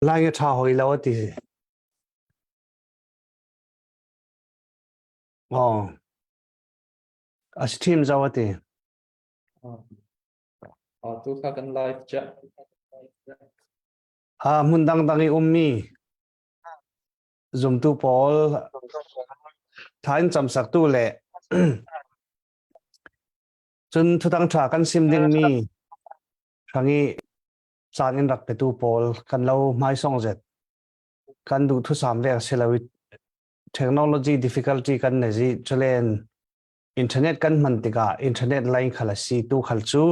Lai a ṭha hoi lo a ti. Aw. A si ṭhim zau a ti. Tu kha kan live cha. A hmun dangdang i ummi zumtu pawl tha in camsaktu le cun thudang ṭha kan sim dingmi hrangi caan in rak petu pawl kan lo hmaisong zet kan duh thusam vek si lo i technology difficulty kan nei zi chulen internet kan hman tikah internet line khal a si tu khal cu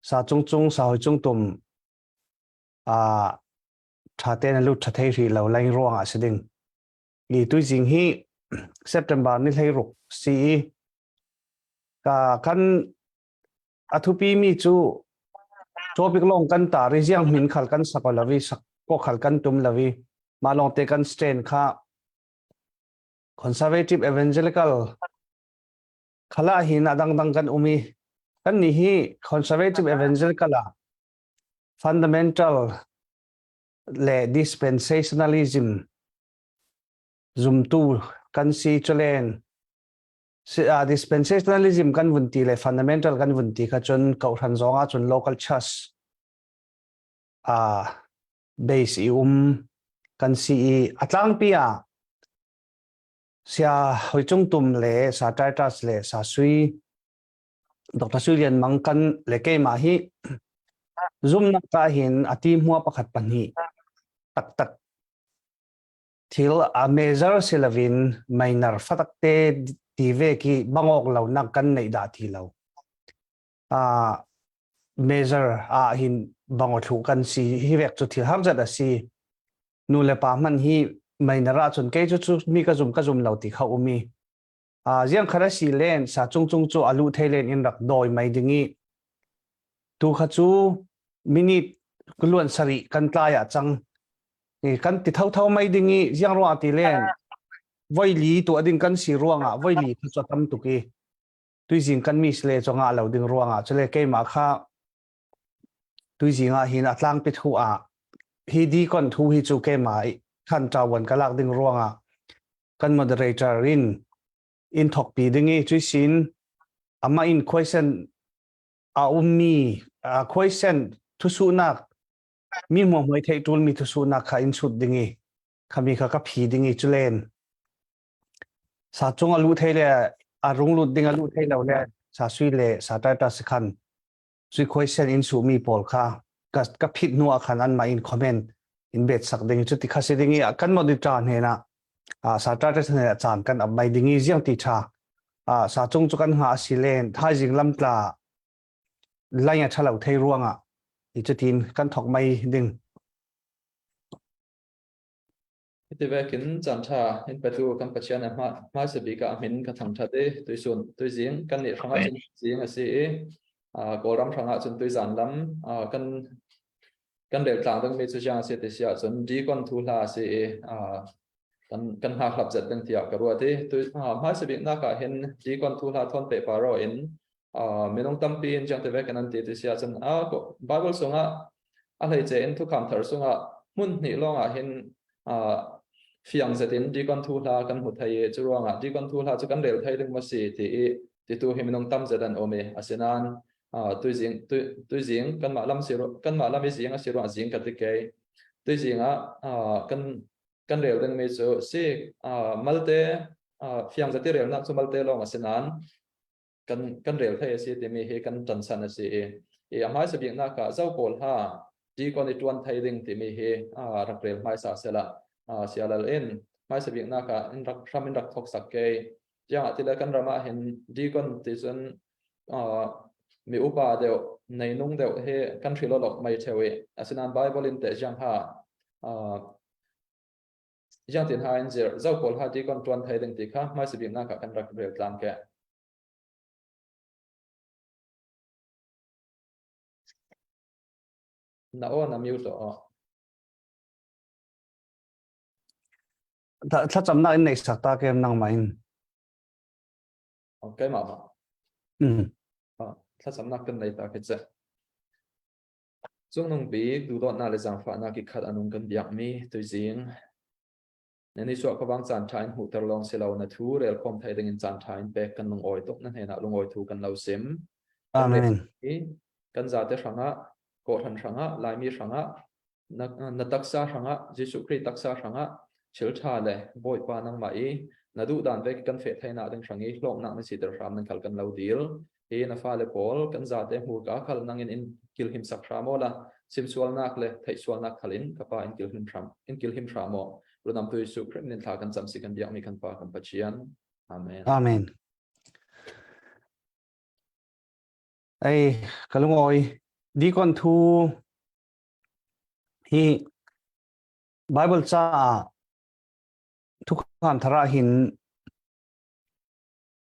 sa cung cung sa hoi cung tum a tha te na lut tha thei ri lo line ruang ah si ding ni tu jing hi September ni hlei ruk si ka kan A thupi mi cu topic lawng kan tar i ziang min khal kan sak lo i sak ko khal kan tum lo i mah lawngte kan stand kha conservative evangelical khala hin a dangdang kan um i kan nih hi conservative evangelical ah fundamental le dispensationalism zumtu kan si chulen Dispensationalism kan vun ti le fundamental kan vun ti kha cun kohhran zong ah cun local church base i um kan si i a tlangpi ah sia hoi cung tum le sa Titus le sa sui Dr. Sui Lian Mang kan le keimah hi zumnak ka hin a ti hmua pakhat pahnih taktak Thil a major si loin minor fatak te ti ve khi bangawk lo nak kan neih dah ti lo. Major ah hin bangaw thlu kan si hi vek cu thil har zet a si. Nu le pa hman hi minor ah cun kei cu cu mi ka zum ka zum lo ti kha umi. Ziang khat a si len sa cung cung cu alu thei len in rak dawi mai ding i tu kha cu minute luan sarih kan tlai ah cang kan ti thotho mai ding i ziang ruang ti len voi li tu ading kan si ruangah voi li kha chu tam tuk i tuizing kan mis le chu nga lo ding ruangah chule keimah kha tuizing ah hin a tlang pi thu ah hi di kon thu hi chu keimah khan tawan ka lak ding ruangah kan moderator in in thok pi ding i chui sin ama in question a ummi question thusunak mi hmuahmuai theih ṭulmi thusuhnak kha in chut ding i khami kha ka phi ding i culen sa cung a lu thei le a rung lut ding a lu thei lo le sa sui le sa taita si khan sui khoi sen in su mi pawl kha ka ka phit hnu ah khan an mah in comment in bet sak ding cu ti kha si ding i kan monitor hne na sa taita hne caan kan ap mai ding i ziang ti tha sa cung cu kan nga si len thaizing lamtla lai a ṭhalo thei ruangah hi cutin kan thok mei ding. Hiti vekin caan ṭha in petu kan Pathian a hmaisa bik ah a min ka thangṭhat i tuisun tuizing kan nih hrangah cun zing a si i Kawlram hrangah cun tuizan lam kan kan rel tlang dingmi cu siang a si ti si ahcun deacon thu hla a si i kan kan hngakhlap zet ding tiah ka ruat i tu hmaisa bik nak ah hin deacon thu hla thawn pe paro in minung tampi in jiang te ve kan an ti ti si ahcun a Bible sungah a hleice in thukham thar sungah hmun hnih lawng ah hin fiang zetin deacon thu hla kan hmu thei i cu ruangah deacon thu hla cu kan rel thei ding ma si ti i titu hi minung tam zet an um i asinain tuizing tuizing kanmah lam si kanmah lam i zing a si ruang zing ka ti kei tuizing ah kan kan rel dingmi cu si malte fiang zati relnak cu malte lawng a si nain kan kan rel thei a si timi hi kan ṭansan a si i i a hmaisa biknak ah zo pawl ha deacon i ṭuan thei ding timi hi rak rel hmaisa sela sialal in hmaisa biknak ah in rak hram in rak thok sak ke tiang ah tile kan ram ah hin deacon ti cun mi upa deuh neinung deuh hi kan hrilo lok mai theu i asinain bible in te jiang ha Jiang tin ha in zir zo pawl ha ti kon tuan thei ding ti kha hmaisa bik nak ah kan rak rel tlang ke. Na aw na mute aw. Thlacamnak in nei sak ta kem nang ma in. Okay ma ma. Thlacamnak kan nei ta ke che. Cungnung bik duhdawtnak le zaangfahnak i khat a nung kan biakmi tuizing na nisuah khuavang caan ṭha in hmuhter lawng si lo na thu rel khawm thai dingin caan ṭha in pek kan lungawi tuk na hnenah lungawi thu kan lo sim. Amen. Kan zate hrangah kawhhran hrangah Laimi hrangah na taksa hrangah Jesuh Khrih taksa hrangah thil ṭha le Bawipa nangmah i na duh dan ve kan feh thainak ding hrang i hlawknak na siter hram nan khal kan lo dil hi na fale pawl kan zate hmurka khal nangin in kilhim sak hram aw la simsualnak le theihsualnak khal in ka pa in kilhim hram in kilhim hram aw runam tu Jesuh Khrih nin thla kan cam si kan biakmi kan pa kan Pathian. Amen. Amen. Ei kalungoi dikon thu hi Bible caah thukham thar ah hin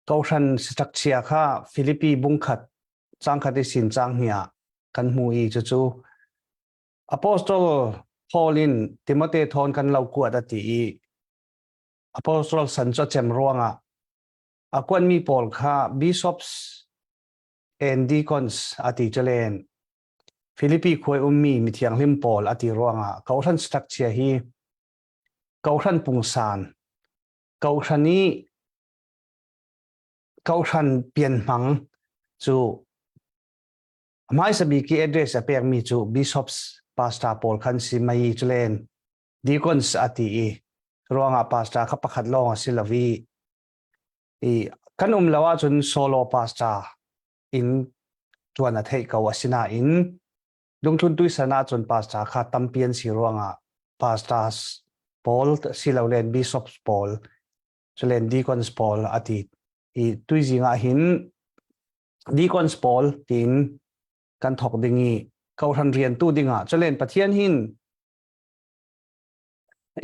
kawhhran siṭakchia kha Filipi bungkhat cangkhat i sin cang hnih ah kan hmu i cucu Apostle Paul in Timote thawn kan lo kuat a ti i Apostle san cu a cem ruangah a kuatmi pawl kha bishops and deacons a ti cu len Filipi khuai ummi mithianghlim pawl a ti ruangah kawhhran siṭakchia hi kawhhran pungsan kawhhran i kawhhran pianhmang cu hmaisa bik i address a pekmi cu bishops pastor pawl khan si mei cu len deacons a ti i ruangah pastor kha pakhat lawng a si lo i i kan um lo ahcun solo pastor in tuan a theih ko asinain lungthlun tuisan ahcun pastor kha tampi an si ruangah pastors pawl silolen bishops pawl culen deacons pawl a ti i tuizing ah hin deacons pawl tiin kan thok ding i kohhran rian tu dingah culen Pathian hin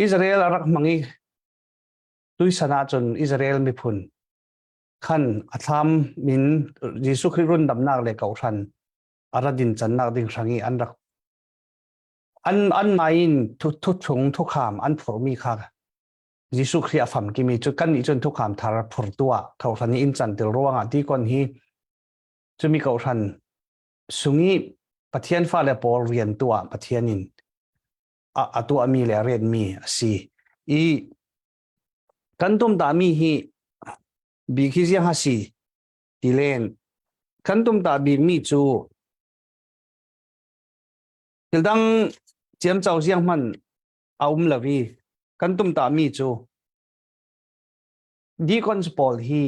Israel a rak hmang i tuisan ahcun Israel miphun khan a thlam min Jesuh Khrih rundamnak le kohhran a ra din cannak ding hrang i an rak an an mai in thu chung thukham an phurmi kha Jesuh Khrih a fam kimi cu kan nih cun thukham thar phur tuah kohhran i in can til ruangah ti kon hi cumi kohhran sungi Pathian fale pawl rian tuah Pathian in a tuahmi le a rianmi a si i kan tum ta mi hi bi khi ziang ha si ti len kan tum ta bik mi cu thil dang ciam cho ziang hman a um lo i kan tum ta mi cu deacons pawl hi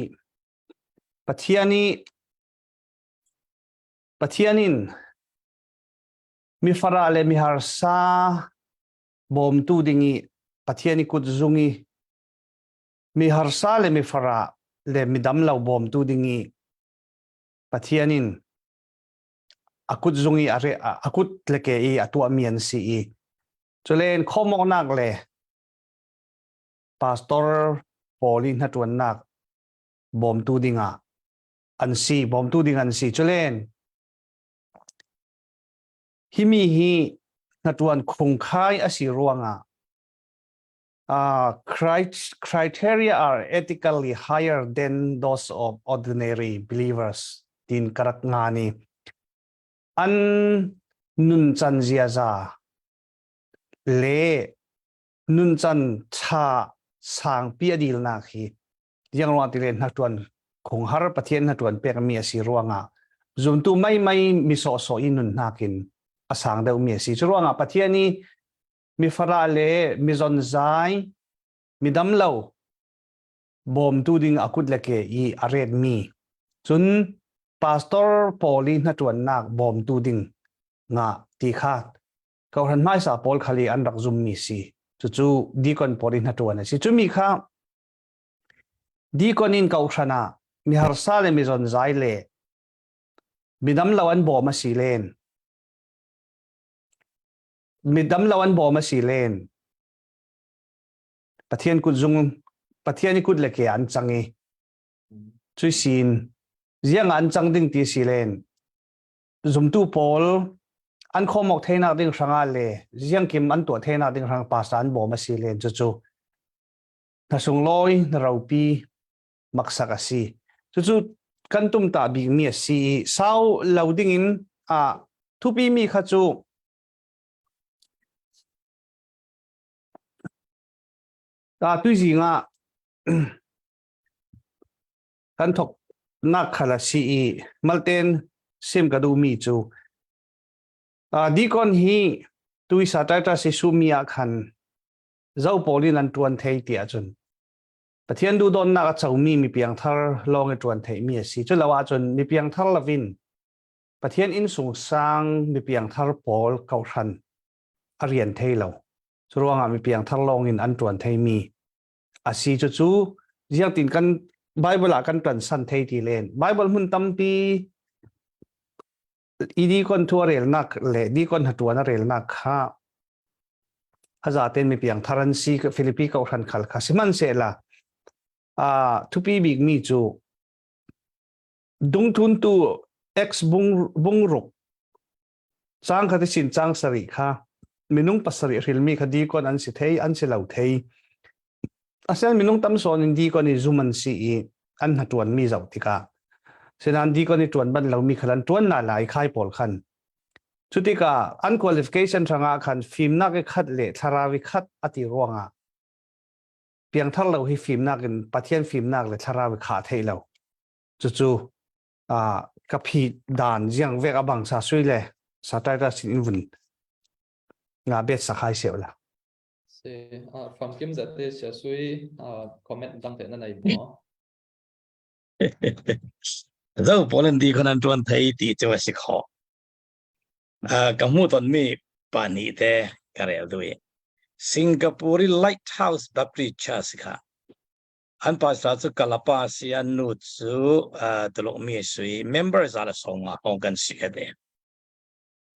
Pathian i Pathian in mifara le miharsa bawmtu ding i Pathian i kut zung i mi harsa le mi farah le mi damlo bawmtu ding i Pathian in a kut zung i a kut le ke i a tuahmi an si i culen khawmawknak le pastor pawl i hnaṭuannak bawmtu dingah an si bawmtu ding an si culen Himi hi hnaṭuan khungkhai a si ruangah criteria are ethically higher than those of ordinary believers tin ka rak ngan i an nuncan ziaza le nuncan ṭha sangpi a dilnak hi Tiang ruang ti le hnaṭuan khunghar Pathian hnaṭuan pekmi a si ruangah zumtu mai mai mi sawhsawh i nun nakin a sang deuhmi a si. Cu ruangah Pathian i mi fara le mi zonzai mi damlo bawmtu ding a kut le ke i a retmi cun pastor pawl i hnaṭuannak bawmtu ding nga ti kha kohhran hmaisa pawl khali an rak zummi si. Cucu deacon pawl i hnaṭuan a si. Cumi kha Deacon in kohhran ah miharsa le mizonzai le midamlo an bawm a si len. Midamlo an bawm a si len. Pathian kut zung Pathian i kut le ke an cang i cui sin ziang an cang ding ti si len. Zumtu pawl an khawmok theinak ding hrangah le ziangkim an tuah theinak ding hrang pastor an bawm a si len cucu na sunglawi na ropi maksak a si cucu kan tum ta bikmi a si i sau lo dingin a thupi mi kha cu. Ta tuizing ah kan thok nak khal a si i malten sim ka duhmi cu deacon hi tuisa Titus i sumi ah khan zo pawl in an tuan thei ti ahcun Pathian duhdawtnak a comi mi piangthar lawng i tuan theimi a si. Cu lo ahcun mi piangthar lovin Pathian inn sung sang mi piangthar pawl kohhran a rian thei lo. Cu ruangah mi piangthar lawng in an tuan theimi a si. Cucu ziangtin kan Bible ah kan tuan san thei ti len. Bible hmun tampi i deacon thu a relnak le deacon hatuan a relnak kha a zaten mi piangthar an si Philippi kohhran khal kha sihmanhsehla a thupi bik mi cu dungthuntu ex bung bungruk chang kha sin chang sari kha minung pasarih hrilmi kha deacon an si thei an si lo thei Asinain minung tam sawn in deacon i zum an si i an hna mi zoh tikah sinan deacon i ṭuan ban lomi khal an ṭuan na lai khai pawl khan. Cu tikah an qualification hrangah khan fimnak i khat le thlarau i khat a ti ruangah piangthar lo hi fimnak in Pathian fimnak le thlarau i khah thei lo. Cucu ka phi dan ziang vek a bang sa sui le sa taita sin in vun nga bet sakhai seu la. Si, famkim zat te sia sui comment dang te na nei maw? Zo pawl an di khon an tuan thei ti chu a si kho. Ka hmu ton mi pa ni te ka rel dui. Singapore Lighthouse Baptist Church kha an pastor cu kalapa si an nu cu tuluk mi sui member za la song nga kong kan si ka de.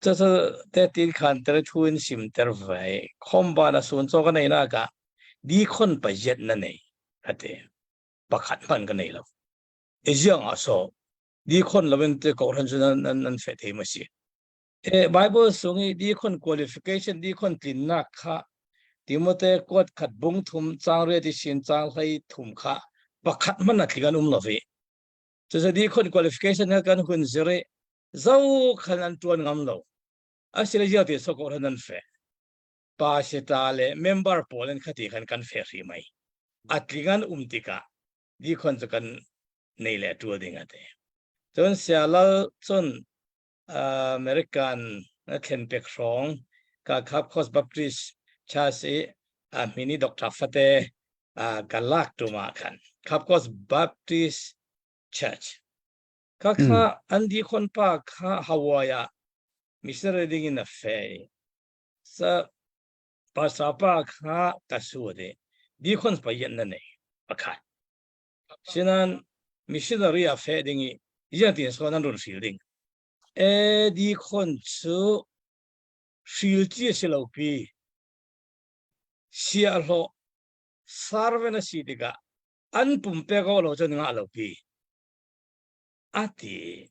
Cucu tehte khan ter thu in simter ve. Khomba na sun chaw ka nei nak ah dikhon paziat na nei a ti. Pakhat hmanh ka nei lo. I ziang ah so dikhon lo in te kohhran cu nan nan nan feh thei ma si. E Bible sung i dikhon qualification dikhon tlinnak kha Timote kuat khat bung thum chang riat i sin chang hlei thum kha pakhat hmanh a tling an um lo ve. Cucu dikhon qualification kha kan hun zir i zo khan an ṭuan ngam lo asile zia ti soko ran an fe pa sita le member pawl an khati khan kan fe hri mai atling an um tikah di khon chu kan nei le ṭul ding ate cun sialal cun American na thlen pek hrawng ka Khap Coast Baptist Church i a mini Dr. Fate ka lak tuma khan Khap Coast Baptist Church Khakha an dikhon pa kha Hawaii ah missionary ding in a fei. Sa pastor pa kha ka su de dikhon pa yan na nei pakhat. Sinan missionary a fe ding i yan tin so nan run hril ding. E dikhon chu hril chi si lo pi sia hlo sarven a si tikah an pumpe ko lo cun ngah lo pi. A ti.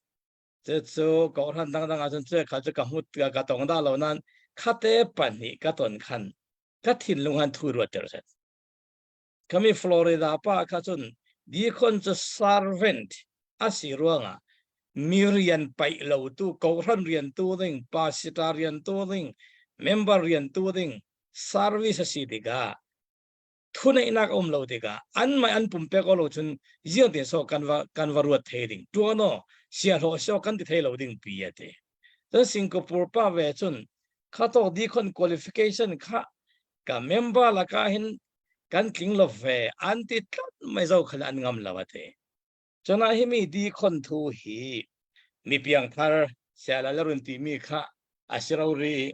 Cucu kawhhran dangdang ahcun cu kha cu ka hmut ka tong dah lo nain khate pahnih ka ton khan ka thinlung han thu ruat ter set. Kami Florida pa kha cun deacon cu servant a si ruangah mi rian paih lo tu kawhhran rian tu ding pastor rian tu ding member rian tu ding service a si tikah thuneihnak a um lo tikah anmah an pumpek lo cun ziang te so kan va kan va ruat thei ding tuano sia hlawh sio kan ti thei lo ding pi ate cun Singapore pa ve cun kha tok deacon qualification kha ka member laka hin kan tling lo ve an ti tlat mai zo khan an ngam lo ate chona hi mi deacon thu hi mi piang thar siala la run ti mi kha asiro ri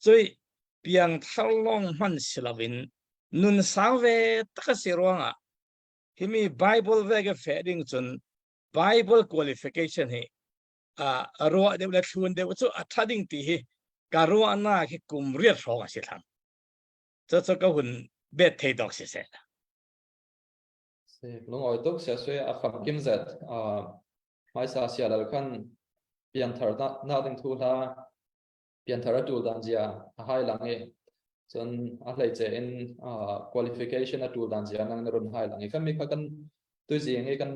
Cui piangthar lawng hman si loin nun sang ve tak a si ruangah himi Bible ve ka feh ding cun Bible qualification hi a ruah deuh le thlun deuh cu a tha ding ti hi ka ruahnak hi kum riat hrawng a si thlang. Cucu ka hun bet thei dok si seh. Si lungawi tuk sia sui a famkim zet hmaisa sia lal khan piangthar na ding thu hla pianthar a ṭul dan zia a hai lang i cun a hleice in qualification a ṭul dan zia nang na run hai lang i kan mi kha kan tuizing i kan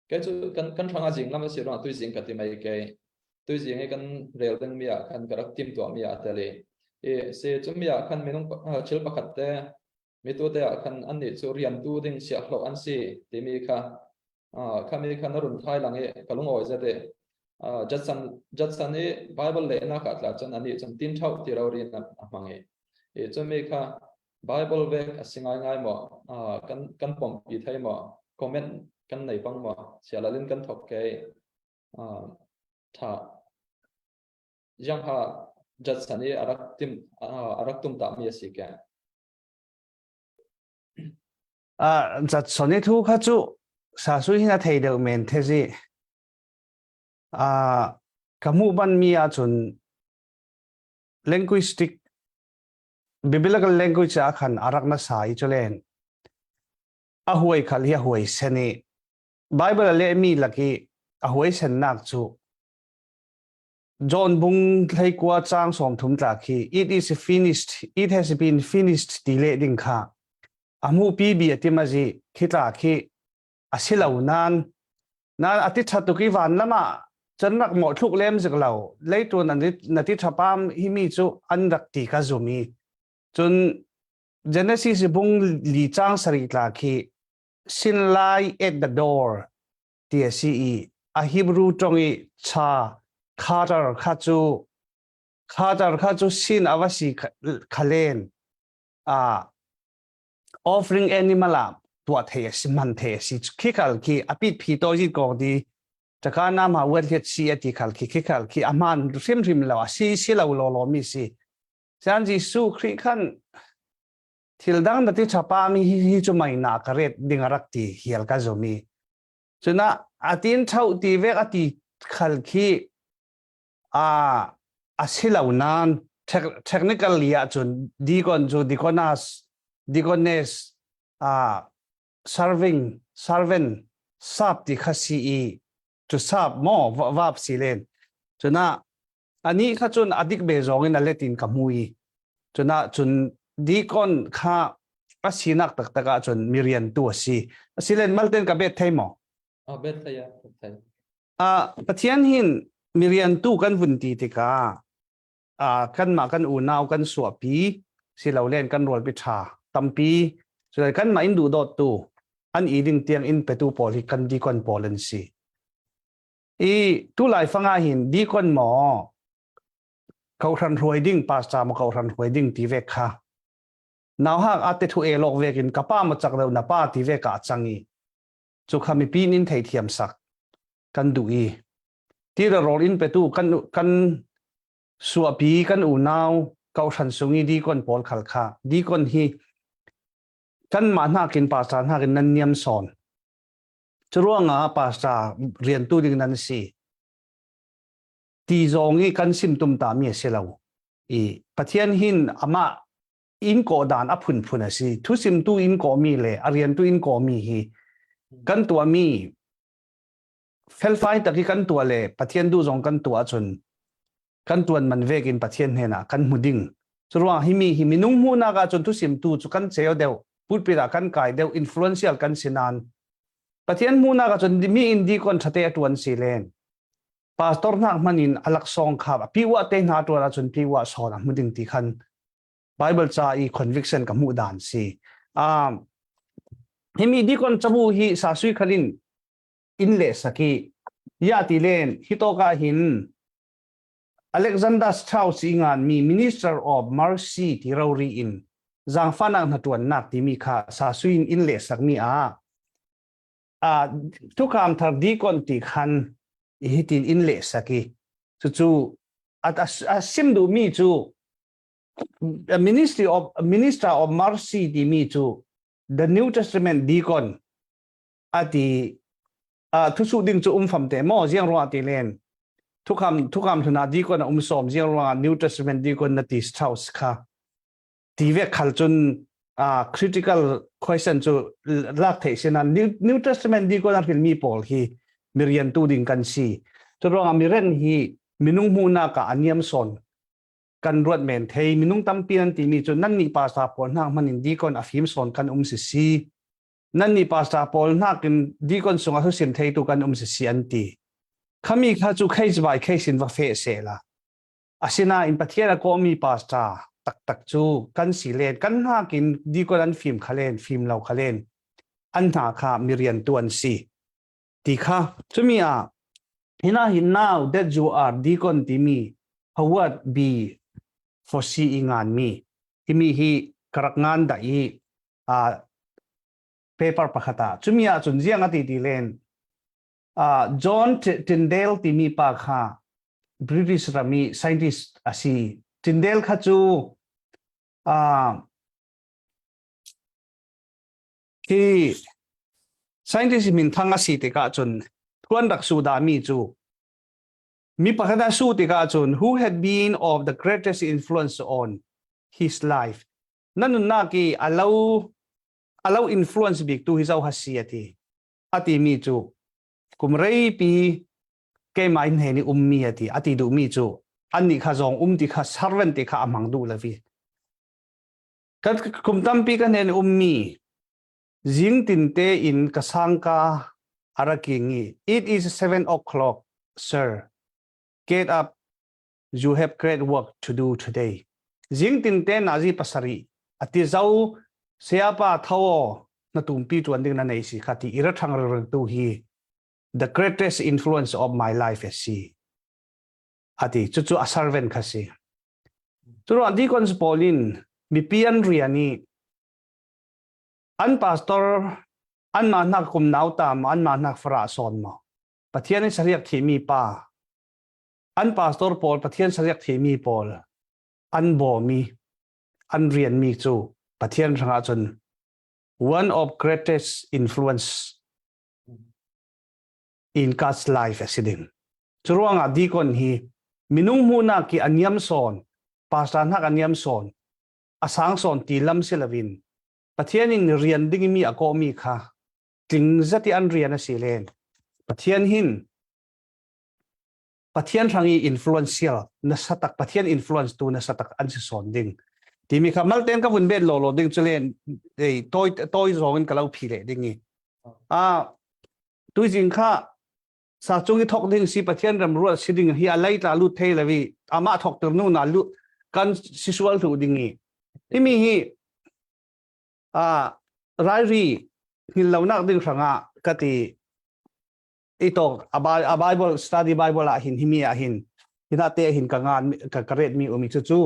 kei cu kan kan hrang a zing lam a si ruangah tuizing ka ti mai kei tuizing i kan rel ding mi ah khan ka rak tim tuah mi ah tel i i si cu mi ah khan minung thil pakhat te. Mi tu te ah khan annih cu riantu ding siahhlawh an si timi kha khami kha na run thai lang i ka lungawi zet i Judson Judson i Bible lehnak ah tla cun anih cun tin thau ti ro rin a hmang i i cun mi kha Bible vek a si ngai ngai maw kan kan pompi thei maw comment kan nei pang maw sialalin kan thok ke tha yang ha Judson i arak tim arak tum ta mi a si ke. Judson i thu kha cu sa sui hin a thei deuh men the zi. Ka hmuh ban mi ahcun linguistic biblical language ah khan a rak na sa i chulen a huai khal hi a huai sen i Bible a lehmi laki a huai sennak cu John bung thleikua chang 30 tla khi it is finished, it has been finished ti le ding kha a mu pi bi atim azi khi tla khi a si lo nan nan ati tha tuk i van lama chan rak mo thluk lem zik lo leitun an na ti thapam hi mi chu an rak ti ka zumi cun Genesis bung li chang sari tla khi sin lai at the door ti a si i a Hebrew ṭong i cha Carter kha cu Carter kha cu sin a va si khalen a offering animal ah tuah thei a si man thei a si khi khal khi a pit phi to jit kong di taka na ma wet hlet si a ti khal khi khi khal khi a man hrim hrim lo a si si lo lo lo mi si San Jesuh Khrih khan thil dang na ti thapa mi hi hi cu mai na ka ret ding a rak ti hial ka zumi cuna atin thau ti vek ati khal khi a a si lo nan technically ah cun deacon cu deaconas deaconess a serving servant sap ti kha si i cu sap mo vap si len cuna Anih kha cun a dik ve zong in a let in ka hmu i cun ah cun deacon kha a sinak taktak ah cun mi riantu a si. Asilen malten ka bet thei maw? A bet thei a thei. A Pathian hin mi riantu kan vun ti tikah a kanmah kan unau kan suahpi silolen kan rualpi ṭha tampi cun kanmah in duhdawttu an i ding tiang in petu pawl hi kan deacon pawl an si. I tu lai fang ah hin deacon maw kohhran hruai ding pastor maw kohhran hruai ding ti ve kha nau hak ate thu e lok vekin ka pa ma chak deuh na pa ti ve ka chang i chu kha mi pin in thei thiam sak kan du i ti ra rol in petu kan kan suapi kan unau kohhran sungi deacon pawl khal kha deacon hi kan ma hnakin pastor hnakin nan niam sawn Curuangah pastor riantu ding nan si. Ti zong i kan sim tum ta mi a si lo. I Pathian hin amah in kawh dan a phunphun a si. Thusimtu in kawhmi le a riantu in kawhmi hi kan tuahmi felfai tak i kan tuah le Pathian duh zong kan tuah ahcun kan tuan man vek in Pathian hnenah kan hmu ding. Curuang hi mi hi minung hmuhnak ahcun thusimtu cu kan ceu deuh, pulpit ah kan kai deuh, influential kan si nain Pathian hmuhnak ahcun mi in deacon ṭhate a ṭuan si len. Pastor hnak hman in a laksawng kha piwa te hna ṭuan ahcun piwa sawn a hmu ding ti khan Bible ca i conviction ka hmuh dan si. Um, hi mi deacon cabu hi sasui khalin in le saki ya ti len hi to ka hin Alexander Strauss i nganmi Minister of Mercy ti rori in zaangfahnak hnaṭuannak timi kha sasui in inn lehsakmi ah thukam thar deacon ti khan hitin inn lehsak i cucu a sim duhmi cu Ministry of Minister of Mercy timi cu the New Testament deacon ati thusuh ding cu um fam te maw ziang ruang ti len thukam thukam hluna deacon a um som ziang ruang New Testament deacon na ti Strauss kha ti ve khal cun critical question cu lak thei sina New Testament deacon a hril mi pawl hi mirian tu ding kan si cu ruangah miren hi minung hmuhnak ah aniam son kan ruat men thei minung tampi an timi cu nan nih pastor pawl hna hman in deacon a fim sawn kan um si si nan nih pastor pawl nakin deacon sungah thusim theitu kan um si si an ti. Khami kha cu case by case in va fe se la. Asinain Pathian a kawhmi pastor taktak cu kan si len kan hnakin deacon an fim kha len fim lo kha len an hna kha mi rian tu an si ti kha cumi ah hina hin now that you are deacon timi Howard B Fossey i ngan mi timi hi karak ngan da i paper pakhat ah cumi ah cun ziang ati ti len John Tyndale timi pa kha British ram i scientist a si. Tyndale kha cu khi scientist minthang a si tikah cun thuan rak su dahmi cu mi pakhat a su tikah cun who had been of the greatest influence on his life na nunnak i alo alo influence bik tu hi zo ha si ati a timi cu kum reipi keimah in he ni ummi a ti a ti duhmi cu annih kha zawng um ti kha servant ti kha a hmang duh lo i kan kum tampi kan hen ummi zing tin te in ka sangka araking i it is 7 o'clock sir get up you have great work to do today zing tin te nazi pasari ati zo sayapa thawo na tumpi tuan ding na nei si kha ti ira thang reng tu hi the greatest influence of my life si ati chu chu a servant kha si chu ro deacons paulin mipi an riani an pastor an ma nak kum nau ta ma an ma nak fara son ma pathian in sariak thi mi pa An pastor pawl Pathian sariak thimi pawl an bawmi an rianmi cu Pathian hrangah cun one of greatest influence in God's life a si ding. Cu ruangah deacon hi minung hmuhnak i a niam sawn, pastor hnak a niam sawn, a sang sawn ti lam si loin Pathian in rian dingmi a kawhmi kha tling zat i an rian a si len. Pathian hin Pathian hrang i influential na satak Pathian influence tu na satak an si sawn ding timi kha malten ka vun bet lo lo ding chulen ei toi toi zong in ka lo phi le ding i a tuizing kha sa chung i thok ding si Pathian ram rual si ding hi a lei tla lu thei levi ama thok tur nu na lu kan si sual thu ding i timi hi a rairi hngil lo nak ding hranga ka ti i tok a Bible study Bible ah hin himi ah hin hina te hin ka ngan ka ka ret mi umi chu chu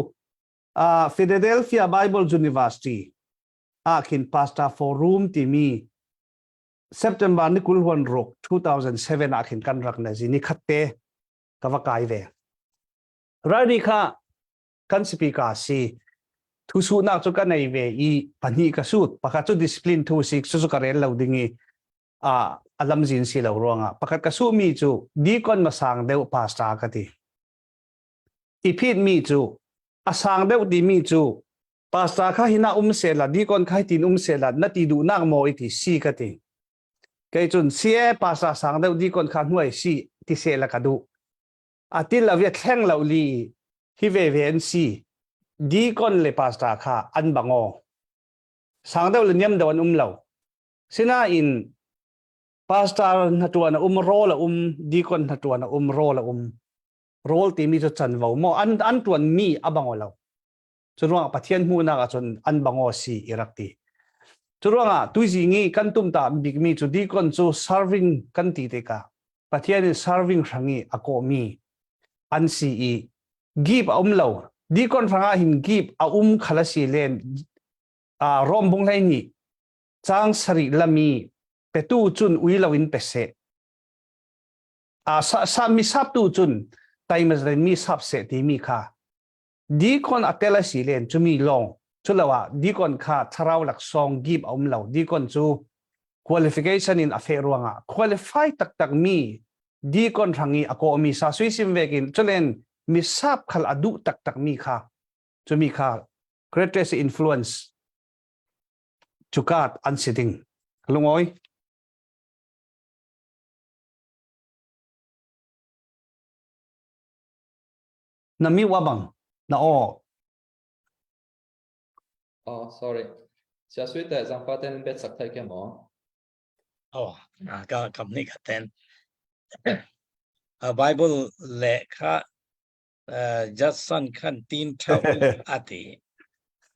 Philadelphia Bible University ah khin pastor forum timi September ni kul huan ruk 2007 ah khin kan rak na zi ni khat te ka va kai ve rai kha kan speaker si thu su nak chu ka nei ve i pahnih ka sut pakhat chu discipline thu si chu chu ka rel lo ding i a a lamzin si lo ruangah pakhat ka suhmi cu deacon ma sang deuh pastor ka ti i phit mi cu a sang deuh timi cu pastor kha hina um sela deacon kha tin um sela na ti duh nak maw i ti si ka ti kei cun si e pastor sang deuh deacon kha hnuai si ti sela ka duh a til avia thleng lo li hi ve ve an si deacon le pastor kha an bango sang deuh le niam deuh an um lo Sinain pastor hnaṭuan a um, rawl a um, deacon hnaṭuan a um, rawl a um. Rawl timi cu canvo maw an an ṭuanmi a bang lo. Cu ruangah Pathian hmuhnak ahcun an bangaw si i rak ti. Cu ruangah tuizing i kan tumta bikmi cu deacon cu serving kan ti tikah Pathian in serving hrang i a kawhmi an si i gip a um lo. Deacon hrangah hin gip a um khal a si len Rom bung hlei nih caang sarih lami petu cun ui loin pe seh. A sa, mi saptu cun taimazren mi sap seh timi kha deacon a tel a si len cumi lawng culo ah deacon kha thlarau laksawng gip a um lo deacon cu qualification in a feh ruangah qualify taktak mi deacon hrang i a kawhmi sa sui sim vekin culen mi sap khal a duh taktak mi kha cumi kha greatest influence cuka an si ding lungawi na mi wa bang na aw Oh, sorry. Sia sui te zangfa ten bet sak thai ke mo. Oh, ka kam ni kha ten. A Bible le kha Judson khan tin thau ati.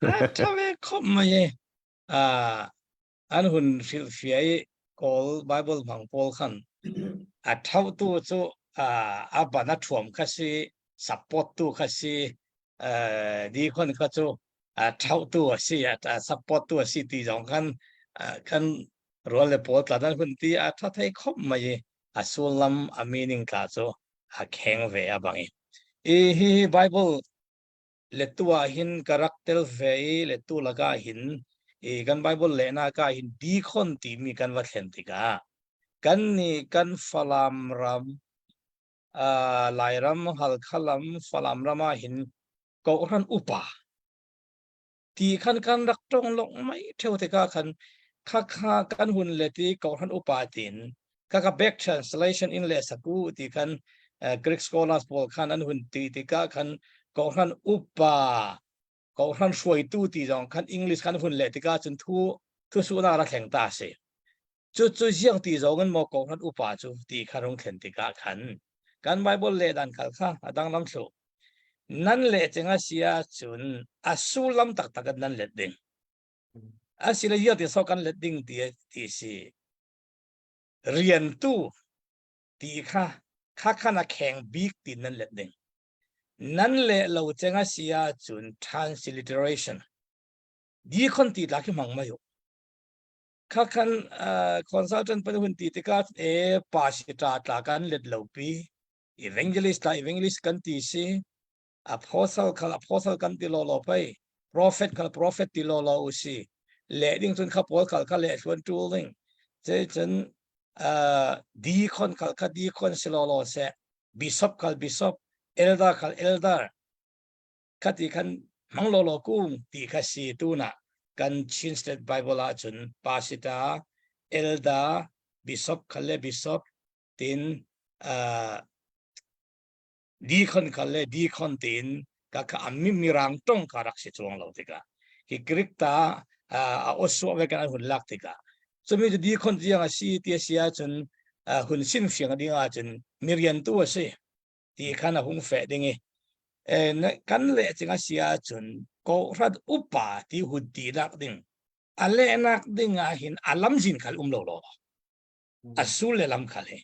A tha ve khop mai e. Ah an hun hrilh fiai Kawl Bible hmang pawl khan a thautu cu a ban a thuam kha si support tu kha si deacon kha cu a thautu a si a support tu a si ti zong khan kan rual le pawl tla dan hun ti a tha thei khop mai i a sullam a meaning tla cu a kheng ve a bang i i hi Bible Lettu ah hin ka rak tel ve i lettu lakah hin i kan Bible lehnak ah hin deacon timi kan va thlen tikah kan nih kan Falam ram uh, Lairam Halkha lam Falam ram ah hin kohhran upa ti khan kan rak tong lok mai theu tikah khan khakha kan hun let i kohhran upa tin kaka back translation in le saku ti khan Greek scholars pawl khan an hun ti tikah khan kohhran upa kohhran hruaitu ti zong khan English khan hun le tikah cun thu thu su na ra thleng ta si Cu cu ziang ti zong in maw kohhran upa cu ti kha rung thlen tikah khan kan Bible leh dan khal kha a danglam thlu. Nan leh cing a si ahcun a sullam taktak in nan let ding. A si le ziang ti so kan let ding ti ti si. Riantu ti kha kha khan a kheng bik ti nan let ding. Nan leh lo ceng a si ahcun transliteration deacon ti tla khi hmang mai u. Kha khan consultant pan hun ti tikah e pasita tla kan let lo pi evangelist tla evangelist kan ti si apostle khal apostle kan ti lo lo pai prophet khal prophet ti lo lo u si le ding chun kha pawl khal kha le thluan tul ding che chun deacon khal kha deacon si lo lo se bishop khal bishop elder khal elder Khati khan hmang lawlaw kung ti kha si tuna kan Chin State Bible ahcun pasita, elder, bishop khal le bishop tin uh, deacon khal le deacon tin ka kha ammi mirang tong ka rak si chuang lo tikah hi Greek ta a osua ve kan hun lak tikah chumi cu deacon tiang a si ti a si ahcun hun sim fiang ding ahcun mirian tu a si ti khan a hung feh ding i kan leh cing a si ahcun kawhhran upa ti hun ti nak ding a lehnak ding ah hin a lamzin khal um lo lo a sul le lam khal hi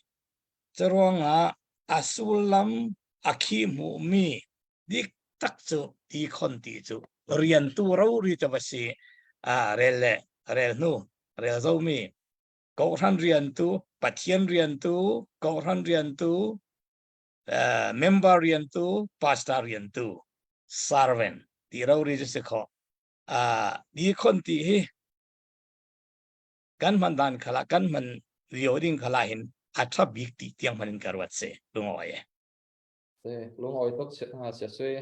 curuangah a sullam a khi hmuh mi dik tak cu ti khon ti cu rian tu ro ri cha va si a rel le rel hnu rel zo mi kawhhran riantu Pathian riantu kawhhran riantu member riantu pastor riantu servant ti rori cu si kho di khon ti hi kan hman dan khala kan hman lio ding khala hin a tha bik ti tiang hman in ka ruat se lungawi e se lungawi tok sia sui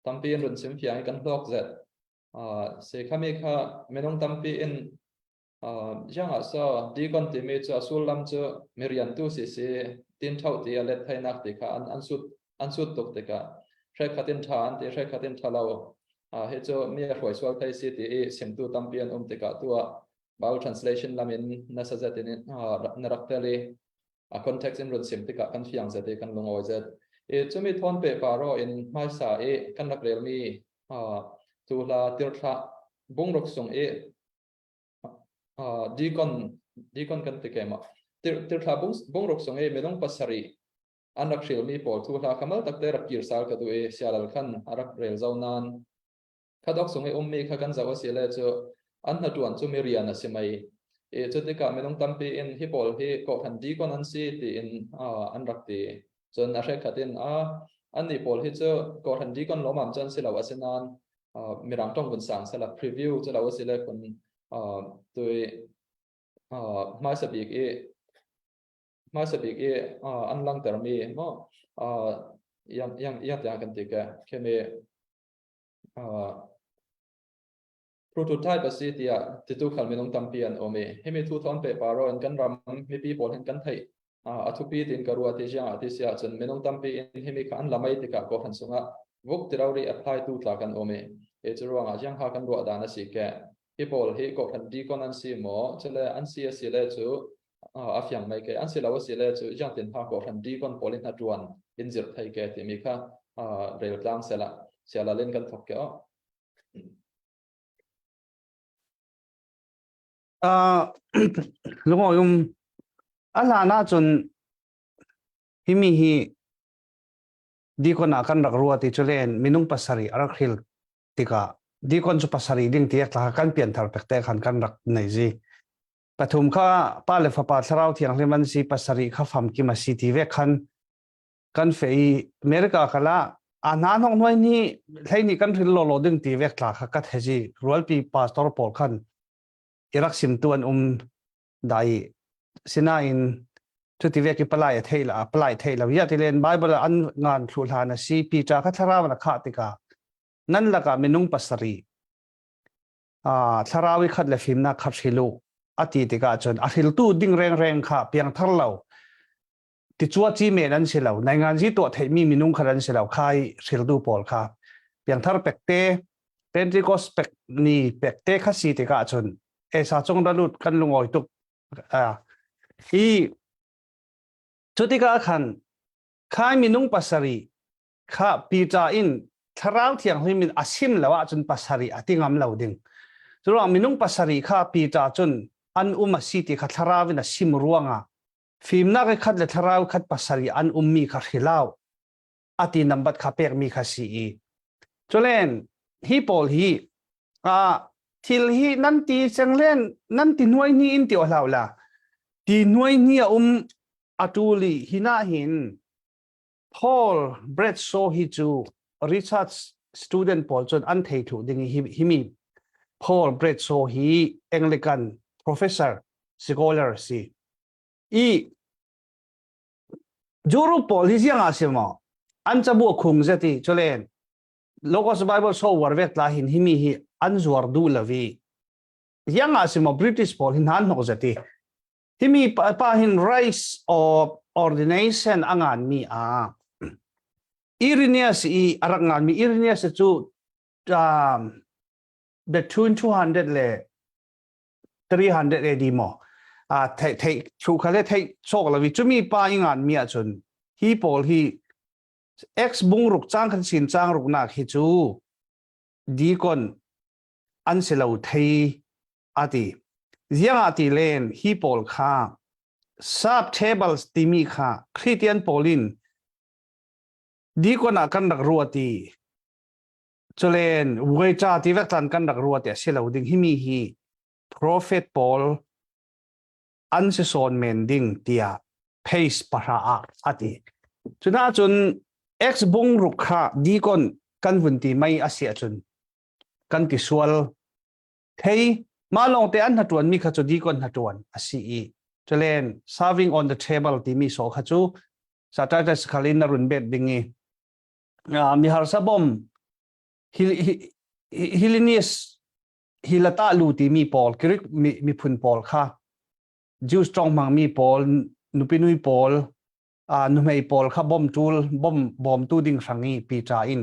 tampi in run sim fiang kan hlok zet se khami kha minung tampi in Ziangah so deacon timi cu a sullam cu mi riantu si si tin ṭho ti a let theinak ti kha an an sut an sut tuk tikah hrekhat in ṭha an ti hrekhat in ṭha lo. Hi cu mi a hruai sual thei si ti i simtu tampi an um tikah tu ah Bible translation lam in nasa zet in na rak tel i a context in run sim tikah kan fiang zet i kan lungawi zet. I cumi thawn pe paro in hmaisa i kan rak relmi tu hla tirthlah bungruk sung i deacon deacon kan ti ke ma tirthla bungruk sung i minung pasarih an rak hrilmi pawl thu hla khamal takte rak kir sal ka du i sialal khan a rak rel zo nan khadok sung i ummi kha kan zoh a si le cu an hna tuan cu mi rian a si mai i cu tikah minung tampi in hi pawl hi kawhhran deacon an si tiin an rak ti cun a hrekhat in a annih pawl hi cu kawhhran deacon lawmam cun si lo asinain mirang tong vun sang sela preview cu lo asile kun tui hmaisa bik i hmaisa bik i an langter mi mo yang yang yang tiang kan ti ke khemi Prototype a si tiah titu khal minung tampi an um i himi thu thawn pe paro in kan ram mipi pawl hin kan theih a thupi tin ka rua ti ziang ah ti si ahcun minung tampi in himi kha an lamai tikah kawhhran sungah vuk tirori apply tu tla kan um i e cu ruangah ziang ha kan ruah dan a si ke hi pawl hi kawhhran deacon an si maw cule an si a si le cu a fiang mai ke an si lo a si le cu ziang tin ha kawhhran deacon pawl in hna tuan in zir thei ke timi kha rel tlang sela siala len kan thok ke o. Lungawi um a hlan ahcun himi hi deacon ah kan rak ruat i culen minung pasarih a rak hril tikah deacon cu pasarih ding tiak tla kan pianthar pek te khan kan rak nei zi. Pathum kha pa le fapa thlarau thianghlim an si pasarih kha famkim a si ti ve khan kan fe i America kala a hna hnok hnuai ni hlei ni kan hril lolo ding ti vek tla kha ka thezi rualpi pastor pawl khan irak sim tu an um dai sinain cuti vek i palai a thei la palai thei lo ya tilen bible an ngan thlu hlan a si pi cha kha thlarau na kha tika nan laka minung pasari a thlarau i khat le fimnak khat hrilu ati tikah cun a hriltu ding reng reng kha piang thar lo ticua ci men an si lo nainganzi tuah theihmi minung kha an si lo khai hriltu pawl kha piangthar pekte Pentecost pek ni pekte kha si tikah cun esa cung ralut kan lungawi tuk hi cu tikah khan khai minung pasari kha Peter in thlarau thianghlim in a sim lo ahcun pasari a ti ngam lo ding curuang minung pasari kha Peter cun an um a si ti kha thlarau in a sim ruangah Fimnak i khat le thlarau khat pasarih an ummi kha hrilau a ti nambat kha pekmi kha si i culen hi pawl hi a thil hi nan ti cenglen nan ti nuai ni in ti hlau la ti nuai ni a um atuli hina hin Paul Bradshaw hi cu Richard student pawl cun an thei thlu ding hi himi Paul Bradshaw hi Anglican professor scholar si I Juru pawl hi ziang ah si maw an cabu khung zeti chulen Logos Bible so war vek tla hin himi hi an zuar du lavi ziang ah si maw British pawl hin han hnok zeti himi pa, pa hin rice of ordination angan mi a Irenaeus i arak ngan mi Irenaeus cu um, between 200 le 300 AD maw thei thei thu kha le thei chok lo chumi pa i ngan mi ahcun hi pawl hi x bungruk chang khan sin chang ruk nak hi chu deacon an si lo thei ati zianga ti len hi pawl kha sub tables timi kha Christian paulin deacon ah kan rak ruati Culen vuica ti vek caan kan rak ruat ti a si lo ding himi hi prophet pawl an si sawn men ding tiah pace pahra ah a ti. Cuna cun ex bung ruk kha deacon kan vun ti mei a si ahcun kan ti sual thei mah lawng te an hna mi kha cu deacon hna ṭuan a si i culen serving on the table timi so kha cu Saturday khalin na run bet ding i mi harsa bom Hillenius Hilata lu timi pawl Greek miphun pawl kha Jews tong hmang mi pawl nupinui pawl nuhmei pawl kha bom tul bom bawmtu ding hrangi pi cha in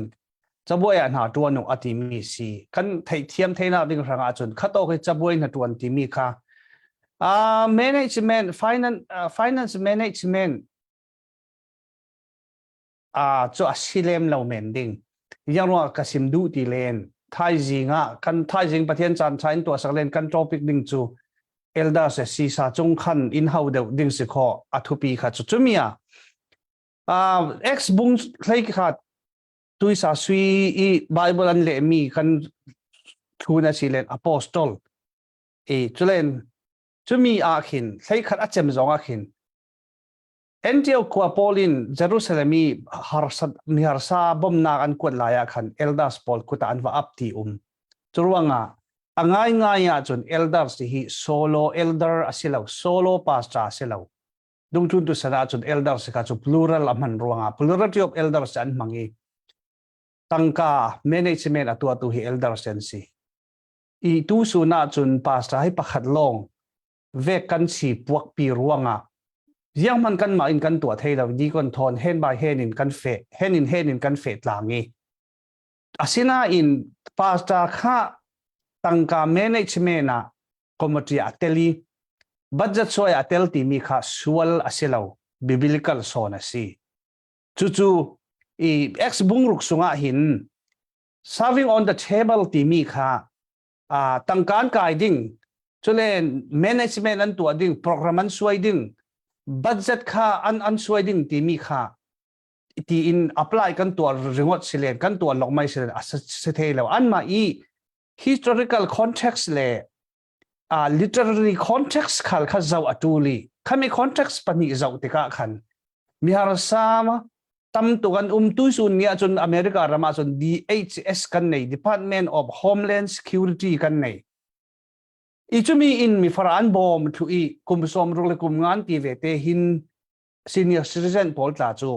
cabuai ah hna tuan u ati mi si kan theithiam theina ding hrang ahcun khato khi cabuai hna tuan timi kha management finance finance management cu a si lem lo men ding yang ruang ka sim duh ti len thaizing ah kan thaizing pathian caan tha in tuah sak len kan topic ding cu elder se sisa cung khan in hau deuh ding si kho a thupi kha chu chumia ex bung thlei kha tuisa sui i bible an le mi kan thuna si len apostol e chulen chumi ah khin thlei khat a chem zong ah khin Antioch khua pawl in Jerusalem i harsat miharsa bawmhnak an kuat lai ah khan elders pawl kut ah an va ap ti um. Curuangah a ngaingai ahcun elders hi solo elder a si lo, solo pastor a si lo. Dungtun tu san ahcun elders kha cu plural a hman ruangah plurality of elders an hmang i tangka management a tuahtu hi elders an si. I tu sun ahcun pastor hi pakhat lawng vek kan si puakpi ruangah ziang hman kan mah in kan tuah thei lo deacon thawn hen by hen in kan fe hen in hen in kan fe tlang i asinain pastor kha tangka management ah committee a tel i budget suai a tel timi kha sual a si lo biblical sawn a si cucu i ex bungruk sungah hin serving on the table timi kha tangkaan kai ding. Cule management an tuah ding, program an suai ding, budget kha an an suai ding timi kha tiin apply kan tuah ringot silen kan tuah lok mai silen a se thei lo an ma i historical context le uh, literary context khal kha zau atuli khami context pahnih zau tikah khan miharsa tam tuk an um tu sun ni ahcun America ram ahcun DHS kan nei Department of Homeland Security kan nei i chumi in mi faran bawm thu i kum som ruk le kum ngan ti ve te hin senior citizen pawl tla cu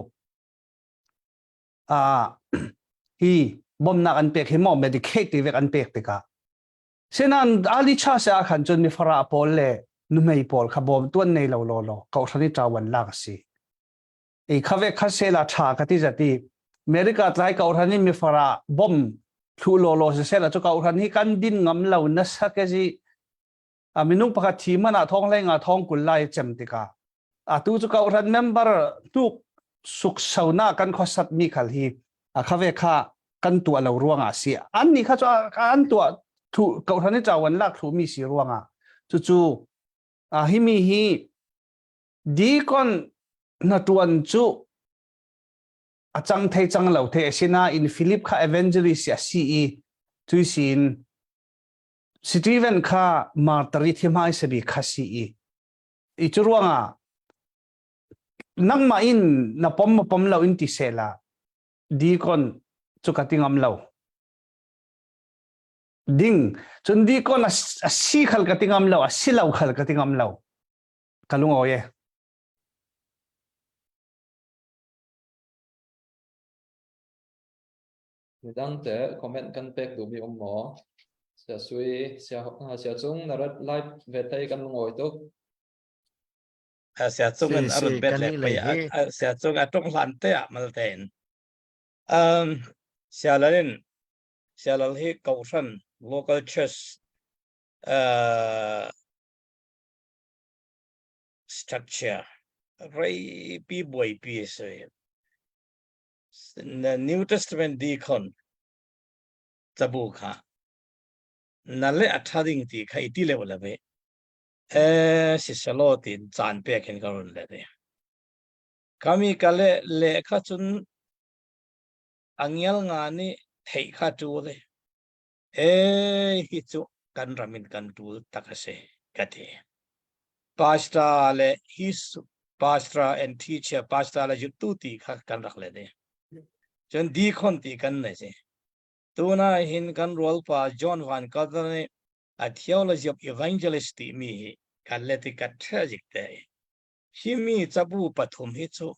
a hi bomnak an pek hi mo Medicaid ti vek an pek tikah Sinan ali cha se ah khan cun mifara pawl le nuhmei pawl kha bawm tuan nei lo law law kohhran i ṭawan lak a si. I kha ve kha sela ṭha ka ti zati America tlai kohhran i mifara bom thlu law law si sela cu kohhran hi kan din ngam lo nasa ke zi a minung pakhat thi man ah thong hlei nga thong kul lai cem tikah atu cu kohhran member tuk sukso na kan khosat mi khal hi a kha ve kha kan tuah lo ruangah si an nih kha cu an tuah thu kohhran i chawan lak thlu mi si ruangah cucu a hi mi hi deacon na tuan cu a cang thei cang lo the asinain Philip kha evangelist a si i cui sin Stephen kha martyr i thimai sabi kha si i I cu ruangah nangmah in na pom ma pom lo in ti sehla deacon cu ka ti ngam lo. Ding cun deacon a si khal ka ti ngam lo a si lo khal ka ti ngam lo. Ka lungawi e. Midang te comment kan pek duhmi um maw? Sia Sui, sia sia cung na rat live ve thei kan lungawi tuk. Sia cung in a run bet le pei sia cung a tung hlan te ah mal tein. Um sia lalin sia lal hi kohhran local church uh structure rei pi buai pi si. New Testament deacon cabu kha na le a ṭha ding ti kha i ti leo le ve e si selo tin caan pek hin ka run le ve kami ka le le kha cun angial nga ni theih kha tu le e hi cu kan ramin kan tul tak a si ka ti pastor le his pastor and teacher pastor le juttu ti kha kan rak le ne cun deacon ti kan nei si tuna hin kan rualpa John Van Calder nih a theology of evangelist ti mi hi kan le ti ka tragic te hi mi cabu pathum hi chu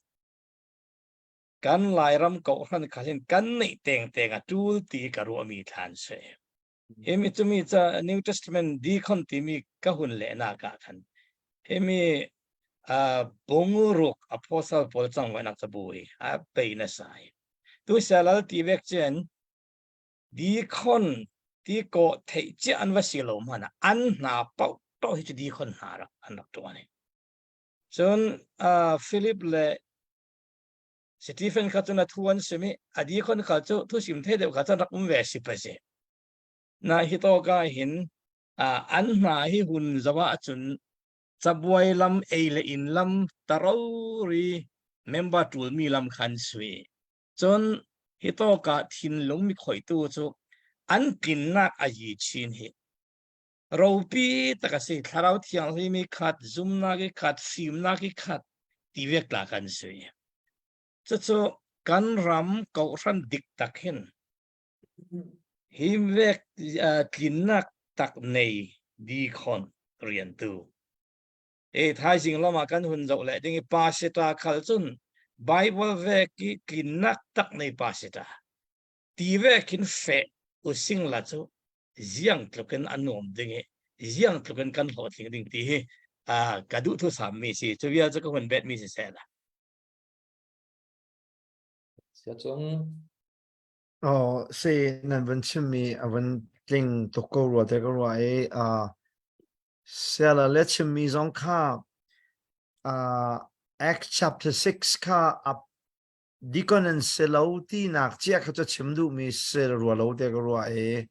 kan Lairam kohhran khalin kan neih teng teng a tul ti ka ruah mi thlan se Himi cumi ca New Testament deacon timi ka hun lehnak ah khan himi uh, bungruk apostle pawl cang nak cabu hi a pei na sai. Tu sialal ti vek chen deacon ti ko theih chia an va si lo mana an hna pau to hi chu deacon hna rak an rak tuan. Cun uh, Philip le Stephen kha cun a thu an sim i a deacon kha cu thu sim thei deuh kha cun rak um ve si pa si. Na hi to ka hin an hna hi hun zawa cun cabuai lam ei le in lam taro ri member tul mi lam khan sui. Cun hi to ka thinlung mi khoitu cu an tlinnak a yi chin hi. Ropi tak a si thlarau thianghlim i khat zumnak i khat fimnak i khat ti vek tla kan si. Cucu kan ram kohhran dik tak hin hi vek tlinnak tak nei deacon riantu. E thaizing lama kan hun zoh le ding i pasita khal cun Bible vek i tlinnak tak nei pasita. Ti vek hin fe using la cu ziang tluk in an nuam ding i ziang tluk in kan hlawhtling ding ti hi ka duh thu sam mi si cu vial cu ka hun bet mi si seh la Sia cung Oh, si nan van chimmi a van tling tuk ko rua te ka rua i uh, siala le chimmi zong kha uh, Acts chapter 6 kha a deacon an si lo tinak cia kha cu chim duhmi si rua lo te ka rua i.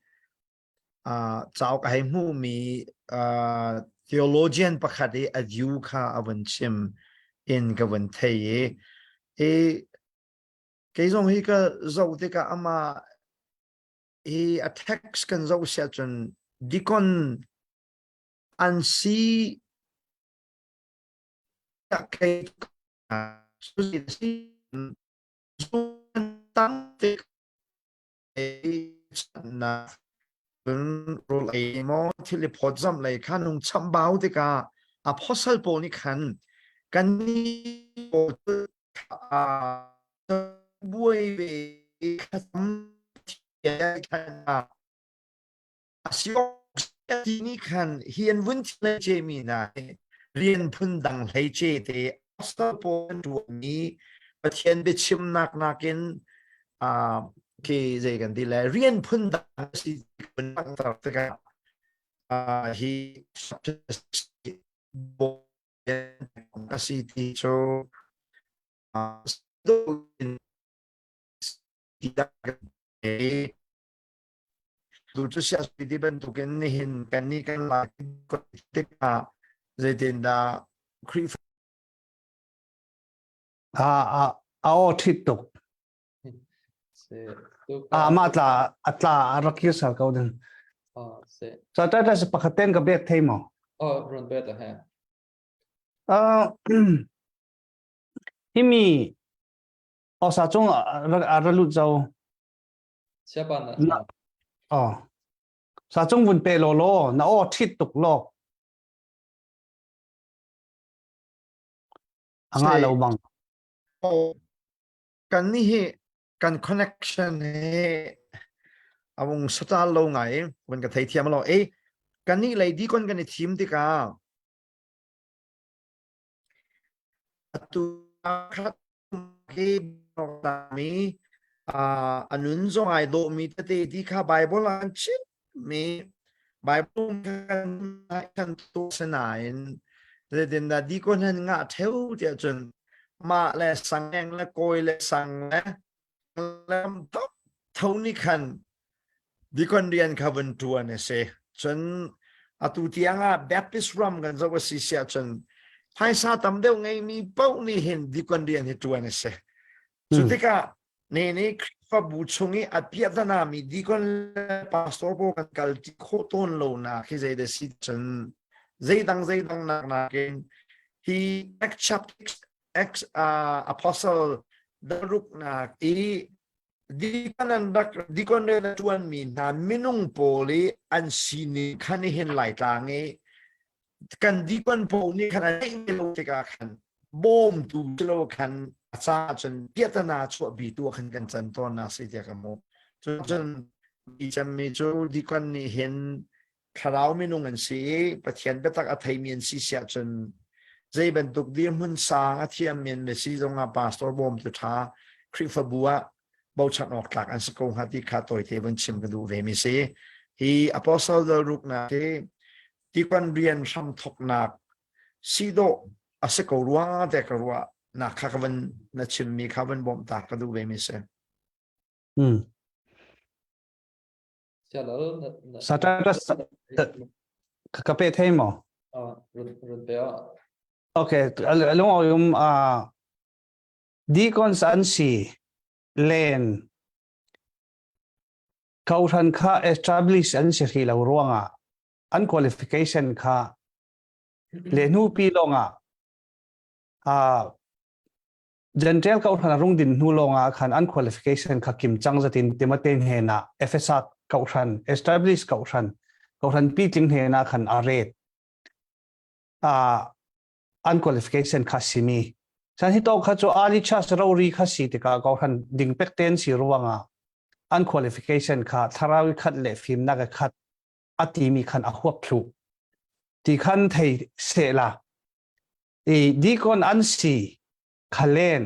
Uh, cauk a hei hmuhmi uh, theologian pakhat i a view kha a vun chim in ka vun thei i i kei zong hi ka zoh tikah amah hi a text kan zoh siah cun deacon an si kei tam cun rawl ei maw thil i phawtzamh lei kha nung chambau tikah apostle pawl nih khan kan pawl buai ve Ti nih khan hi an vun thil cemi hna hi rian phundang hleice te pastor pawl an ṭuanmi Pathian biachimnak nakin uh, khi zei kan ti le rian phundang si langhter tikah uh, hi a si ti cu uh, Tu cu siaspi ti bantukin nihin kan nih kan lak tikah zeitindah Khrihfa A a a aw ṭhit tuk. A mah tla a tla a rak kir sal ko ding. So ta ta pakhat ten ka bek thei maw? Oh, run bet a he. Uh, himi osa chung a ra lut zo. Siapa na Na oh. Sa chung vun pe law law na aw ṭhit tuk lawk. A nga lo bang. Kan ni hi kan connection hi awung satal lo ngai vun ka thei thiam lo e kan ni lei di kon kan i thim tikah atu khat hi mi a nun zong ai dawhmi tete ti kha Bible ah an chimmi Bible kan kan tu sinain zeitindah dikon han ngah theu tiah cun mah le sangeng le kawi le sang le lam tho nih khan dikon rian kha vun ṭuan a si. Cun atu tiang ah Baptist ram kan zoh a si siah cun phaisa tam deuh ngeimi paoh nih hin dikon rian hi ṭuan a si. Cu tikah ne nih Khrihfabu chung i a piahtana mi dikon le pastor pawl kan kal ṭi khawh tawn lonak hi zei dah si cun zeidang zeidang nak nakin hi Acts chapter ex uh, apostle daruknak i dikon an rak dikon rian a ṭuanmi hna minung pawl i an sining khan i hin laitlang i kan dikon pawl nih khan an ngeih lo tikah khan bawmtu si lo khan a caah cun piahtana chuahpi tu ah khan kan can tawn nak si tiah ka hmuh cun i cemmi cu dikon nih hin thlarau minung an si i Pathian biatak a theimi an si siah cun zei bantuk dirhmun sang a thiammi an si zongah pastor bawmtu ṭha Khrihfabu ah bochan awk tlak an si ko hnga ti kha tawite vun chim ka duh ve mi si. Hi apostle dal ruknak hi tikon rian hram thoknak si dawh a si ko rua te ka ruah nak kha ka van na chimmi kha van bawmh ta ka duh ve mi si. Hmm. Saturday ka pe thei maw? Okay, lung um a deacons an si len kohhran kha establish an si hrih lo ruangah an qualification kha le hnu pi lawngah Gentile kohhran a rung din hnu lawngah khan an qualification kha kim cang zatin Timote hnenah Ephesus kohhran establish kohhran kohhran pitling hnenah khan a ret uh, an qualification kha simi san hi to kha chu ali chas rori kha si tikah kohhran ding pek ten si ruangah an qualification kha thlarau khat le fimnak khat atimi khan a huap thlu ti khan thei se la i deacon an si khalen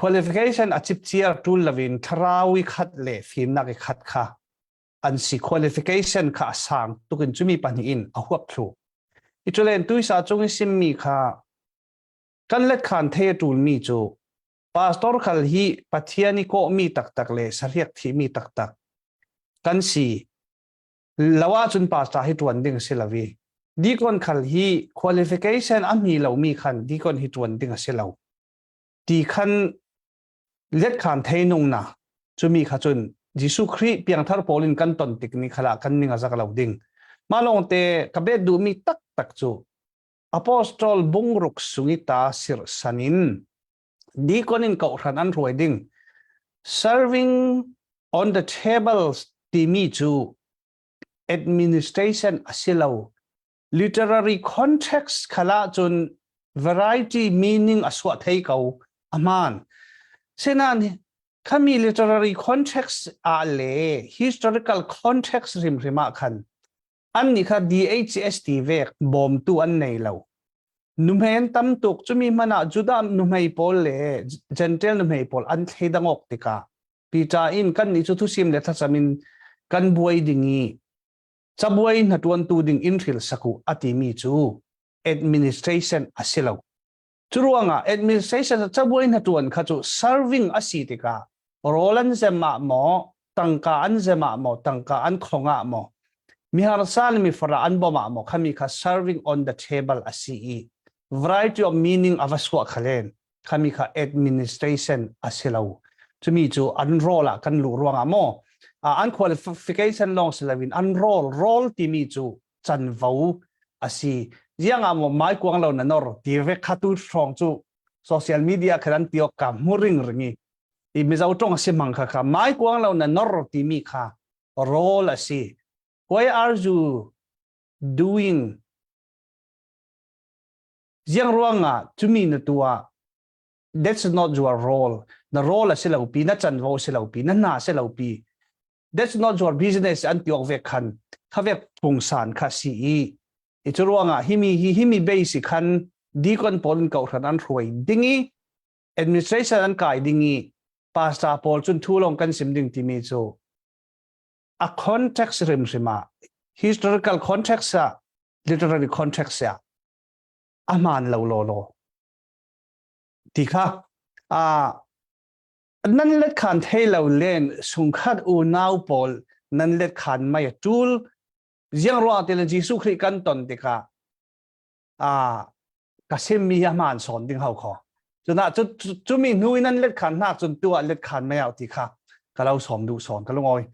qualification a chipchiar tul lovin thlarau i khat le fimnak i khat kha an si qualification kha a sang tukin chumi pahnih in a huap thlu i chulen tuisa chung i simmi kha kan let khan thei a tul mi cu pastor khal hi pathian i kawh mi taktak le sariak thi mi taktak kan si. Lo ahcun pastor hi ṭuan ding a si lo i deacon khal hi qualification a hmi lomi khan deacon hi ṭuan ding a si lo. Ti khan let khan thei nung na cumi kha cun Jesuh Khrih piangthar pawl in kan ton tik ni khala kan ning a zak lo ding. Mah lawng te ka bet duhmi taktak cu Apostol bungruk sungi ta sirhsan in deacon in kohhran an hruai ding serving on the tables timi cu administration a si lo literary context khala cun variety meaning a suah thei ko aman senan khami literary context a le historical context rim rima khan an nih kha DHST vek bawmtu an nei lo nuhmei an tam tuk cumi hmanh ah Judah nuhmei pawl le Gentile nuhmei pawl an thleidang awk tikah Peter in kan nih cu thusim le thlacam in kan buai ding i cabuai hna ṭuantu ding in hril saku a timi cu administration a si lo Curuangah administration cabuai hna ṭuan kha cu serving a si tikah rawl an zem ah maw, tangka an zem ah maw, tangka an khong ah maw, miharsa le mifara an bawm ah maw khami kha serving on the table a si i variety of meaning a va suah khalen khami kha administration a si lo. Cumi cu an role ah kan luh ruangah maw an qualification lawng si loin an role role timi cu canvo a si ziang ah maw mai kuang lo na nor ti ve khatu hrawng cu social media khan an tiok ka muring ringi i mizo tong si mang kha kha mai kuang lo na nor ti mi kha role a si why are you doing ziang ruanga chumi na tua that's not your role the role a si lo pi na chanvo si lo pi na na si lo pi that's not your business an tiok ve khan kha vek pungsan kha si i i chu ruangah himi hi himi base khan deacon pawl in kohhran an hruai ding i administration an kai ding i pastor pawl cun thu long kan sim ding timi cu a context rim hrima historical context ah literary context ah a man lo lo lo ti kha a Nan let khan thei lo len sungkhat unau pawl nan let khan mai a ṭul. Ziang ruang ti le Jesuh Khrih kan ton tikah a ka simmi hi a hmaan sawn ding hau kho. Cuna cu cumi hnu in nan let khan hnak cun tu ah let khan mai au ti kha ka lo sawm duh sawn ka lungawi.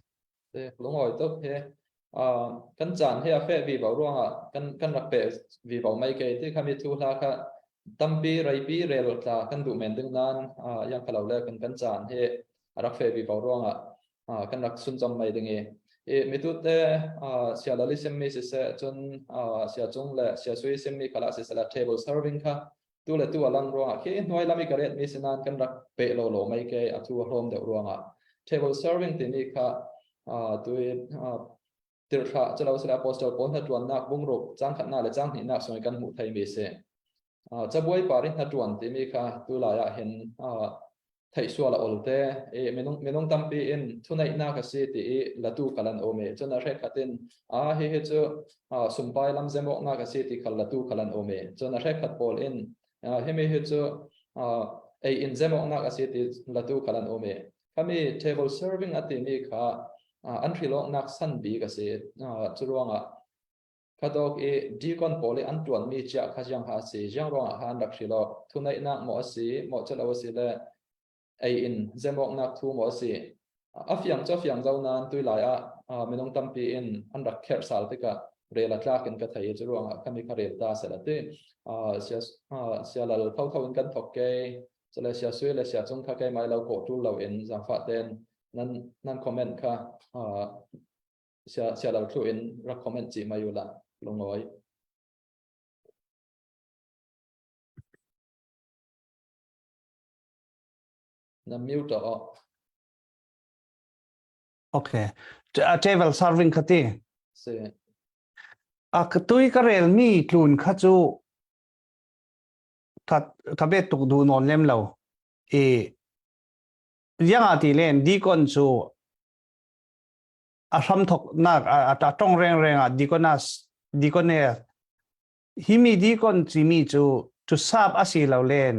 Lungawi tuk he kan caan hi a feh vi bo ruangah kan kan rak pe vi bo mai ke ti khami thu hla kha tampi reipi rel tla kan duh men ding nan yang khalo le kan kan caan hi a rak fe vi bo ruangah kan rak sun chom mai ding i i mitu te sia lali sim mi si se cun sia cung le sia sui sim mi khala si sela table serving kha tu le tu alang ruangah khi hnuai lami ka ret mi sinan kan rak pe lo lo mai ke a thu hlawm deuh ruangah table serving timi kha tu i tirhra chalo sila apostle pawl hna tuannak bungruk chang khatna le chang hnihnak sung kan hmuh thei mi si cabuai pari hna tuan timi kha tu lai ah hin theih sual a ol te i minung minung tampi in thuneihnak a si ti i latu kal an um i cun a hrek in a hi hi cu sumpai lam zemawknak a si ti khal latu khal an um i cun a hrek khat pawl in himi hi cu ei in zemawknak a si ti latu khal an um i khami table serving a timi kha an hrilawknak san bik a si cu ruangah Khadawk i deacon pawl i an ṭuanmi chiah kha ziang ha a si, ziang ruangah kha an rak hril awk, thuneihnak maw a si, maw celo a si le ei in zemawknak thu maw a si. A fiang cu a fiang zo nain tuilai ah minung tampi in an rak kherh sal tikah rel a tlak in ka thei i cu ruangah khami kha rel ta seh ti. Sia lal thotho in kan thok ke, cule sia sui le sia cung kha keimah lo kawh ṭul lo in zaangfah ten nan nan comment kha sia sia lo thlu in rak comment chi mai ula lungawi na mute o Okay. Table serving kha ti. Si. A ka tui ka rel mi tlun kha chu ka ka bet tuk du non lem lo. E yang a ti len deacon chu a hramthoknak a tong rengreng ah deaconas deacone himi deacon timi cu cu sap a si lo len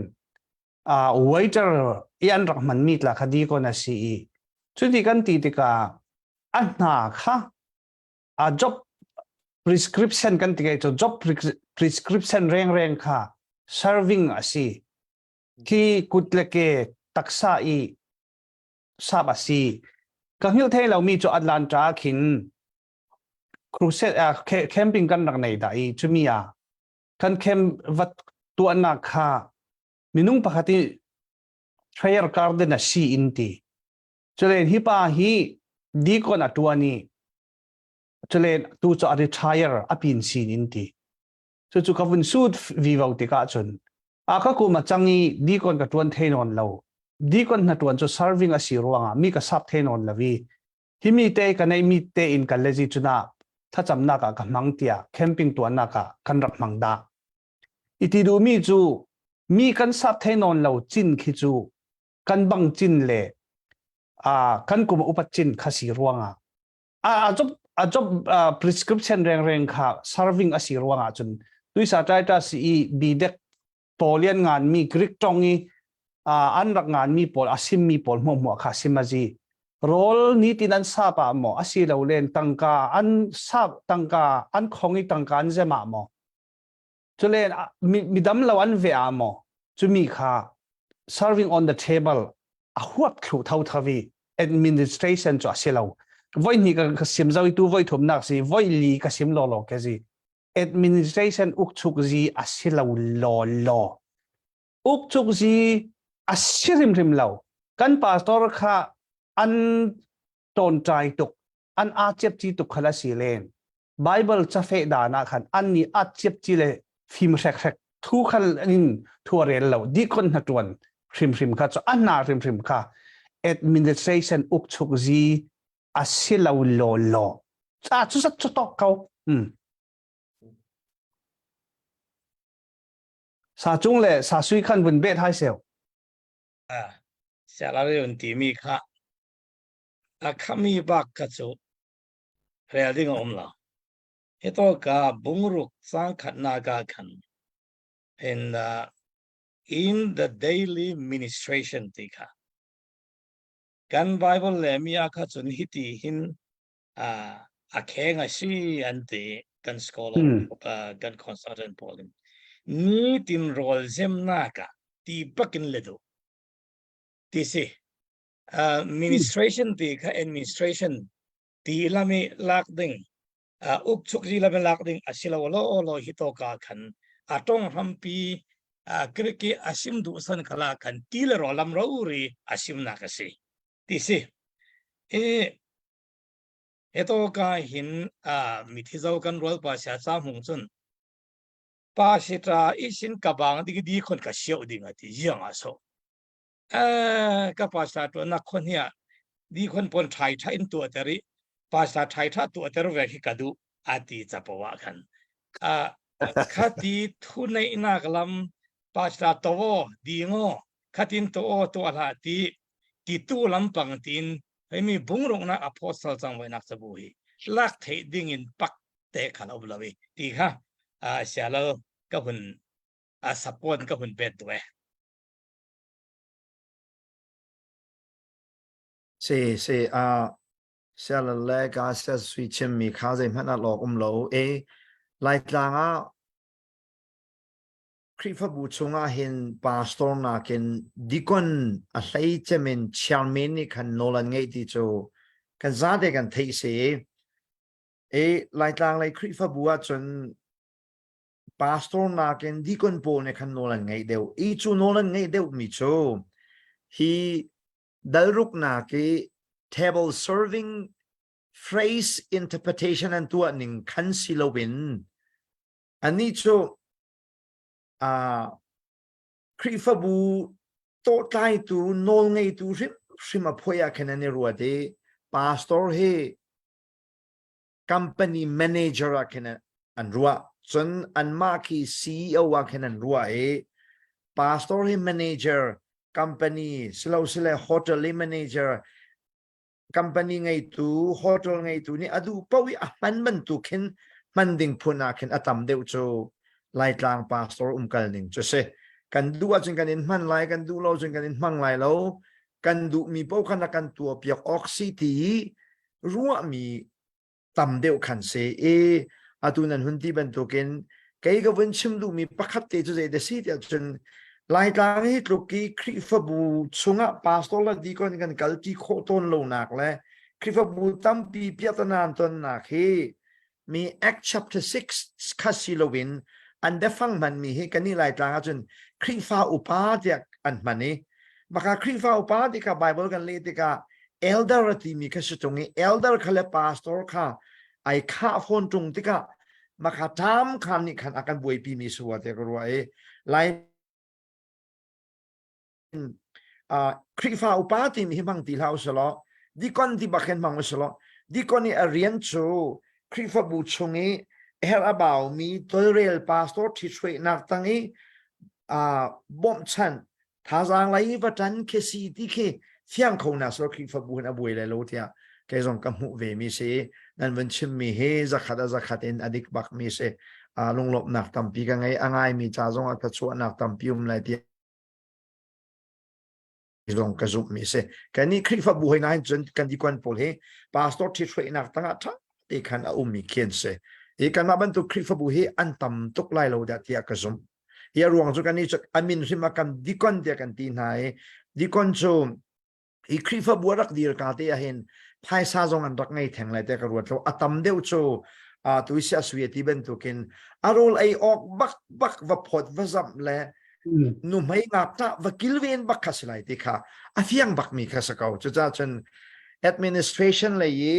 uh, waiter i an rak hmanmi tla kha deacon a si i cuti kan ti tikah a hna kha. A job prescription kan ti cu job prescription reng reng kha serving a si. Khi kut le ke taksa i sap a si. Ka hngilh thei lomi cu Atlanta khin crusade uh, camping kan rak nei da i chumi ah kan camp vat tuahnak kha minung pakhat i prayer garden a si in ti. Culen hi pa hi deacon a tuan i culen tu cu a retire a pin sin in ti. Cucu ka vun sut vivo tikah cun a ka kum a cang i deacon ka tuan thei nawn lo. Deacon hna tuan cu serving a si ruangah mi ka sap thei nawn lo i hi mi te ka nei mi te in kan lezi cuna thlacamnak ah ka hmang tiah camping tuannak ah kan rak hmang dah. Iti duhmi cu mi kan sap thei nawn lo cin khi cu kan bang cin le kan kum upat cin kha si ruangah a job a job prescription reng reng kha serving a si ruangah cun tuisa taita si i bidek polian ngan mi Greek tong i an rak ngan mi pawl a sim mi pawl hmuah hmuah kha simazi rawl ni tin an sap ah maw asi lo len tangka an sap tangka an khong i tangka an zem ah maw Culen midam lo an ve ah maw cumi kha serving on the table a huap thlu tho thavi administration cu a si lo. Voi hnih ka sim zau tu voi thumnak si voi li ka sim law law ke zi administration ukchuk zi a si lo law law ukchuk zi a si hrimhrim lo kan pastor kha an tontai tuk an aa ciap ci tuk khala si len Bible cafe dan ah khan an nih a ciap ci le fim hrek hrek thu khal in thu rel lo dikon hna tuan hrimhrim kha cu an hna hrimhrim kha administration ukchuk zi a si lo law law ca cu sat cu tok ko hmm. sa cung le sa sui khan vun bet hai seo a salary un ti mi kha a khami bak ka chu Rel ding a um lo. Hi to ka bungruk cang khatnak ah khan in the in the daily ministration ti kha kan Bible le mi ah kha cun hiti hin uh, a kheng a si an ti kan scholar uh, kan consultant pawl in ni tin rawl zemnak ah ti bakin le du ti si uh, ministration ti kha administration ti lami lak ding uh, uk chuk ji lami lak ding asilo lo lo hi to ka khan atong rampi uh, kriki asim du san khala khan ti le ro lam ro ri asim na ka si ti si e heto ka hin a mithi zo kan rol pa sha cha hmung chun pa si tra isin ka bang ding di khon ka siau ding ati yang a so ka pastor tuan nak khon hiya di khon pon thai tha in tu teri pastor thai tha tu ter ve khi kadu ati chapawa khan a khati thu nei nak lam pastor towo dingo khatin to o to la ti ti tu lam pang tin hemi bungrong na apostle chang voi nak chabu hi lak thei ding in pak te khan oblawi ti kha a sialo ka hun a support ka hun pet tu e Si si a siala le ka sia sui chimmi kha zeihmanh ah lawk um lo e Laitlang ah Khrihfabu chungah hin pastor nakin deacon a hlei cemin chairman nih khan nawl an ngeih ti cu kan zate kan theih si e Laitlang lei Khrihfabu ahcun pastor nakin deacon pawl nih khan nawl an ngeih deuh i cu nawl an ngeih deuhmi cu hi dalruknak i table serving phrase interpretation an tuah ning khan si loin anih cu uh, Khrihfabu tawhtlaitu nawlngeitu hrimhrim a phuai ah khan an i ruat i pastor hi company manager ah khin an ruah cun anmah khi CEO ah khin an ruah i pastor hi manager company silo sile hotel i manager company ngeitu hotel ngeitu nih a duh paoh i a hman bantuk khin hman ding phun ah khin a tam deuh cu Laitlang pastor umkal ning cu si kan duh ahcun kan in hman lai kan duh lo cun kan in hmang lai lo kan duhmi paoh khan a kan tuah piak awk si ti ruahmi tam deuh khan si i atu nan hun ti bantukin kei ka vun chim duhmi pakhat te cu zei da si tiah cun Laitlang hi tluk i Khrihfabu chungah pastor le deacon kan kalti khawh tawn lonak le Khrihfabu tampi piahtanan tonnak hi mi Act chapter 6 kha si loin an biafang hmanmi hi kan nih Laitlang ahcun Khrihfa upa tiah an hman i maka Khrihfa upa ti kha Bible kan leh tikah elder a timi kha si tung i elder kha le pastor kha ai khah fawn tung tikah maka tam khan nih khan a kan buaipi mi suwa te ka ruah i lai Khrihfa upa timi hi hmang ti hlah usalaw dikon ti bak hin hmang usalaw dikon i a rian cu Khrihfabu chung i herh a baumi tolrel pastor ṭhithruainak tang i bawmhchanh thazaang lei va ṭan khi si ti khi fiang kho na sor Khrihfabu hin a buai lai lo tiah kei zong ka hmuh ve mi si nan vun chimmi hi zakhat a zakhat in a dik bak mi si lunglawmhnak tampi ka ngei a ngai mi ca zong a thluachuahnak tampi um lai tiah zong ka zumh mi si kan nih Khrihfabu hoi nain cun kan dikon pawl hi pastor ṭhithruainak tangah ṭha te khan a ummi khi an si i kanmah bantuk Khrihfabu hi an tam tuk lai lo dah tiah ka zumh hi a ruang cu kan nih cu a min hrim ah kan dikon tiah kan ti hna i dikon cu hi Khrihfabu a rak dir ka te ahhin phaisa zong an rak ngei theng lai tiah ka ruat lo a tam deuh cu tu sia sui ti bantukin a rawl ei awk bak bak va phawt va zamh le nuhmei ngakṭah va kilven bak kha si lai ti kha a fiang bak mi kha si ko cucaah cun administration lei i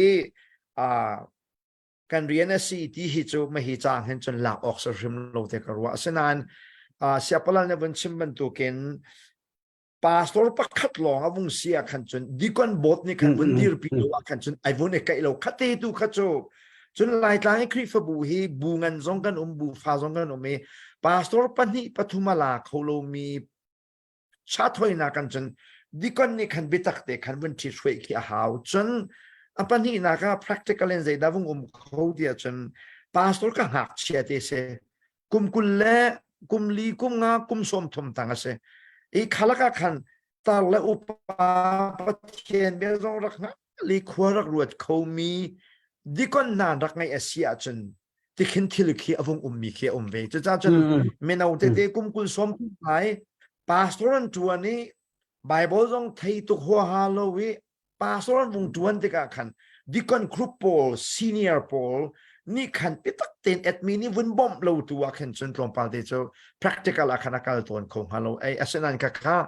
kan rian a si ti hi cu mahi caang hin cun lak awk si hrim lo te ka ruah asinain siapalal nih vun chim bantukin pastor pakhat lawng a vung si ah khan cun deacon board nih khan vun dirpi lo ah khan cun ai vun i kaih lo khate tu kha cu cun Laitlang i Khrihfabu hi bu ngan zong kan um bu fa zong kan um i pastor pahnih pathum a la kho lomi chathoinak kan cun deacon nih khan biatak te khan vun ṭhi hruai khi a hau cun a pahnihnak ah practical in zeidah vung um kho ti ahcun pastor ka ngakchia te si kum 20 le kum li kum nga kum 30 tang a si i khalak ah khan tar le upa pathian bia zong rak nga li khua rak ruat khomi dikon hna rak ngaih a si ahcun tikhin thil khi a vung ummi khi a um ve cucaah cun mino tete kum 20 som lai pastor an tuan i Bible zong thei tuk huaha lo i pastor an vung ṭuan tikah khan deacon group pawl senior pawl nih khan biatak tein admin nih vun bawmh lo tu ah khan cun tlawmpal te cu practical ah khan a kal tawn kho hnga lo ei asinain kha kha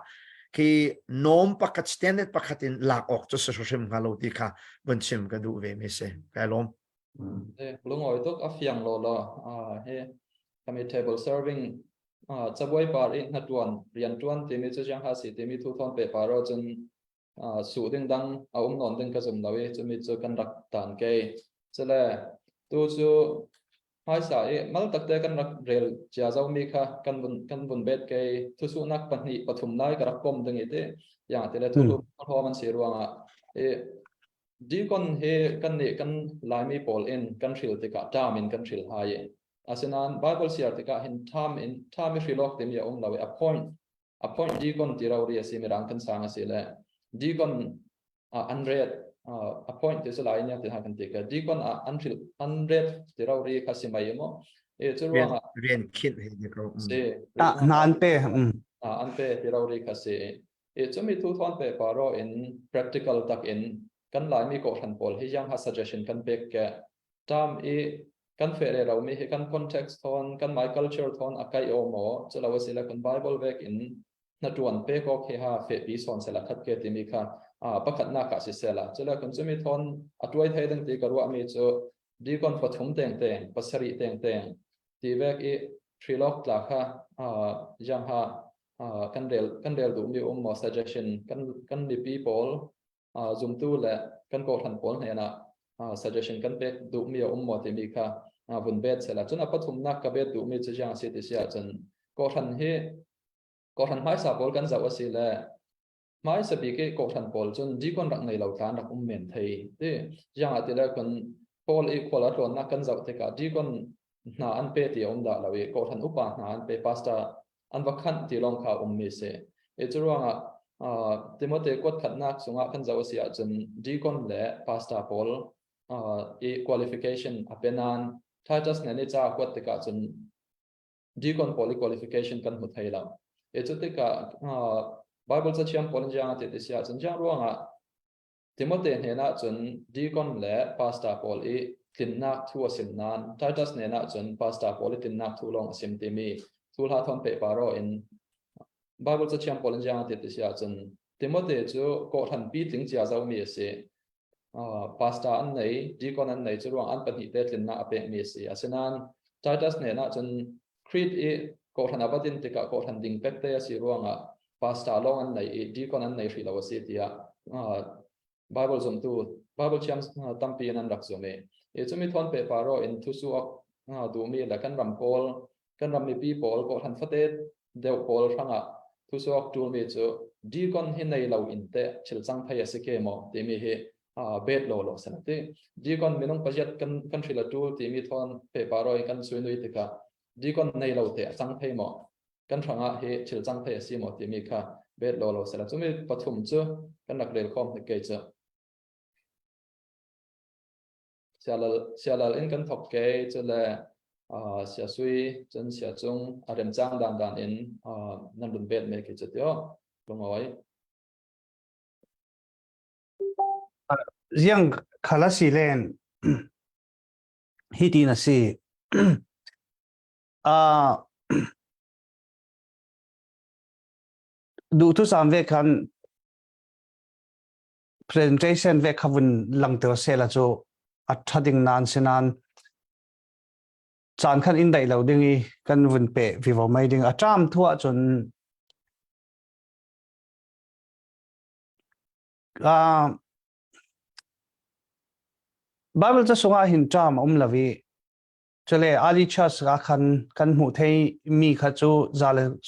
khi norm pakhat standard pakhat in lak awk cu si hrim hnga lo ti kha vun chim ka duh ve mi si kai lawm Lungawi tuk a fiang law law hi kami table serving cabuai par i hnatuan rian tuan timi cu jiang ha si timi thu thon pe paro cun suh ding dang a um nawn ding ka zum lo i cumi cu kan rak tan kei cule tu cu hmaisa i mal takte kan rak rel cia zomi kha kan vun kan vun bet kei thusuhnak pahnih pathum lai ka rak pom ding i ti yang ti le thu hlawm an si ruangah i deacon hi kan nih kan laimi pawl in kan hril tikah term in kan hril hai i asinain bible siar tikah hin term in term i hrilawk timi a um lo i appoint appoint deacon ti ro ri a si mirang kan sang a si le deacon an ret appoint ti su lai nya ti ha kan ti ka deacon an hril an ret ti ro ri kha si mai mo e chu ruang rian khinh he ni ko si na an pe an pe ti ro ri kha si e chumi thu thon pe pa ro in practical tak in kan lai mi ko hran pawl hi yang ha suggestion kan pek ke term i kan fere lo mi hi kan context thon kan my culture thon a kai o mo chulo asila kan bible vek in na tuan pe ko khe ha fe pi son sela khat ke ti mi kha a pakhat na ka si sela chula kun chumi thon a tuai thei ding ti ka ruwa mi chu deacon pathum teng teng pasari teng teng ti vek i trilok tla kha a jang ha kan rel kan rel du mi um mo suggestion kan kan mipi pawl zumtu le kan kawhhran pawl hnenah suggestion kan pek duhmi a um maw timi kha vun bet sela cun a pathumnak ka bet duhmi cu jiang si ti si ahcun kawhhran hi kawhhran hmaisa pawl kan zoh a si le hmaisa bik i kawhhran pawl cun deacon rak ngei lo tlan rak um men thei ti jiang ah ti le kun Paul i khual a tlawnnak kan zoh tikah deacon hna an pe ti a um dah lo i kawhhran upa hna an pe pastor an va khanh ti lawng kha ummi si. I cu ruangah Timote kuat khatnak chungah kan zoh a si ahcun deacon le pastor pawl i qualification a pe nain Titus nih ni ca kuat tikah cun deacon pawl i qualification kan hmu thei lo. E cu tikah Bible cathiang pawl in jiang a ti ti si ahcun jiang ruangah Timote hnenah cun deacon le pastor pawl i tlinnak thu a sim nain Titus hnenah cun pastor pawl i tlinnak thu lawng a sim timi thu hla thawn pe paro in Bible cathiang pawl in jiang a ti ti si ahcun Timote cu kawhhran pi tling cia zomi a si. Pastor an nei, deacon an nei cu ruang an pahnih te tlinnak a pekmi a si. Asinain Titus hnenah cun Crete i kawhhran a va din tikah kawhhran ding pekte a si ruangah pastor lawng an nei i deacon an nei hrih lo a si tiah Bible zumtu Bible thiam tampi in an rak zum i i cumi thawn pe paro in thusu ok duhmi le kan ram pawl kan ram mipi pawl kawhhran fate deuh pawl hrangah thusu ok ṭulmi cu deacon hi nei lo in te thil cang thei a si ke maw timi hi bet law law san ti deacon minung pariat kan kan hril a ṭul timi thawn pe paro in kan suinui tikah deacon nei lo te a cang thei maw kan hrangah hi thil cang thei a si maw timi kha bet law law sela cumi pathum cu kan rak rel khawm hnik kei cu sialal sialal in kan thok ke cu le sia sui cun sia cung a rem cang dan dan in nan run bet me ke chu tio lungoi Ziang khala si len hi tin a si. Duhthusam ve khan presentation ve kha vun langter sela cu a ṭha ding nan si nain caan khan in daih lo ding i kan vun pe vivo mai ding a ṭam thu ahcun Bible ca sungah hin ṭam a um lo i Cule Ali Church ah khan kan hmuh thei mi kha cu 150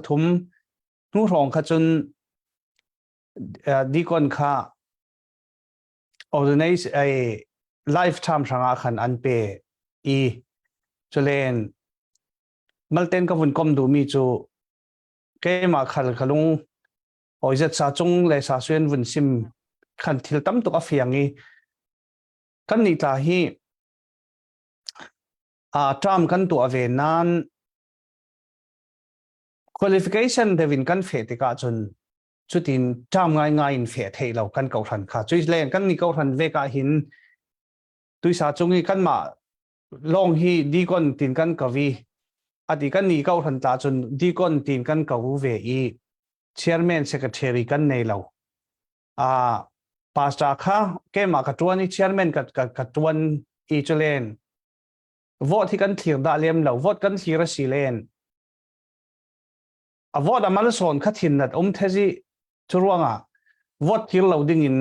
300 hnu hrawng kha cun deacon kha ordinate ai lifetime hrangah khan an pe i culen malten ka vun kom duh mi cu keimah khal ka lung oizet sa cung le sa suen vun sim khan thil tam tuk a fiang i kan nih tla hi Term kan tuah ve nain qualification deuh in kan feh tikah cun cutin term ngaingai in feh theih lo kan kohhran kha. Cui len kan ni kohhran vek ah hin tuisa cung i kanmah lawng hi deacon tin kan kavi ati kan ni kohhran ta cun deacon tin kan ko ve i chairman secretary kan nei lo. Pastor kha keimah ka ṭuan i chairman ka ka ka ṭuan i culen vote hi kan thlir dah lem lo vote kan thlir a si len a vote a mal sawn kha thin nat um thezi cu ruangah vote thlir lo ding in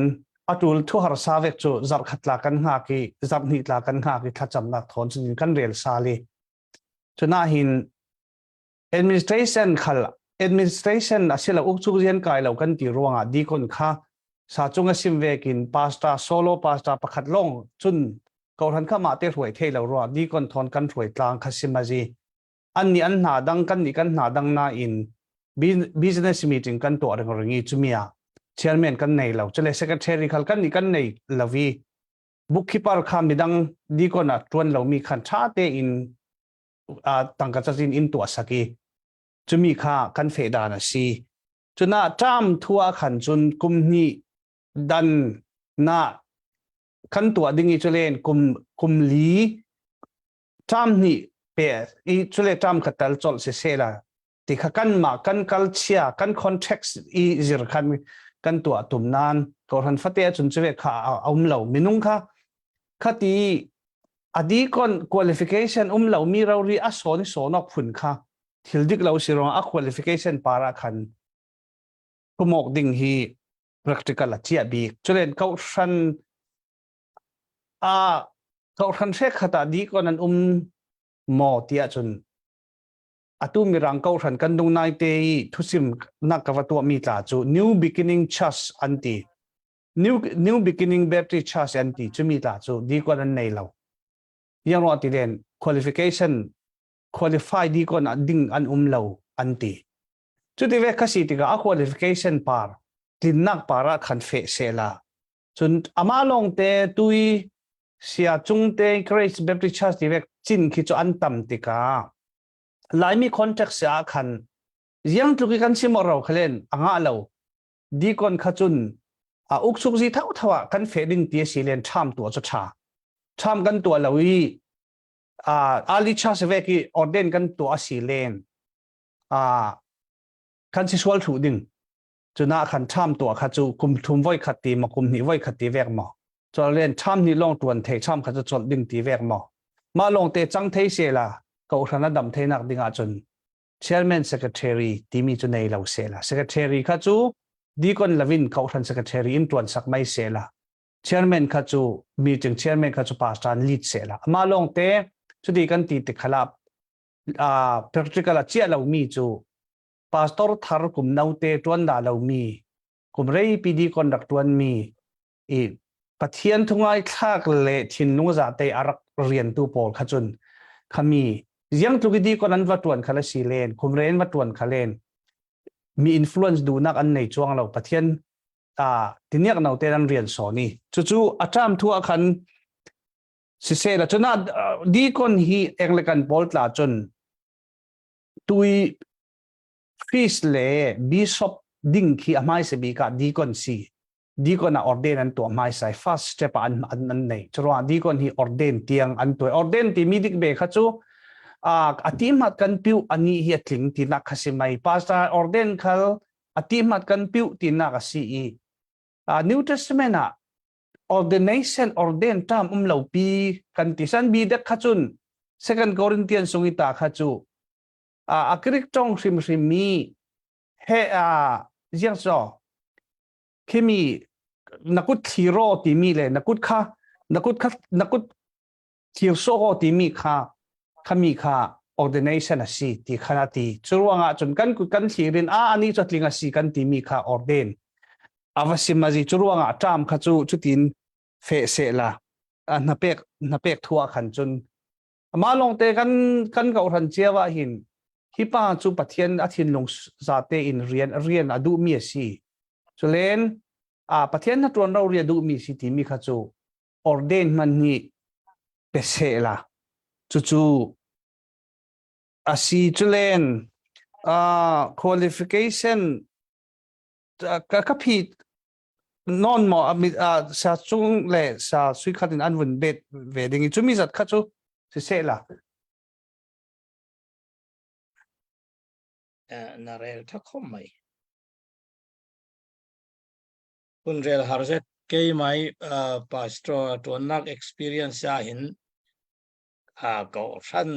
atul thu harsa vek cu zarh khat tla kan hngak i zarh hnih tla kan hngak i thlacamnak thawn cun kan rel sali cuna hin Administration khal administration asilo ukchuk rian kai lo kan ti ruangah deacon kha sa cung a sim vekin pastor solo pastor pakhat long cun kohhran kha mah te hruai thei lo ruah deacon thon kan hruai tlang kha sim azi an ni an hna dang kan ni kan hna dang na in business meeting kan tuah reng ringi chumia chairman kan nei lo chule secretary khal kan ni kan nei lovi bookkeeper kha midang deacon a tuan lo mi khan tha te in tangka cazin in tuah sak i cumi kha kan feh dan a si cuna ṭam thua khan cun kum hnih dan na kan tuah ding i culen kum kum li ṭam hnih pe i cule ṭam kha tal colh si se la ti kha kan mah kan kal chia kan context i zir khan kan tuah tum nan kohhran fate cun cuve kha a um lo minung kha khati adi kon qualification um lo mi rori a sawn i sawnok phun kha thil dik lo si rong a qualification para khan kumok ding hi practical a chia bik chulen ko hran a ko hran hre khata di kon an um mo tia chun atu mirang ko hran kan dung nai te i thusim nak ka va tua mi tla chu new beginning church an ti New, New Beginning Baptist Church an ti cumi tla cu deacon an nei lo. Yang ruah ti len qualification qualify deacon ding an um lo an ti. Cuti ve khasi tikah a qualification par tlinnak par ah khan fe se la. Cun ama lawng te tui Sia Cungte Grace Baptist Church ti vek cin khi cu an tam tikah Laimi context ah khan ziang tluk i kan sim ro khalen anga lo deacon kha cun a uksuk zi thau thawa kan fe ding ti si len tham tu chu tha tham kan tua lo i a ali cha se ve ki ordain kan tu asi len a kan si sual thu ding cuna khan tham tua kha chu kum thum voi khat ti ma kum ni voi khat ti vek mo chol len tham ni long tuan thei tham kha chu chol ding ti vek mo ma long te chang thei se la ko hrana dam thei nak ding ah chun chairman secretary timi chu nei lo se la secretary kha chu deacon lavin kohhran secretary in tuan sak mai se la chairman kha chu meeting chairman kha chu pastor lead se la ama long te chuti kan ti te khala a practical a chia lo mi chu pastor thar kum nau te tuan da lo mi kum rei pd conduct tuan mi i Pathian thungai thlak le thinlung za te arak rian tu pawl kha cun khami ziang tluk i kon an va tuan khala si len khumren va tuan khalen mi influence du nak an nei chuang lo Pathian a tiniak no te an rian so ni chu chu atam thu a khan si se la chuna deacon hi Anglican pawl tla chun tui priest le bishop ding khi a hmai se bi ka deacon si deacon ah ordain an tuah hmaisai first step ah an an, an nei churuang deacon hi ordain tiang an tuai ordain ti mi dik be kha chu a ati mat kan piu ani hi atling ti nak khasi mai pastor ordain khal ati mat kan piu ti nak asi i New Testament ah ordination ordain term um lo pi kan ti san bi dek kha chun Second Corinthians sungi ta kha chu a Greek tong hrim hrim mi he a jiang so Khimi na kut thli raw timi le na kut kha na kut kha na kut thir sawh timi kha khami kha ordination a si ti khan a ti. Cu ruangah cun kan kut kan thlir in a ani cu tling a si kan timi kha ordain ava sim azi cu ruangah ṭam kha cu cutin fe se la na pek na pek thua khan cun Amah lawngte kan kan kohhran cio ah hin hi pa cu Pathian a thinlung zate in rian rian a duhmi a si. Culen a Pathian na ṭuan ro rian duhmi si timi kha cu ordain hman hi pe seh la. Cucu a si culen uh, qualification ka ka phi non maw a sa chung le sa sui khat in an vun bet ve ding i chumi zat kha cu si se la na rel tha khom mai kun rel har zet kei mai pastor tuannak experience a hin a ko hran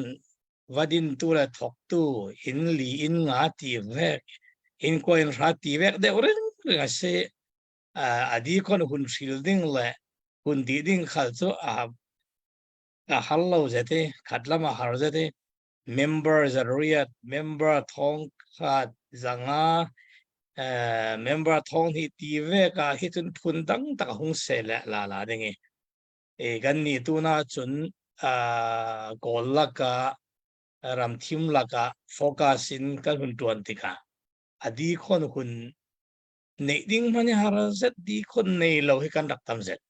vadin tu le thok tu in li in nga ti vek in ko in ra ti vek deuh ring ring a si a di kon hun hril ding le hun di ding khal chu a a har lo zete khat lam a har zete member zariat member thong khat zanga member thong hi ti ve ka hi chun phun dang tak hung se le la la ding i E kan nih tu na cun Kawl lakah ramthim lakah focus in kan hun tuan tikah a di khon hun neih ding hmanh har zet di khon nei lo hi kan rak tam zet.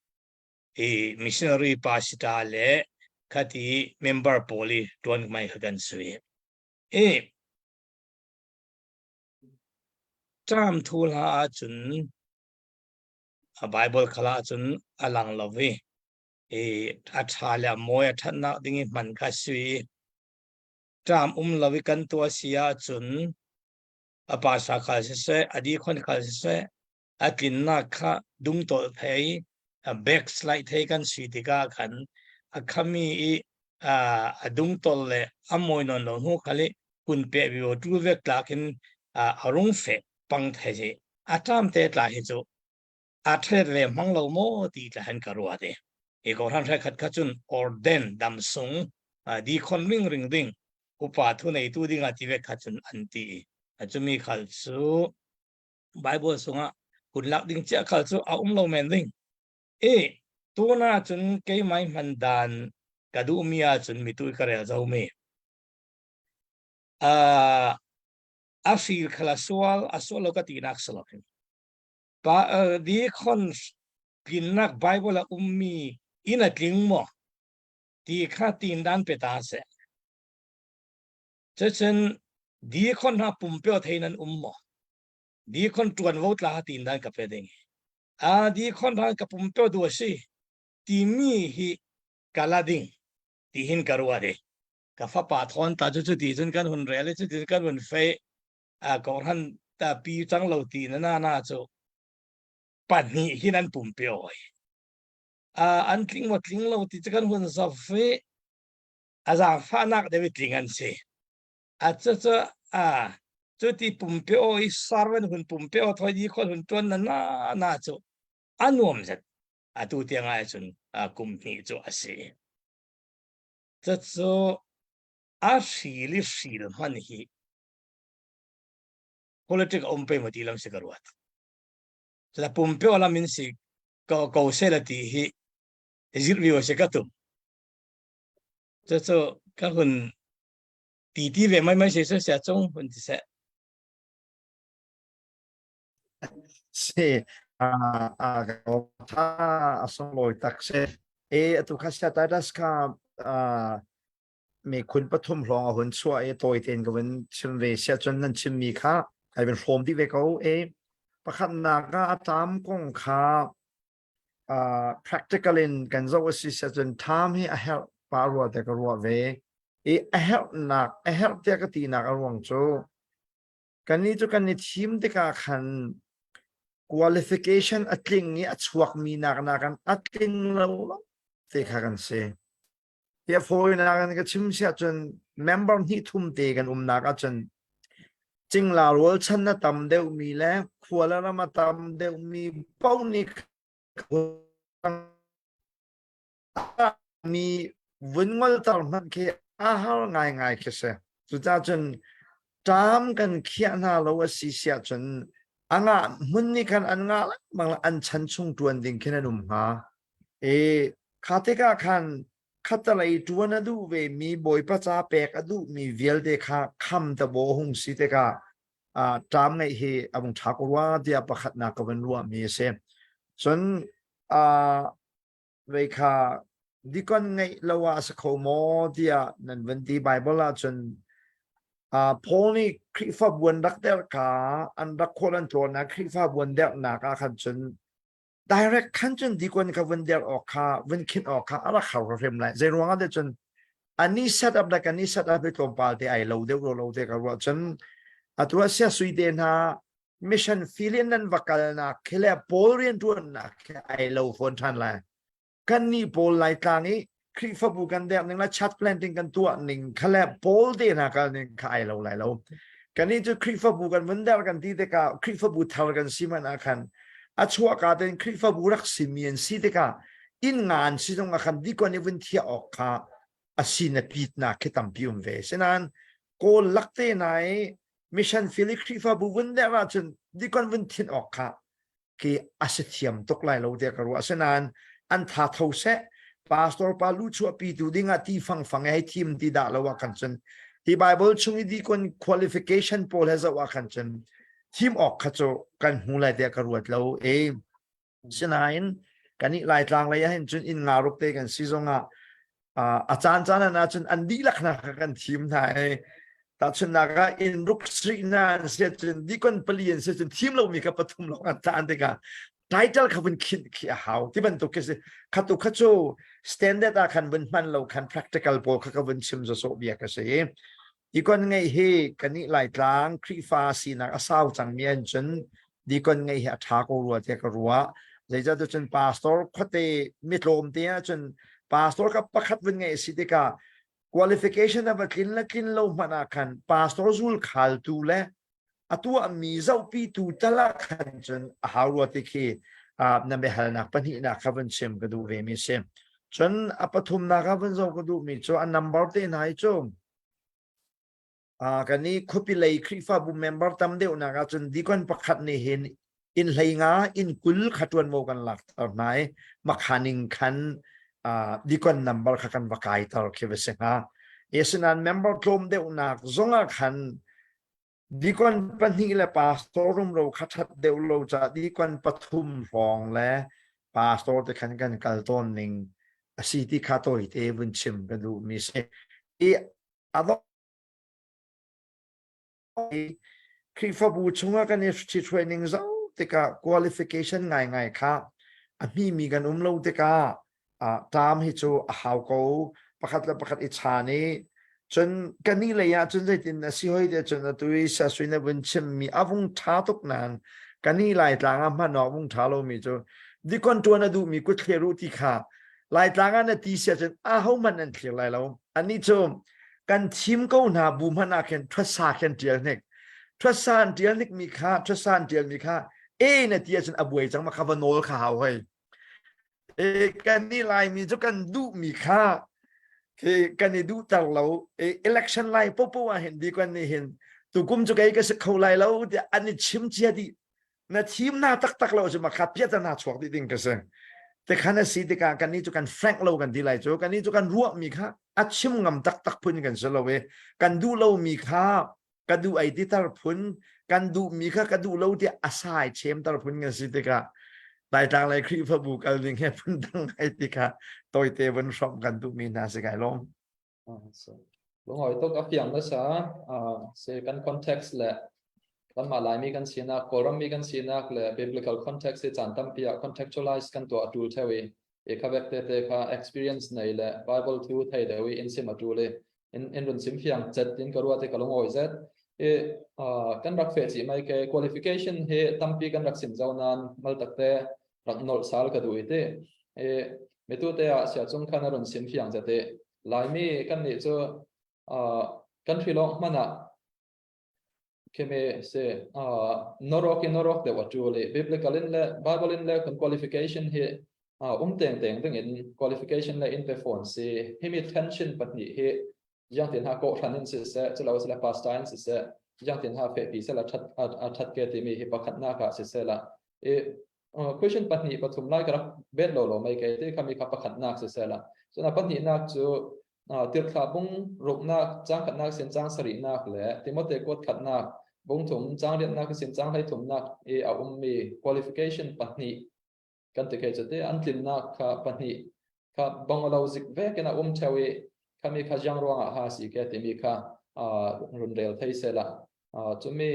I missionary pastor le khati member pawl i tuan mai kha kan sui. E tram thu hla ahcun A Bible khal ahcun a lang lo i i a ṭha le a mawi a ṭhatnak ding i hman kha si i ṭam um lo i kan tuah si ahcun a pasa khal siseh, a dikhon khal siseh, a tlinnak kha dungtolh thei, a backslide thei kan si tikah khan a khami i a dungtolh le a mawi nawn lo hnu khal i kun pe vivo tu vek tlak in a rung feh pang thei si. A ṭam te tla hi cu a ṭhet ve hmang lo maw ti tla hin ka ruat i hi ko hran khat kha cun orden dam sung di khon ring ring ding upa thu nei tu ding a ti ve kha cun an ti i chumi khal cu Bible sungah hun lak ding chia khal cu a um lo men ding e tuna cun keimai hman dan ka duh mi ah cun mi tu ka rel zo mi a a hril khal a sual a sual lo ka tinak si lo pa di khon tlinnak Bible a ummi Inn a tling maw ti kha tin dan pe ta seh. Cucun deacon hna pumpeo thei nan um maw? Deacon ṭuanvo tla tin dan ka pe ding. A deacon hna ka pumpeo du a si timi hi ka la ding ti hin ka ruah ding. Ka fapa thawn ta cu cuti cun kan hun rel i cuti kan hun fei a kohhran ta pi cang lo ti na na na cu pahnih hin an pumpeo oi. An tling maw tling lo ti cu kan hun zoh i a zaangfahnak deuh i tling an si. A cucu a cuti pumpe aw i servant hun pumpe aw thoi di khol hun tuan na na na cu a nuam zet atu tiang ah cun kum hnih cu a si. Cucu a hril i hril hman hi politic a um pe maw ti lam si ka ruat. La pumpe aw lam in si ko ko se la ti hi zirh vio si ka tum. Cucu ka hun ti ti ve mai mai si su sia cung hun ti seh. Si a a tha a sunglawi tak si. E atu kha sia Titus kha mi khun pathum hlawng a hun chuah i tawi tein ka vun chim ve sia cun nan chimmi kha kai vun hrawm dih ve ko e pakhatnak ah a tam kong kha practical in kan zoh a si sia cun tham hi a herh pa rua te ka ruah ve i a herhnak a herh tiah ka tinak a ruang cu kannih cu kan i thim tikah khan qualification a tling i a chuakmi nak nakin a tling lo te kha kan si. Hi a fawinak in ka chim siah cun member hnih thum te kan umnak ahcun cingla rualchan a tam deuhmi le khua le ram a tam deuhmi paoh nih mi vun ngolter hmanh khi a har ngaingai khi si. Cucaah cun ṭam kan khiah hna lo a si siah cun a ngah hmun nih khan an ngah lengmang an chan chung ṭuan ding khin an um hnga. E kha tikah khan khatalei ṭuan a duh ve mi Bawipa ca pek a duh mi vialte kha kham ta bo hung si tikah ṭam ngeih hi a vung ṭha ko rua tiah pakhatnak ka van ruah mi a si. Cun vei kha dikon ngeih lo ah a si kho maw tiah nan van ti Bible ahcun Paul nih Khrihfabu an rak derh ka an rak khual an tlawnnak Khrihfabu an derhnak ah khan cun direct khan cun dikon kha vun derh awk kha vun khinh awk kha a rak har hrim lai zei ruang ah deh cun ani set up le kan i set up hi tlawmpal te ai lo deuh lo lo te ka ruah cun atu ah sia sui te hna mission field nan va kalnak khi le Paul rianṭuannak khi ai lo fawn ṭhan lai. Kannih Paul Laitlang i Khrihfabu kan derh ning le church planting kan tuah ning kha le Paul te hna kal ning kha ai lo lai lo. Kannih cu Khrihfabu kan vun derh kan ti tikah Khrihfabu thar kan si hmanh ah khan a chuahka tein Khrihfabu rak simi an si tikah inn nga an si zong ah khan dikon i vun thiah awk kha a si na pitnak khi tampi um ve. Sinain Kawl lak te hna i mission field i Khrihfabu vun derh ahcun dikon vun thin awk kha khi a si thiam tuk lai lo tiah ka ruah. Asinain an tha tho seh pastor pa lu chuahpi tu ding ah ti fangfang hei thim ti dah lo ah khan cun hi Bible chung i dikon qualification pawl he zoh ah khan cun thim awk kha cu kan hmu lai tiah ka ruat lo e Sinain kan i Laitlang lei ahhin cun inn nga ruk te kan si zongah a caan caan ah cun an dihlak hna kha kan thim hna i tahchunhnak ah inn ruk sarih hna an si cun dikon pali an si cun thim lomi kha pathum lawng an taan tikah title kha vun khinh khi a hau ti bantuk khi si khatu kha cu standard ah khan vun hman lo khan practical pawl kha ka vun chim sawsawh bia ka si Dikon ngeih hi kannih Laitlang Khrihfa sinak a sau cangmi an cun dikon ngeih hi a ṭha ko rua tiah ka ruah. Zeicahtiah cun pastor khuate mitlawm te ahcun pastor kha pakhat vun ngeih a si tikah qualification a va tlin le tlin lo hmanh ah khan pastor zul khaltu le a tuahmi zohpitu tal ah khan cun a hau rua ti khi na biahalnak pahnihnak kha vun chim ka duh ve mi a si. Cun a pathumnak ah vun zoh ka duhmi cu a number te hna hi cu Kan i khuapi lei Khrihfabu member tam deuhnak ahcun deacon pakhat nih hin inn hlei nga inn 20 kha ṭuanvo kan lakter hna i makhaning khan deacon number kha kan va kaiter khi va si hnga. Asinain member tlawm deuhnak zongah khan deacon pahnih le pastor rumro kha ṭhat deuh lo caah deacon pathum hrawng le pastor te khan kan kal tawn ning. A si ti kha tawite vun chim ka duh mi si. I a Khrihfabu chungah kan i ṭhithruai ning zoh tikah qualification ngaingai kha a hmimi kan um lo tikah term hi cu a hau ko. Pakhat le pakhat i chaan i cun kannih lei ah cun zeitin a si hoi te cun atu i siasui na vun chimmi a vung ṭha tuk nain kannih Laitlang ah hman awk vung ṭha lomi cu dikon ṭuan a duhmi kut thlir u ti kha Laitlang ah na ti si ahcun ahohmanh an thlir lai lo. Annih cu kan thim ko hna bu hmanh ah khin ṭhuatsa khin ṭial hnik. Ṭhuatsa an ṭial hnikmi kha ṭhuatsa an ṭialmi kha e na ti ahcun a buai cang ma kha va nawl kha hau hoi. E kan nih Laimi cu kan duhmi kha khi kan i duhter lo. E, election lai popo ah hin dikon nih hin tukum cu kei ka si kho lai lo tiah an i chim cia dih. Na thim na taktak lo cu ma kha piata na chuak dih ding ka si. Te khan a si tikah kan nih cu kan frank lo kan ti lai cu kan nih cu kan ruahmi kha a chim ngam taktak phun kan si lo i kan duh lomi kha ka duh ai ti tar phun kan duhmi kha ka duh lo tiah a sai chem tar phun kan si tikah Laitlang lei Khrihfabu kal ding he phun dang ai ti kha tawite vun hrawmh kan duhmi hna si kai lawm. Lungoi tuk a fiang nasa se kan context le kanmah Laimi kan sinak Kawlram mi kan sinak le biblical context hi caan tampi ah contextualize kan tuah a tul theo i i kha vek te te kha experience nei le Bible thu thei deuh i in sim a tul i in run sim fiang chet in ka ruat i ka lungoi zet i kan rak fe chi mai ke qualification hi tampi kan rak sim zo nan mal takte rak nolh sal ka duh i ti i mitu te ah sia chung khan a run sim fiang zet i Laimi kan nih cu kan thrilong hman ah kheme se norok in norok deuh a tul i biblical in le Bible in le kan qualification hi um teng teng ding in qualification le in pe phone si himi tension pahnih hi yang tin ha ko hran in si se chulo se la pastor in si se yang tin ha fe pi se la that a that ke ti mi hi pakhat na ka si se la i question pahnih pathum lai ka rak bet lo lo mai ke ti khami kha pakhat nak si se la so na pahnih nak cu tirhthlah bung ruknak cang khatnak sin cang sarihnak le Timote kuat khatnak bung thum cang riatnak sin cang hlei thumnak i a ummi qualification pahnih kan ti kei cu te an tlinnak kha pahnih kha bungalow zik vekin a um theo i khami kha jiang ruangah ha si ke timi kha run rel thei se la chumi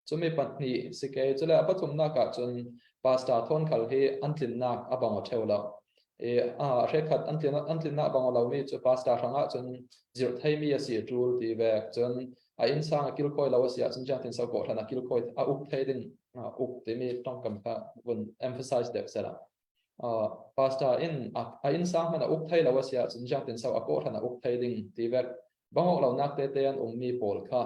Cumi pahnih si ke cule a pathumnak ah cun pastor thawn khal hi an tlinnak a bang a theu lo. I a hrekhat an tlin an tlinnak bang lo mi cu pastor hrangah cun zirh theimi a si a tul ti vek cun a inn sang a kilkhawi lo a si ahcun jiang tin so ko hlan a kilkhawi a uk thei ding uk timi tongkam kha vun emphasize deuh sela. Pastor in a inn sang hman a uk thei lo a si ahcun jiang tin so a ko hlan a uk thei ding ti vek bangok lo nak te te an ummi pawl kha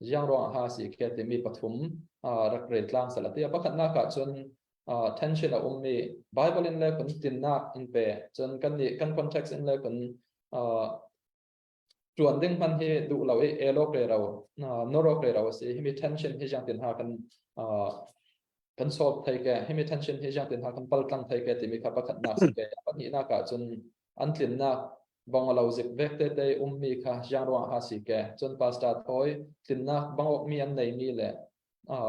Ziang ruangah ha si khe timi pathum rak rel tlang sala ti pakhatnak ah cun tension a ummi Bible in le kun tinnak in pe cun kan nih kan context in le kun tuan ding hman hi duh lo i elok re ro norok re ro si himi tension hi jiang tin ha kan kan solve thei ke himi tension hi jiang tin ha kan pal tlang thei ke timi kha pakhatnak si ke pahnihnak ah cun an tlinnak bangalo zik vek te te ummi kha jiang ruang ha si ke cun pastor thoi tlinnak bangok mi an nei mi le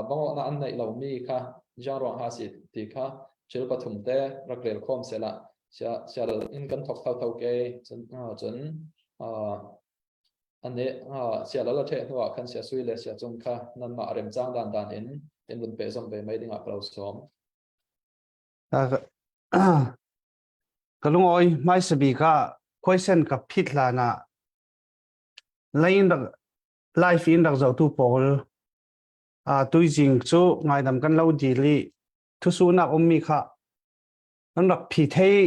bangok na an nei lo mi kha jiang ruang ha si ti kha thil pathum te rak rel khom sela sia sia in kan thok tho tho ke cun cun ane sia la la the hnuah khan sia sui le sia chung kha nan ma rem chang dan dan in in run pe zom ve mai dingah ka lo som. Ka lungawi hmaisa bik ah question ka phit hlan ah lain rak live in rak zohtu pawl tuizing cu ngaidam kan lo dil i thusunak ummi kha an rak phi thei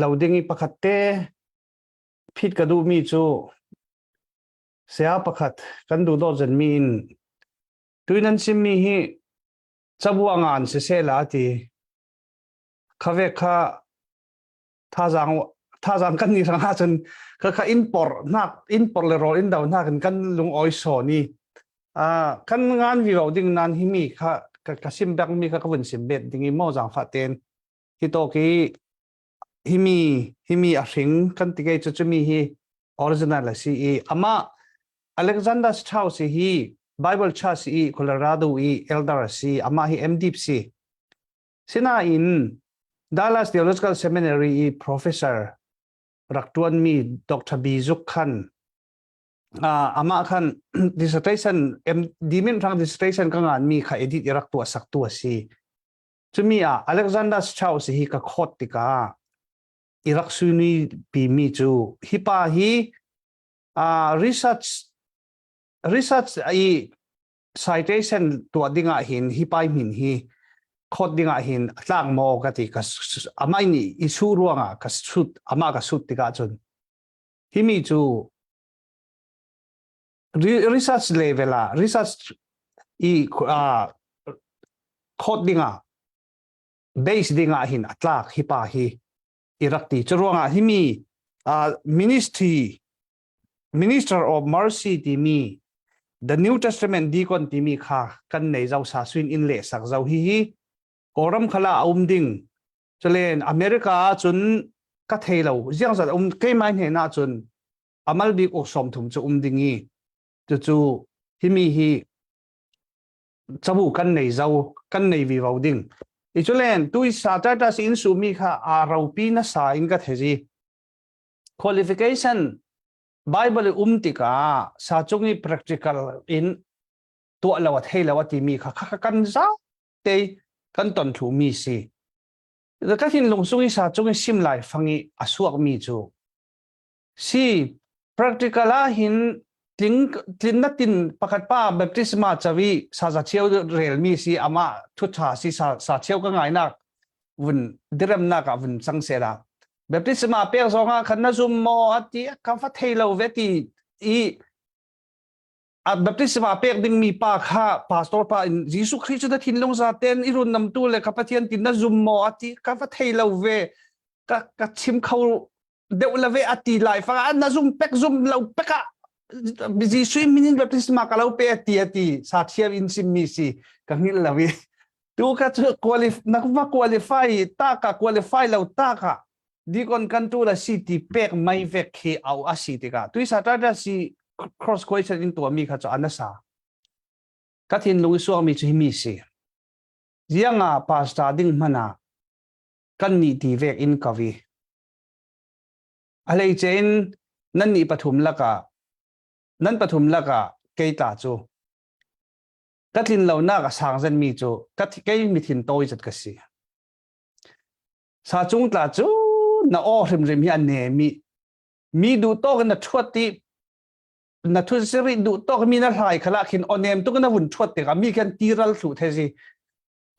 lo ding i pakhat te phit ka duhmi cu saya pakhat kan duh dawt zenmi in tui nan simmi hi cabua ngan siseh la ti Khave kha thazaang thazaang kan ni hrang ahcun kha kha in por nak in por le rawl in do nak in kan lung oi saw ni kan ngan vi ro ding nan hi mi kha ka sim bak mi kha ka vun sim bet ding i mo zang fa ten hi to ki hi mi hi mi a hring kan ti ke chu chu mi hi original a si i ama Alexander Strauss hi Bible Church i Colorado i elder a si ama hi MD si Sinain Dallas Theological Seminary i professor. rak ṭuanmi Dr. Bizuk khan amah khan dissertation dimin rang dissertation ka ngan mi kha edit i rak tuah sak tu a si. Cumi ah Alexander Strauss hi ka khawt tikah i rak suni pi mi cu hi pa hi research i citation tuah dingah hin hi pai min hi khot dingah hin tlak maw ka ti ka amai nih i su ruangah ka sut ama ka sut tikah cun hi mi cu research level ah research i khot dingah base dingah hin a tlak hi pa hi i rak ti cu ruangah hi mi ministry Minister of Mercy timi The New Testament Deacon timi kha kan nei zau sa suin in le sak zau hi hi Kawlram khala a um ding chalen America ah cun ka thei lo ziang zat um keimai hne na cun amal bik uk som thum chu um ding i chu chu himi hi chabu kan nei zau kan nei vi vo ding i chulen tui sa tata sin su mi kha a ropi na sa in ka thezi Qualification Bible i um tikah sa cung i practical in tuah lo a thei lo a timi kha kha kan za te kan ton thlu mi si. Ka thinlung sung i sa cung i sim lai fang i a suak mi cu si practical ah hin tling tlin na tin pakhat pa baptisma chawi sa za cheu rel mi si ama thu tha si sa sa cheu ka ngai nak vun diremnak ah vun cang se la baptisma pek zong ah khan na zum maw a ti ka va thei lo ve ti i a baptisma pek ding mi pa kha pastor pa in Jesuh Khrih cu na thinlung za ten i run namtu le ka Pathian tin na zum maw a ti ka va thei lo ve ka ka chim kho deuh la ve a ti lai fa na zum pek zum lo pek ah Jesuh min in baptisma ka lo pe a ti a ti sa thiam in sim mi si ka ngil lo i Tu kha cu qualify na va qualify ta ka qualify lo ta ka dikon kan tu la si ti pek mai vek khi au a si tikah tui sa ta ta si cross question in tua mi kha chu anasa ka thin lung suak mi chu hi mi si zianga pastor ding mana kan ni ti vek in kavi alei chen nan ni pathum laka nan pathum laka keita chu Ka tlin lonak a sang zenmi cu ka kei mithin tawi zat ka si. Sa cung tla cu na aw hrimhrim hi a nem i mi duh tawk in na ṭhuat i na thu siri duh tawk mi na hlai khala khin aw nem tuk na vun ṭhuat tikah mi kan tiral thlu the si.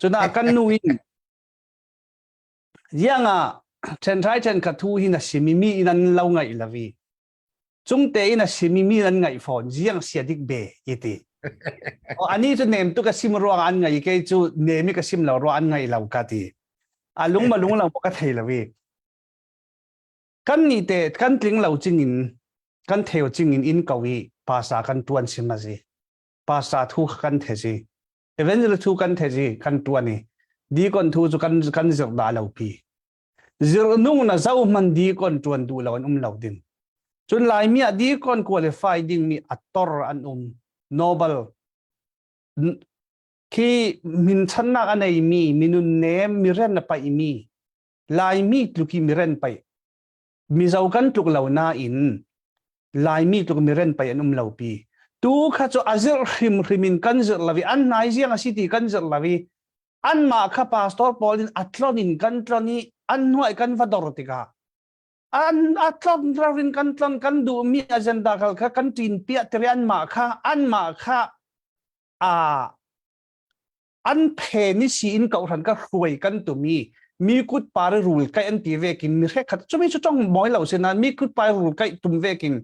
Cuna kan nu in zianga ṭhenhrai ṭhen kha thu hi na simi mi in an lo ngaih lavi. Cung tein a simi mi an ngaih fawn ziang sia dik be i ti. Ani cu nem tu ka sim ruang an ngai kei cu nemi ka sim lo ruang an ngai lo ka ti. A lung ma lung lo ka thei lo i. Kan ni te kan tling lo ching in kan theo ching in in ko i pasa kan tuan sim a si. Pasa thu kan the si. Evangel thu kan the si kan tuan i. Deacon thu cu kan kan zir da lo pi. Zirnung na zohman dikon ṭuan duh lo an um lo ding. Cun Laimi ah dikon qualify ding mi a tor an um. Nobel khi minchannak a nei mi minun nem miren a paih mi Laimi tluk i miren paih Mizo kan tluk lo nain Laimi tluk miren paih an um lo pi. Tu kha cu a zirh hrimhrim in kan zirh lo i an hnai ziang a si ti kan zirh lo i anmah kha pastor pawl in a tlon in kan tlon i an hnuai kan va dor tikah an a tlon rar in kan tlon kan duhmi agenda kal kha kan ṭin piah tiri anmah kha anmah kha a an phe ni si in kohhran ka hruai kan tumi mi kut par rul kai an ti vekin mi hre khat chumi chu tong moi lo sina mi kut par rul kai tum vekin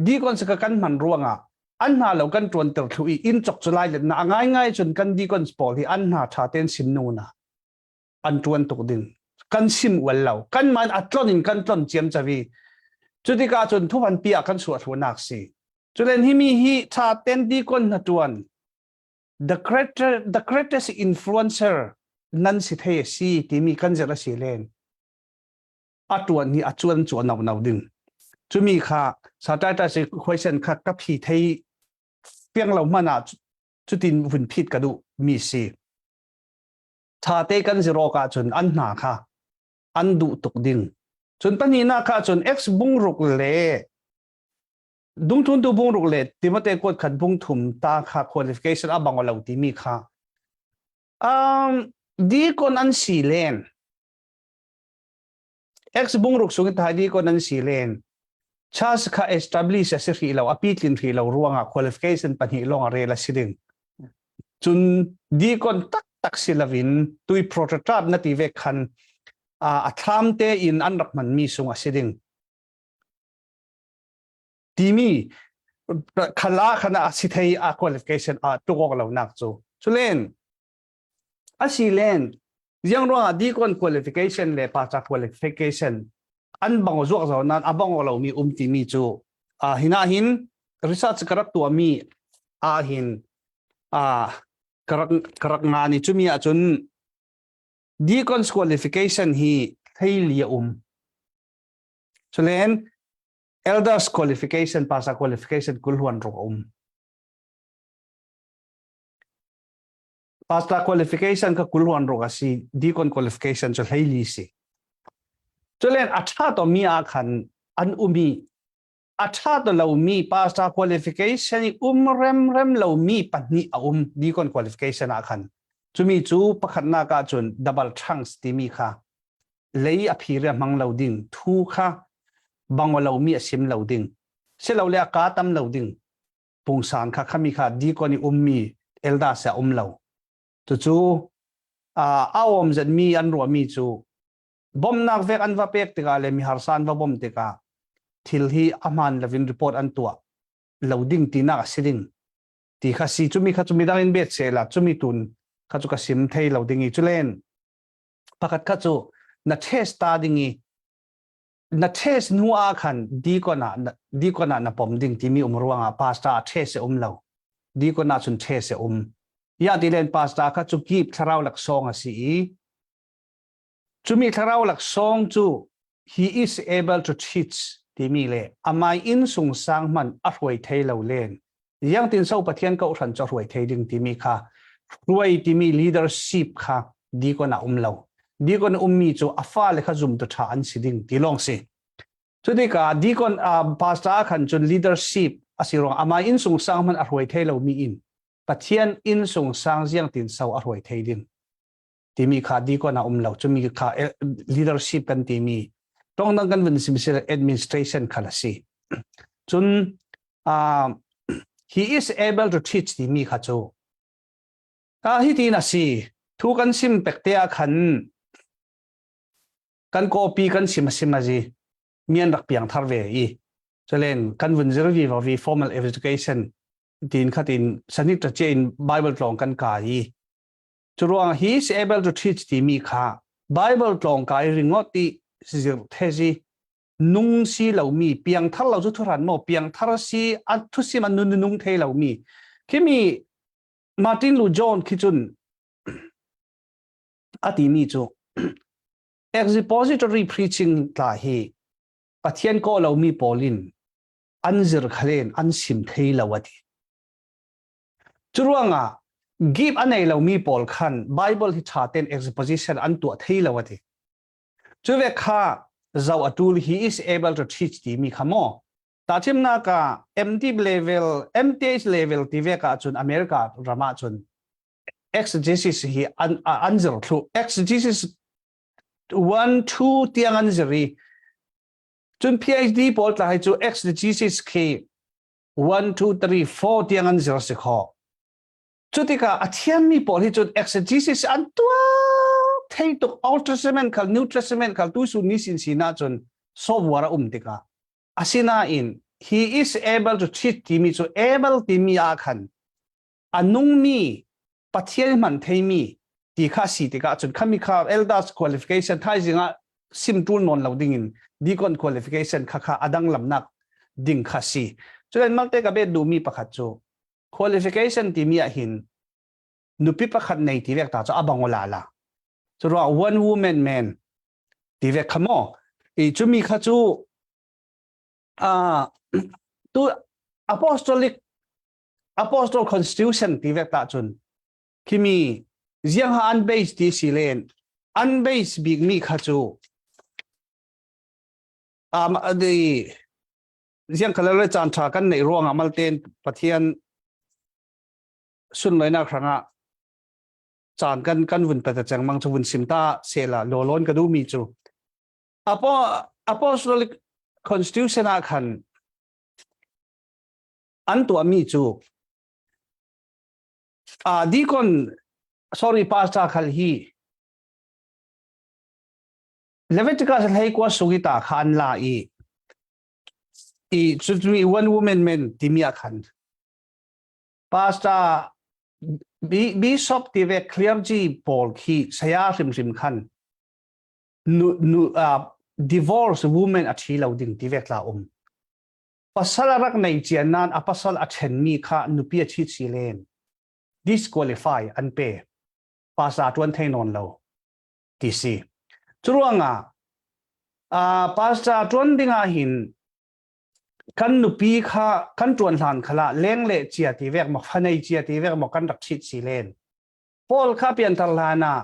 dikon saka kan man ruangah An hna lo kan ṭuanter thlu i inn cok cu lai let na ngaingai cun kan deacons pawl hi an hna ṭha tein sim nu na an ṭuan tuk ding kan sim ual lo kan man a tlon in kan tlon ciam cavi cutikah cun thuvan pi ah kan chuah thlu nak si culen hi mi hi ṭha ten deacon hna ṭuan the greatest influencer nan si thei si timi kan zir a si len a tuan hi a cuan cu a no no ding cumi kha sataita si question kha ka phi thei piang lo hman ah cutin vun phit ka duh mi si tha te kan zero ka cun an hna kha an duh tuk ding. Cun pahnihnak kha cun X bungruk le dungthuntu bungruk le Timote kuat khat bungthum ta kha qualification a bang lo timi kha deacon an si len X bungruk sung in thai deacon an si len Church kha establish a si hrih lo a pitlin hrih lo ruangah qualification pahnih lawng a rel a si ding cun deacon taktak si lovin tui prototype na ti ve khan a thlam te in an rak hman mi sung a si ding timi khala khana a si thei a qualification a tuk lo nak chu chulen a si len ziang ruangah deacon qualification le paca qualification an bang zuak zo nan a bang lo mi um timi chu a hina hin research ka rak tua mi a hin a karak karak nga ni chumi ah cun deacon's qualification hi theili a um chulen elders qualification pasa qualification kulhuan ruk um Pastor qualification kha kulhuan ruk a si deacon qualification cu hleili si culen a ṭha to mi ah khan an umi a ṭha to lomi pastor qualification i um remrem lomi pahnih a um deacon qualification ah khan cumi cu pakhatnak ah cun double chunks timi kha lei a phir hmang lo ding thu kha bang lomi a sim lo ding silole a ka tam lo ding pungsan kha khami kha deacon i ummi elda se um lo cucu a awm mi an ruahmi cu bomnak vek an va pek tikah le mi harsa an va bom tikah thil hi a hmaan lovin report an tuah lo ding tinak a si ding ti kha si cumi kha cumi dang in bet se la cumi tun kha cu ka sim thei lo ding i culen pakhat kha cu na test ta ding i na test hnu ah khan deacon ah deacon ah na pom ding timi um ruangah pastor ah test um lo deacon ah cun test um ya ti len pastor kha cu kip thlarau laksawng a si i chumi thlarau laksawng cu he is able to teach timi le amai in sung sang man a hruai thei lo len yang tin so pathian ko hran cho hruai thei ding timi kha hruai timi leadership kha deacon a um lo deacon ummi cu a fale kha zum tu tha an si ding ti lawng si cutikah deacon pastor khan cun leadership a si ruang amai in sung sang man a hruai thei lo mi in pathian in sung sang ziang tin so a hruai thei ding timi kha deacon a um lo cumi kha leadership kan timi tongdang kan vun sim administration kha la si cun he is able to teach timi kha cu hi tin a si thu kan sim pek te ah khan kan copy kan sim a sim a zi mian rak piang thar ve i chalen kan vun zir vi vi formal education tin khatin sanit ta che in bible tlong kan ka i Curuang he is able to teach timi kha Bible tlawng kai ringot i zir thezi nung si lomi piangthar lo cu thuran mo piangthar si a thusim an nun nung thei lomi khimi Martin Luther John khi cun a timi cu expository preaching tla hi Pathian ko lomi pawl in an zir khalen an sim thei lo ati Curuangah gift a nei lomi pawl khan Bible hi ṭha tein exposition an tuah thei lo a ti. Cuve kha zoh a tul he is able to teach timi kha maw tahchimnak ah MD level MTH level ti ve ka cun America ram ah cun exegesis hi an an zir thlu exegesis 1 2 tiang an zir i cun PhD pawl tla hi cu exegesis khi 1 2 3 4 tiang an zir si kho cu tikah a thiammi pawl hi cun exegesis an tuah thei tuk Old Testament khal New Testament khal tu su ni sin sin ah cun software a um tikah asinain he is able to teach timi cu able timi ah khan a nungmi Pathian hman theimi ti kha si tikah cun khami kha elders qualification thaizing ah sim tul nawn lo ding in deacon qualification kha kha adang lamnak ding kha si culen malte ka bet duhmi pakhat cu qualification timi ah hin nupi pakhat nei ti vek ta cu abangola la cu ruah one woman man ti vek kha mo i chumi kha cu a tu apostolic Apostle Constitution ti vek ta cun khimi ziang ha an base ti si len an base bik mi kha cu. Um di ziang khala le caan tha kan neih ruangah malten Pathian sunloinak hrangah caan kan kan vun peta cheng mang chu vun sim ta sela lolon ka du mi chu apo apostolic constitution ah khan an tuah mi chu a deacon sorry pastor khal hi Leviticus hlei kwa sugi ta kha an la i i chu one woman men timi ah khan pastor bishop ti ve clergy pawl khi saya hrimhrim khan nu nu uh, divorce woman a thi lo ding ti vek la um pasal a rak nei chian nan a pasal a then mi kha nupi a chi chi len disqualify an pe pasa tuan thei non lo ti si curuangah uh, pastor tuan dingah hin kan nupi kha kan ṭuan hlan khala leng le chia ti vek maw fanei chia ti vek maw kan rak ṭhit si len Paul kha pianthar hlan ah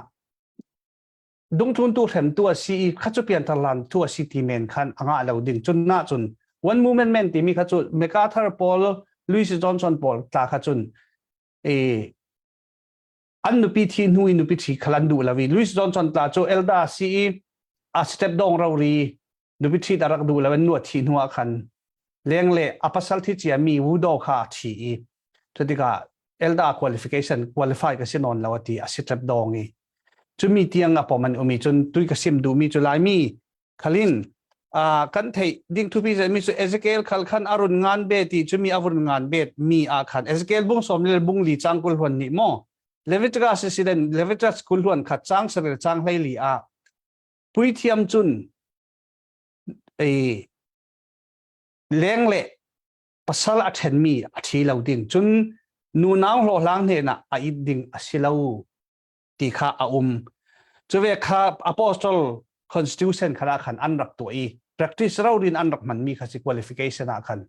dungthlun tu hrem tu a si i kha cu pianthar hlan tu a si ti men khan a ngah lo ding cun na cun one movement men timi kha cu MacArthur Paul Louis Johnson pawl tla kha cun e an nupi thi hnu i nupi thi khal an duh lo i Louis Johnson tla cu elda si i a step dong ro ri nupi thi ta rak duh lo an nu a thi hnu ah khan leng le a pasal thi cia mi wudo kha a thi i cutikah elda qualification qualify ka si non lo ati a si trep dong i cumi tiang a pom an umi cun tui ka sim duh mi cu laimi khalin uh, kan thei ding thupi mi cu Ezekiel khal khan arun ngan be ti chumi avun ngan bet mi a khan Ezekiel bung som le bung li chang kul huan ni mo Leviticus siden Leviticus kul huan khat chang saril chang hlei li a puithiam cun ei leng le pasal a then mi a thi lo ding cun nu nau hlo hlang hne na a it ding a si lo ti kha a um cuve kha apostle constitution kha khan an rak tuah i practice ro rin an rak hman mi kha si qualification ah khan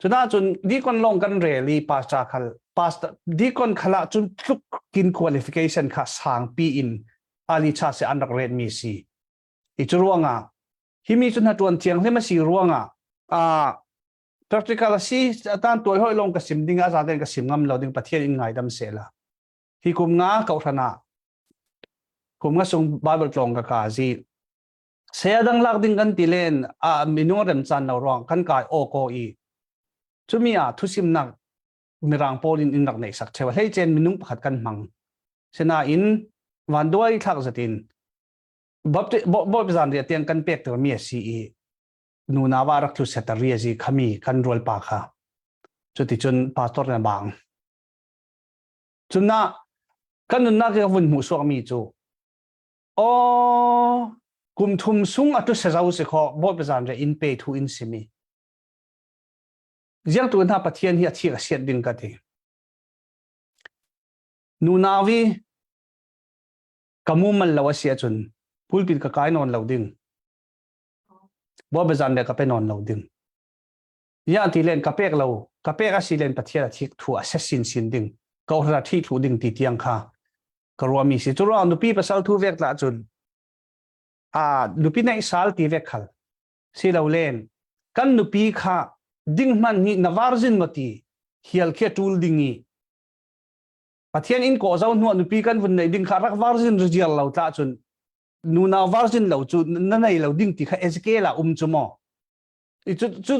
cuna cun deacon long kan rel i pastor khal pastor deacon khala cun tluk kin qualification kha sang pi in ali cha se an rak ret mi si i cu ruangah hi mi cu na tuan thiang hlim a si ruangah a practical a si tan tuai hoi long ka sim ding a za den ka sim ngam lo ding pathian in ngai dam se la hi kum nga ko hrana kum nga sung bible tlong ka ka zi saya dang lak ding kan ti len a minung rem chan lo ruang kan kai o ko i chumi a thusim nak mirang pawl in in rak nei sak chewa hlei chen minung pakhat kan hmang sena in van duai thlak zatin bo zan ria tiang kan pek ter mi a si i nuna wa rak thu set ria ji khami kan rual pa kha chuti chun pastor na bang Cun ah kan nunnak i ka vun hmuh suakmi cu aw kum thum sung atu sezau si kho Bawipa zan re in pe thu in simi ziang tu hna Pathian hi a thi a siat ding ka ti nu navi ka mu man lo a si ahcun pulpit ka kai nawn lo ding Bawipa zan le ka pe nawn lo ding Ya ti len ka pek lo ka pek a si len Pathian a thik thu a se sin sin ding ko ra thi thu ding ti tiang kha ka ruami si chu ruang nupi pasal thu vek la chun a nupi nei sal ti vek khal si lo len kan nupi kha ding man hi na virgin ma ti hial khia tul ding i Pathian in ko zo hnuah nupi kan vun nei ding kha rak virgin rial lo tla chun nuna virgin lo chu na nei lo ding ti kha Ezekiel a um chu mo Cu cu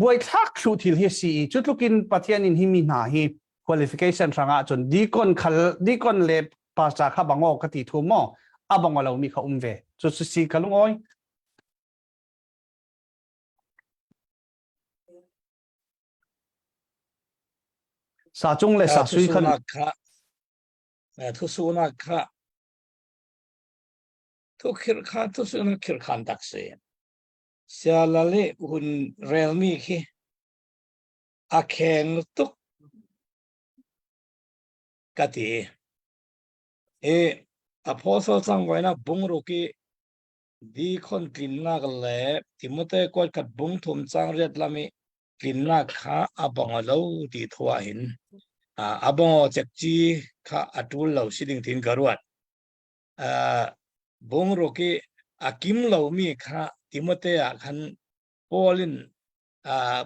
buaithlak thlu thil hi si i cu tlukin Pathian in hi mi hna hi qualification hrangah cun deacon khal deacon le pastor kha bango ka ti thu maw a bango lo mi kha um ve cu cu si ka lungawi sa cung le sa sui khan kha thu sunak kha thu khir kha thu sunak khir khan tak se Sialale hun relmi khi a kheng tuk ka ti. I Apostle cangvawinak bungruk i dikhon tlinnak le Timote kuatkhat bung thum cang riat lam i tlinnak kha a bong lo ti thu ahhin a bongo cekci kha a ṭul lo si ding tin ka ruat. Bungruk i a kim lomi kha Timote ah khan. Paul in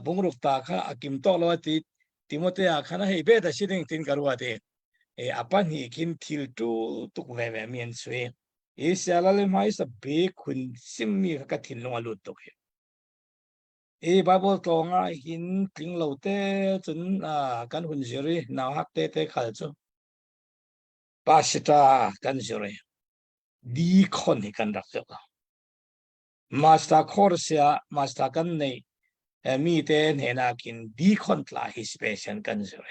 bungruk ta kha a kim tawk lo ti Timotea khan a hei be ta si ding tin ka ruat i e apa hnih khin thil tu tuk ve ve mi an sui i siala le hmai sa be khun sim mi kha ka thinlung a lut tuk hi i Bible tlawng ah hin tling lo te cun kan hun zir i nau hak te te khal cu pasita kan zir i deacon hi kan rak zir Master course ah master kan nei mi te hnena kin deacon tla hi special kan zir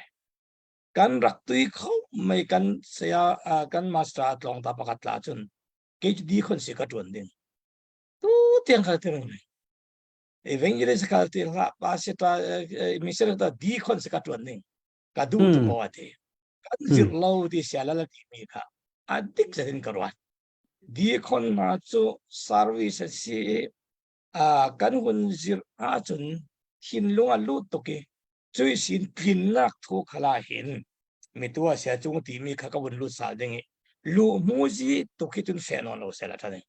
kan rak tui kho mai kan saya kan master tlong ta pakhat tla cun ke deacon si ka tuan ding tu tiang kha tiang evangelist kal ti hla pastor missionary ta deacon si ka tuan ding ka du tu ko ati kan zir lo ti sia la ti mi kha adik zatin ka ruat Deacon hna cu service a si i kan hun zirh ahcun thinlung a lut tuk i cui sin tlinnak thu khal ah hin mitu a sia cung timi kha ka vun lut sal ding i luh hmuzi tuk hi cun fe nawn lo seh la ṭha ding.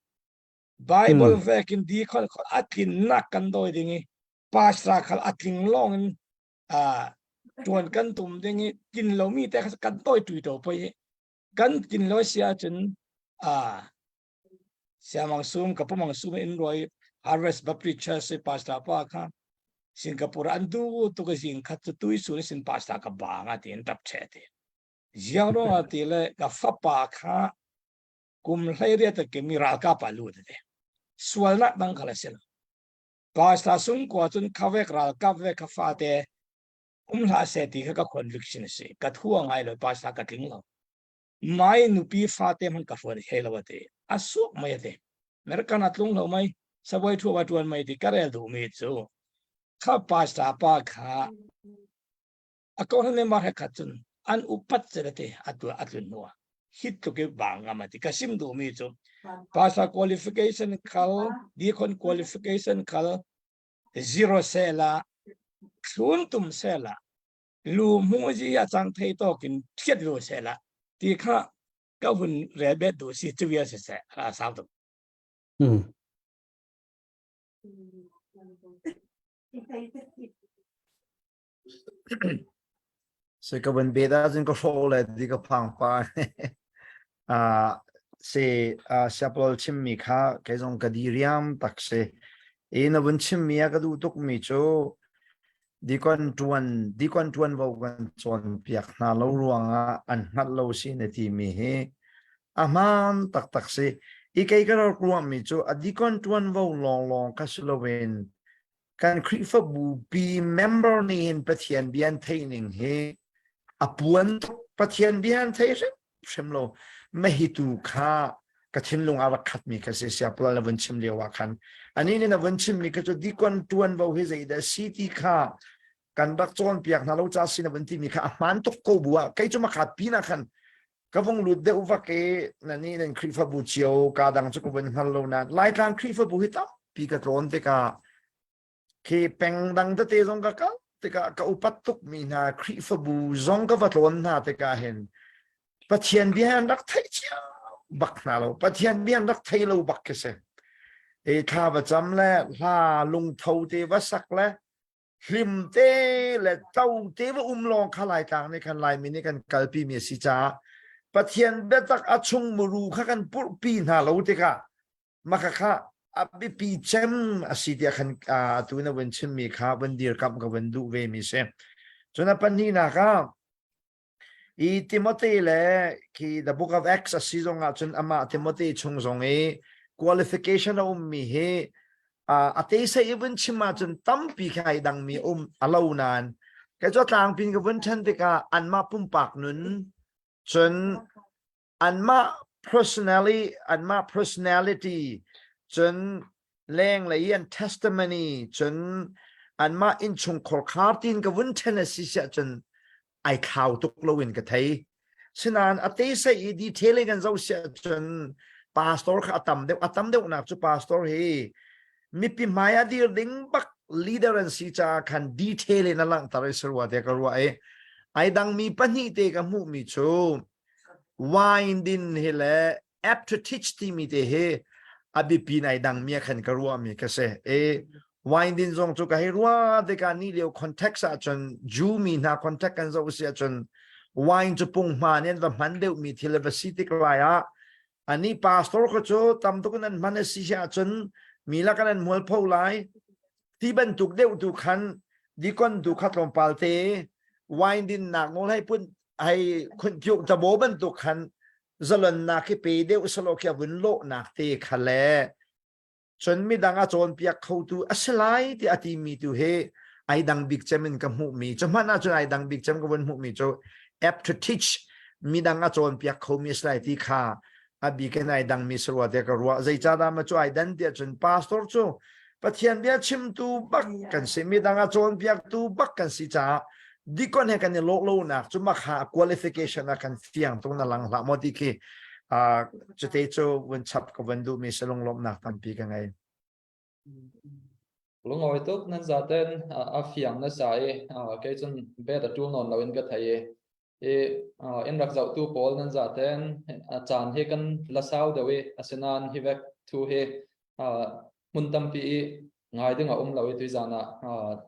Bible vek in deacon a tlinnak kan dawi ding i pastor khal a tling lawng in ṭuan kan tum ding i tlin lomi te kha kan tawi tui to poi i kan tlin lo si ahcun siamang sum ka pumang sum in roi Harvest Baptist Church pastor pa kha Singapore an du tu ka zing khat chu tui su sin pastor ka ba nga ti in tap che ti jiang ro nga ti le ka fapa kha kum hlei ria ta ke mi ral ka pa lu te sual nak dang khala sel pastor sung kwa chun khawek ral kap ve ka fa te um hlah seh ti kha ka conviction a si ka thu a ngai lo pastor ka tling lo mai nupi fate hman ka hruan he lo ate a suak mai ate American a tlung lo mai saboi thu wa tuan mai ti ka rel du mi chu kha pastor pa kha a ko han member he khat chun an upat che te atu atlun nuwa hit tluk i bang ngam ati ka sim du mi chu pastor qualification khal deacon qualification khal zero sela thlun tum sela lu mu ji a chang thei tokin thiat lu sela ti kha ka hun rel bet du si chuya se se a sau tuk. Se ka van be da cun ka hrawh le ti ka phang pa. Ah se siapol chimmi kha kei zong ka diriam tak si. I na vun chimmi a ka duh tuk mi cu dikon tuan dikon tuan vo kan cawn piak hna lo ruangah an hngalh lo si na ti mi hi a hmaan taktak si. I kei ka rak ruah mi cu a dikon tuan vo lawnglawng kha si loin kan Khrihfabu pi member nih hin Pathian bia an theih ning hi a puan tuk Pathian bia an thei hrim hrim lo mahitu kha ka thinlung a rak khatmi kha si siapula na vun chim lio ah khan ani nih na vun chimmi kha cu dikon tuan vo hi zeidah si ti kha kan rak cawnpiak hna lo ca si na vun timi kha a hmaan tuk ko bu ah kei cu makhat pin ah khan ka vung lut deuh vak i na nih nan Khrihfabu cio ka dang cu ka vun hngal lo nain Laitlang Khrihfabu hi tampi ka tlawn tikah khi peng dang tete zong ka kal tikah ka upat tukmi hna Khrihfabu zong ka va tlawn hna tikah hin Pathian bia an rak theih cio bak hna lo Pathian bia an rak thei lo bak khi si e thla va cam le hla lungtho te va sak le hlim te le to te va um lawng kha Laitlang nih khan Laimi nih kan kalpi mi a si caah Pathian biatak a chung muru kha kan purhpi hna lo tikah maka kha a biapi cem a si tiah khan atu na vun chimmi kha vun dirkamh ka vun duh ve mi si. Cun a pahnihnak ah I Timothy le khi the book of Acts a si zong ah cun amah Timothy chung zong i qualification a ummi hi a te sei i vun chim ahcun tampi kha ai dangmi um a lo nain kei cu tlangpin ka vun ṭhen tikah anmah pumpak nun cun anmah personally anmah personality cun lenglei i an testimony cun anmah innchungkhar khar tin ka vun ṭhen a si siah cun ai thlau tuk loin ka thei sinain a te sei i detail in kan zoh siah cun pastor kha a tam deuh a tam deuhnak cu pastor hi mipi hmai a dir ding bak leader an si caah khan detail in a langhter i sarua te ka ruah i ai dangmi pahnih te ka hmuhmi cu wine din hi le apt to teach timi te hi a biapi nai dangmi ah khan ka ruahmi ka si. E. Wine din zong cu ka hei rua tikah ni lio context ahcun Jew mi hna context kan zoh si ahcun wine cu punghman in va hman deuhmi thil va si tik lai ah ani pastor ko cu tam tuk in an hman a si ahcun mi lak an mualpho lai ti bantuk deuh tu khan dikon tu kha tlawmpal te wine din nak nawl hei pun hei khun piuk tabo bantuk khan zalonnak hi pe deuh salo khi vun lawhnak te kha le cun midang a cawnpiak khotu a si lai ti a timi tu hi ai dang bik cem in ka hmuhmi cu hmanh ahcun ai dang bik cem ka vun hmuhmi cu apt to teach midang a cawnpiak khomi a si lai ti kha a bik in ai dangmi si rua tiah ka ruah zeicahdah ma cu ai dan tiah cun pastor cu Pathian bia chimtu bak kan si midang a cawnpiaktu bak kan si caah dikon he kan i lawh lonak cu makha qualification a kan fiang tung na lang hlah maw ti khi cute cu vun chap ka vun duhmi si lunglawmhnak tampi ka ngei. Lungawi tuk nan zaten a fiang na sa i kei cun bet a ṭul nawn loin ka thei i i in rak zohtu pawl nan zaten caan hi kan la sau deuh i asinain hi vek thu hi hmun tampi i ngai ding a um lo i tuizan ah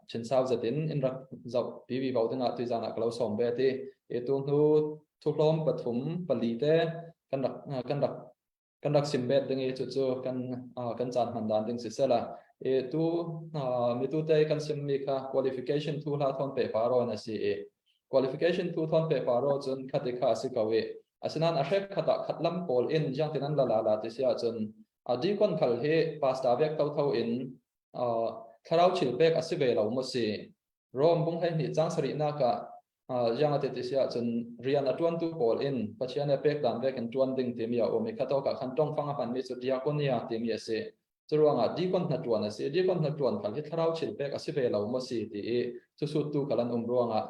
chinsau zet in in rak zoh pi vi vo ding ah tuizan ah ka lo sawm ve ti i tu hnu thuhlawm pathum pali te kan rak kan rak kan rak sim bet ding i cu cu kan kan caan hman dan ding si sela i tu mi tu te kan sim mi kha qualification thu hla thon pe pa ro na si i qualification thu thon pe pa ro cun khati kha si ko i asinan a hrek khat ah khat lam pawl in jiang tin an la la la ti si ahcun A deacon khal hi pastor vek thotho in thlarau thil pek a si ve lo maw si? Rom bung 12 cang sarihnak ah ziang a ti ti si ahcun rian a ṭuantu pawl in Pathian he pek dan vek in ṭuan ding timi a um i khatawk ah khan tongfang a hmanmi cu diakonia timi a si. Curuangah deacon hna ṭuan a si. Deacon hna ṭuan khal hi thlarau thil pek a si ve lo maw si ti i cusuttu khal an um ruangah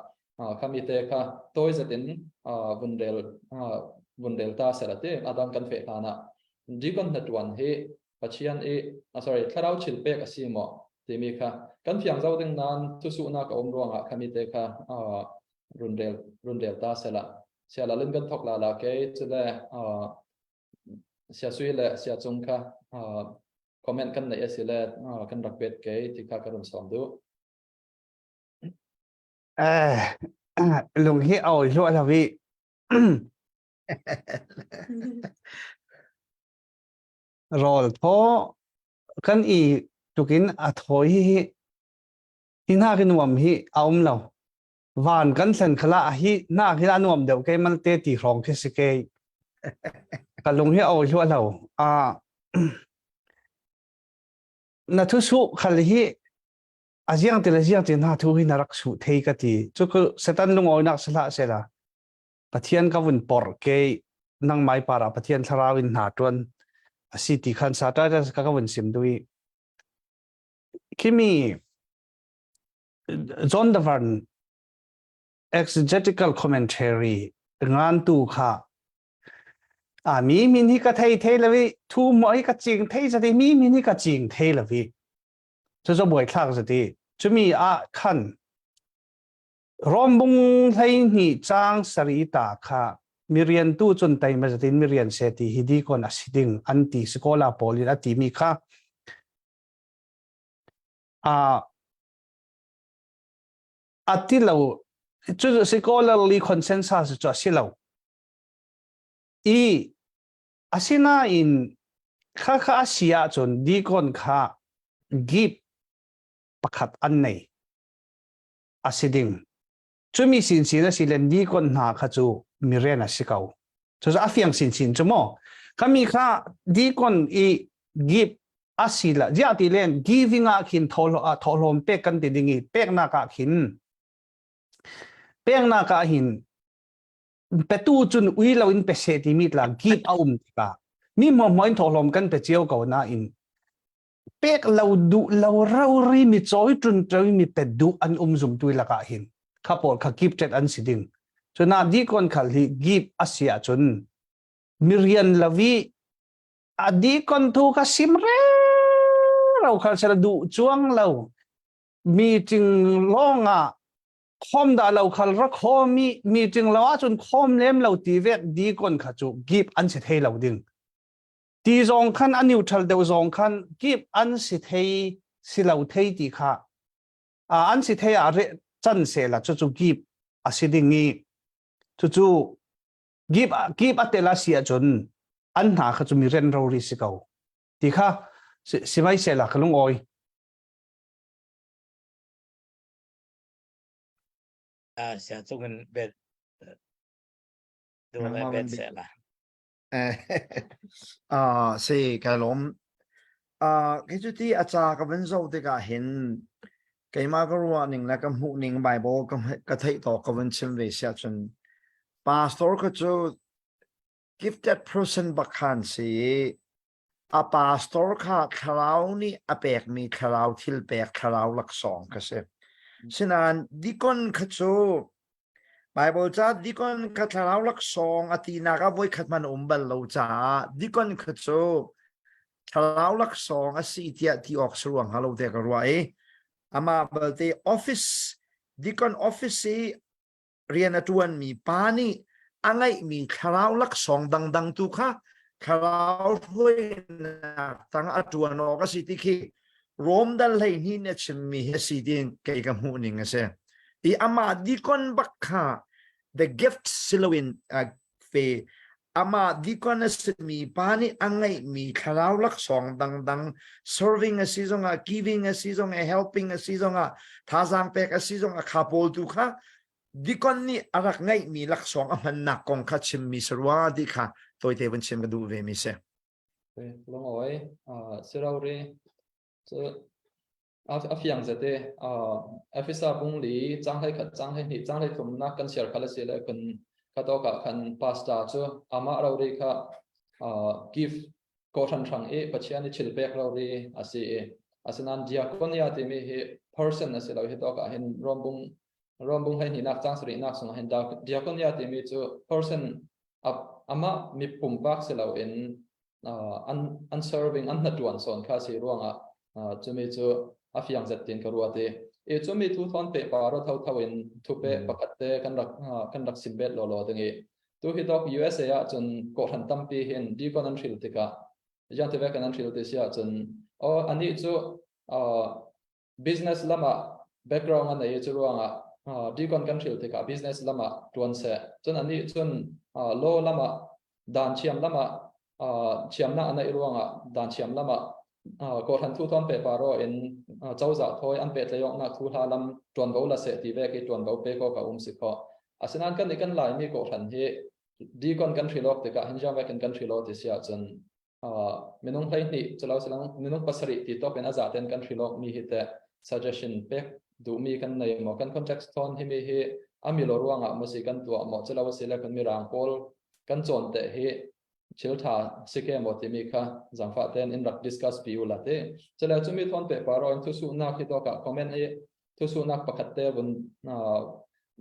khami te kha tawi zet in vun rel vun rel ta sela ti adang kan feh hlan ah deacon hna ṭuan hi Pathian i sorry thlarau thil pek a si maw timi kha kan fiang zo ding nan thusuhnak a um ruangah khami te kha run rel run rel ta sela siala lin kan thok la la ke chule sia sui le sia cung kha comment kan nei asi le kan rak bet ke ti kha ka run som du. Eh, lung hi awi hluah lo i rawl thaw kan i tukin a thawi hi hi hi hna khi nuam hi a um lo van kan thlen khala hi hna khi a nuam deuh ke mal te ti hrawng khi si ke ka lung hi awi hluah lo a na thu su khal hi a ziang ti le ziang ti hna thu hi na rak su thei ka ti cu ku satan lungawinak sala sela Pathian ka vun por ke nang mai para Pathian thlarau in hna tuan asi ti khan satan ka ka vun sim dui khimi John Davan exegetical commentary ngan tu kha a mi min hi ka thei thei lavi thu mo hi ka ching thei zati mi min hi ka ching thei lavi Cucu buaithlak zati. Cumi ah khan Rom bung 12 caang sari ta kha mirian tu cun teima zatin mirian se ti hi dikon a si ding an ti sikola pawl in a timi kha a a ti lo cu scholarly consensus cu a si lo i Asinain khakha a si ahcun deacon kha gift pakhat an nei a si ding. Cumi sinsin a si le deacon hna kha cu mirian a si ko. Cucu a fiang sinsin cu maw? Kami kha deacon i gift a si la ziah ti len giving ah khin thawhlawm pek kan ti ding i peknak ah khin peknak ah hin petu cun ui lo in pe se timi tla gip a um tikah mi mo mo in thawhlawm kan pe cio ko nain pek lo duh lo ro ri mi choi tun troi mi pe duh an um zum tui lakah hin kha pawl kha gip tet an si ding cuna dikon khal hi gip asia cun mirian lavi a dikon thu ka sim re ro khal sera duh chuang lo meeting longa khom dah lo khal ra khom i meeting lo ahcun khom lem lo ti vek deacon kha cu gip an si thei lo ding ti zong khan a neutral deuh zong khan gip an si thei. si lo thei ti kha an si thei ah re chan se la chu chu gip a si ding i chu chu gip gip a tel a si ahcun an hna kha cu mi ren ro ri si ko ti kha si vai se la ka lung oi A sia chungin bet du le bet se la. Ah, si ka lawm. Ah, kei cu ti a ca ka van zoh tikah hin keimah ka ruah ning le ka hmuh ning Bible ka ka theih tawk ka van chim ve siah cun pastor kha cu gifted person bak khan si i a pastor kha thlarau nih a pekmi thlarau thil pek thlarau laksawng ka si. Sinain deacon kha cu Baibal ca deacon kha thlarau laksawng a tinak ah voikhat hmanh a um bal lo caah deacon kha cu thlarau laksawng a si tiah ti awk si ruang hnga lo tiah ka ruah i amah balte office deacon office i rian a ṭuanmi pa nih a ngeihmi thlarau laksawng dangdang tu kha thlarau hruainak tang a ṭuan awk a si ti khi Rom dal 12 nih a chimmi hi a si tiin kei ka hmuh ning a si. I amah deacon bak kha the gift siloin uh, fe amah deacon a simi pa nih a ngeihmi thlarau laksawng dangdang serving a si zongah giving a si zongah helping a si zongah thazaang pek a si zongah kha pawl tu kha deacon nih a rak ngeihmi laksawng a hmannak kong kha chimmi sarua ti kha tawite vun chim ka duh ve mi si. Lungawi sirauri cu a fiang zete Efesa bung li cang hlei khat cang hlei hnih cang hlei thumnak kan share khal a si le kun khatok ah khan pastor cu amah rori kha gift kawhhran hrang i Pathian i thil pek rori a si i asinain diakonia timi hi person a si lo hi tawk ah hin Rom bung Rom bung hlei hnihnak cang sarihnak sungah hin diakonia timi cu person amah mi pumpak si loin an an serving an hnaṭuan sawn kha si ruangah cumi cu a fiang zet tin ka ruat i i cumi thu thawn pe pa ro tho tho in thupe pakhat te kan rak kan rak sim bet law law ding i tu hi dok USA ah cun kawhhran tampi hin deacon an hril tikah yang te vek an hril ti si ahcun o ani cu business lamah background a nei cu ruangah deacon kan hril tikah business lamah tuan seh cun anih cun law lamah dan thiam lamah thiamnak a neih ruangah dan thiam lamah kawhhran thu thon pe paro in cozah thoi an pehtlayoknak thu hla lam tuanvo la seh ti ve ki tuanvo pe ko ka um si kho asinain kan i kan laimi kawhhran hi deacon kan hrilok tikah hinjang vekin kan hrilo ti si ahcun minung 12 culo silang minung pasarih ti top in a zaten kan hrilok mi hi te suggestion pek duhmi kan nei maw kan context thon hi mi hi ami lo ruangah maw si kan tuah maw culo si le kan mirang pawl kan cawn te hi thil tha sike maw timi kha zangfa ten in rak discuss pi ula te chule chumi thon pe paro in thusu nak hi to ka comment hi thusu nak pakhat te vun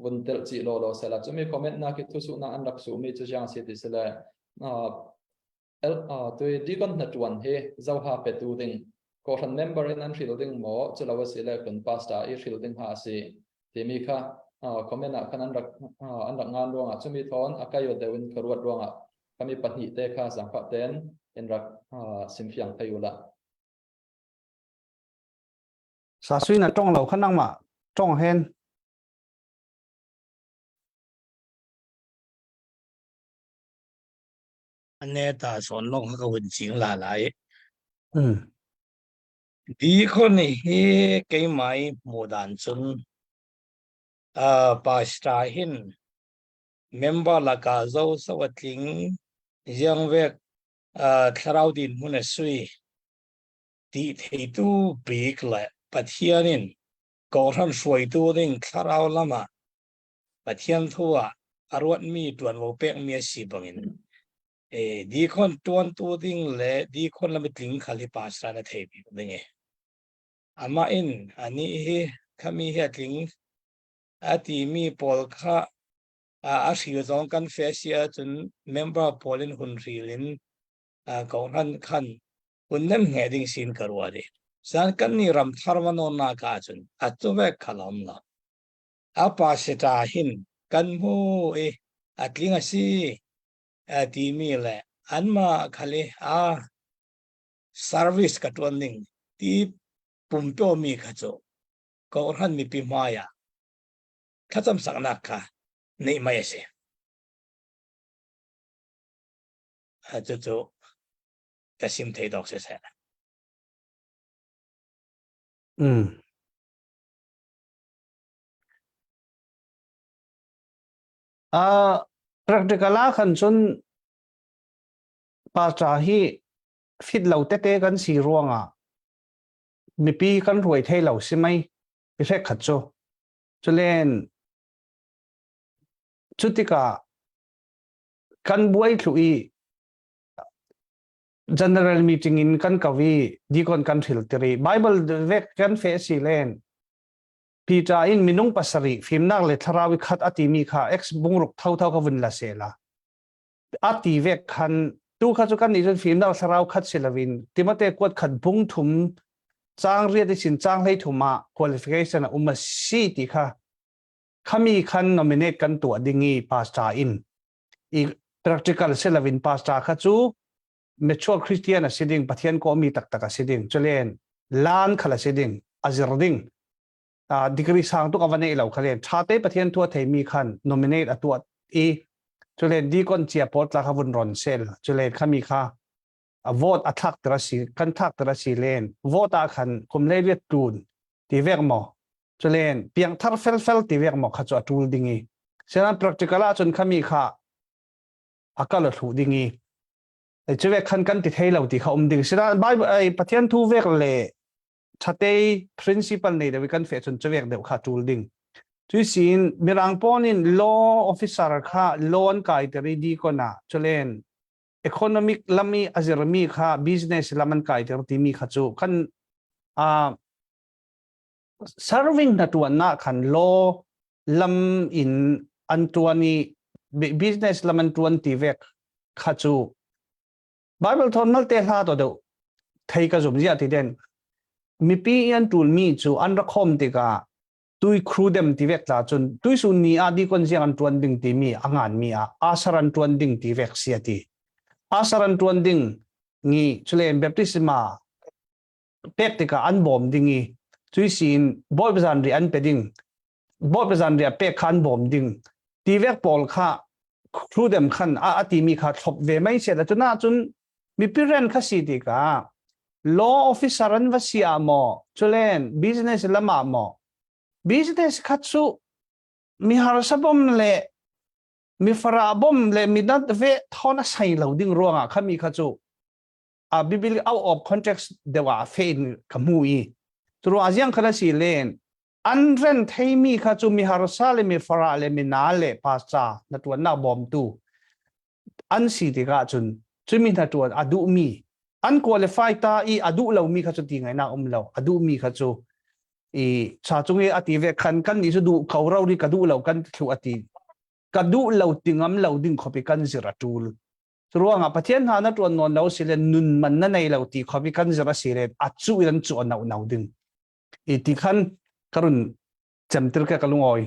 vun tel chi lo lo sela chumi comment nak hi thusu na an rak su mi chu jang si ti sele Tui deacon hnaṭuan hi zoha petu ding kawhhran member in an hril ding maw culo a si le kun pastor i hril ding ha a si timi kha comment ah khan an rak an rak ngan ruangah cumi thawn a kaio deuh in ka ruat ruangah kami pahnih te kha zangfah ten in rak simfiang thei ula. Sa sui na tong lo kha nangmah tong hen. Ne ta sawn lawng kha ka hun ching la lai. Deacon hi keimah i hmuh dan cun pastor hin member lakah zo so a tling ziang vek thlarau din hmun a sui ti theitu bik le Pathian in kawhhran hruaitu ding thlarau lamah Pathian thu ah a ruatmi ṭuanvo pekmi a si bangin e deacon ṭuantu ding le deacon lam i tling khal hi pastor na thei bik ding e. Amah in anih hi khami hi a tling a timi pawl kha a hril zong kan fe si ahcun member pawl in hun hril in kohhran khan hun nem nge ding sin ka ruah di. San kan ni ram thar vanon na ka cun atu ve khalom lo. A pasita hin kan hmu i a tling a si a timi le anmah khal i a service ka ṭuan ning ti pumpe mi kha cu kawhhran mipi hmai ah thlacam saknak kha neih mai a si. Cucu ka sim thei dawk siseh. Practical ah khan cun pa hi fit lo tete kan si ruangah mipi kan ruai thei lo si mei mi hrek khat cu culen cu tikah kan buai thlu i general meeting in kan ko i deacon kan hril tiri bible vek kan fe si len Peter in minung pasarih fimnak le thlarau i khat a timi kha ex bungruk thotho ka vun la se la a ti vek khan tu kha cu kan nih cun fimnak thlarau khat si loin Timote kuat khat bung thum chang riat i sin chang hlei thum ah qualification a um a si ti kha khami khan nominate kan tuah ding i pastor in i practical si loin pastor kha cu mature Christian a si ding Pathian ko mi taktak a si ding chulen lan khal a si ding a zir ding degree sang tuk a va nei lo khalen tha te Pathian thua thei mi khan nominate a tuah i chulen deacon chia pawl tla kha vun ron sel chulen khami kha a vote a thak tera si kan thak tera si len vote ah khan kum le riat tun ti vek mo chulen piang thar fel fel ti vek mo kha chu a tul ding i senan practical ah chun khami kha a kal a thlu ding i chu vek khan kan ti thei lo ti kha um ding sina bible ai pathian thu vek le thatei principle nei deuh kan fe chun chu vek deuh kha tul ding cui sin mirang pon in law officer kha loan kai teri di kona chulen economic lami azirmi kha business laman kai ter ti mi kha chu kan a serving na tuan na khan law lam in an tuan i business lam an tuan ti vek kha chu Bible thon mal te hla to deuh thei ka zum zia ti den mipi an tul mi chu an rakhom tikah tui khru dem ti vek tla chun tui sun ni a di kon ziang an tuan ding ti mi angan mi a asar an tuan ding ti vek sia ti asar an tuan ding ngi chulen baptisma pek tikah an bawm ding i cui sin bawi zan ri an pe ding bawi zan ri a pek kha an bawm ding ti vek pawl kha khru dem khan a a ti mi kha thlop ve mai se la chuna chun mipi ren kha si tikah law officer an va si ah maw chulen business lam ah maw business kha chu mi harsa bom le mi fara bom le mi dat ve thon a sai lo ding ruangah kha mi kha chu a bible out of context dewa fe in ka mu i turu aziang khala si len an ren theimi kha chu mi harsa le mi fara le mi na le pasta na tuan na bom tu an si tikah cun cumi hna tuan a duh mi an qualify ta i a duh lo mi kha cu ti ngai na um lo a duh mi kha cu i cha chung i a ti ve khan kan ni cu duh ko ro ri ka duh lo kan thlu a ti ka duh lo ti ngam lo ding khopi kan zir a tul ruangah Pathian hna na tuan nawn lo si le nun man na nei lo ti khopi kan zir a si le a chu in chu a no no ding i ti khan karun cemtir ka kalungoi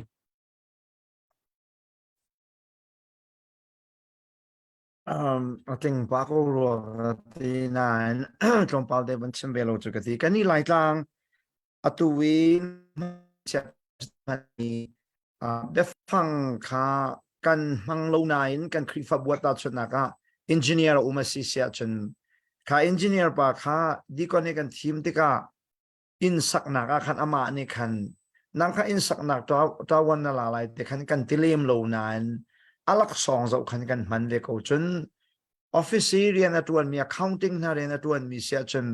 Um, a tling pa ko rua ka ti nain tlawmpal te van chim ve lo cu ka ti. Kan i Laitlang atu i biafang kha kan hmang lo nain kan Khrihfabu ah tahchunhnak ah engineer a um a si si ahcun kha engineer pa kha deacon i kan thim tikah inn saknak ah khan amah nih khan nang kha inn saknak ṭawan na la lai te khan kan ti lem lo nain a laksawng zoh khan kan hman ve ko cun office i rian a ṭuanmi accounting hna rian a ṭuanmi si ahcun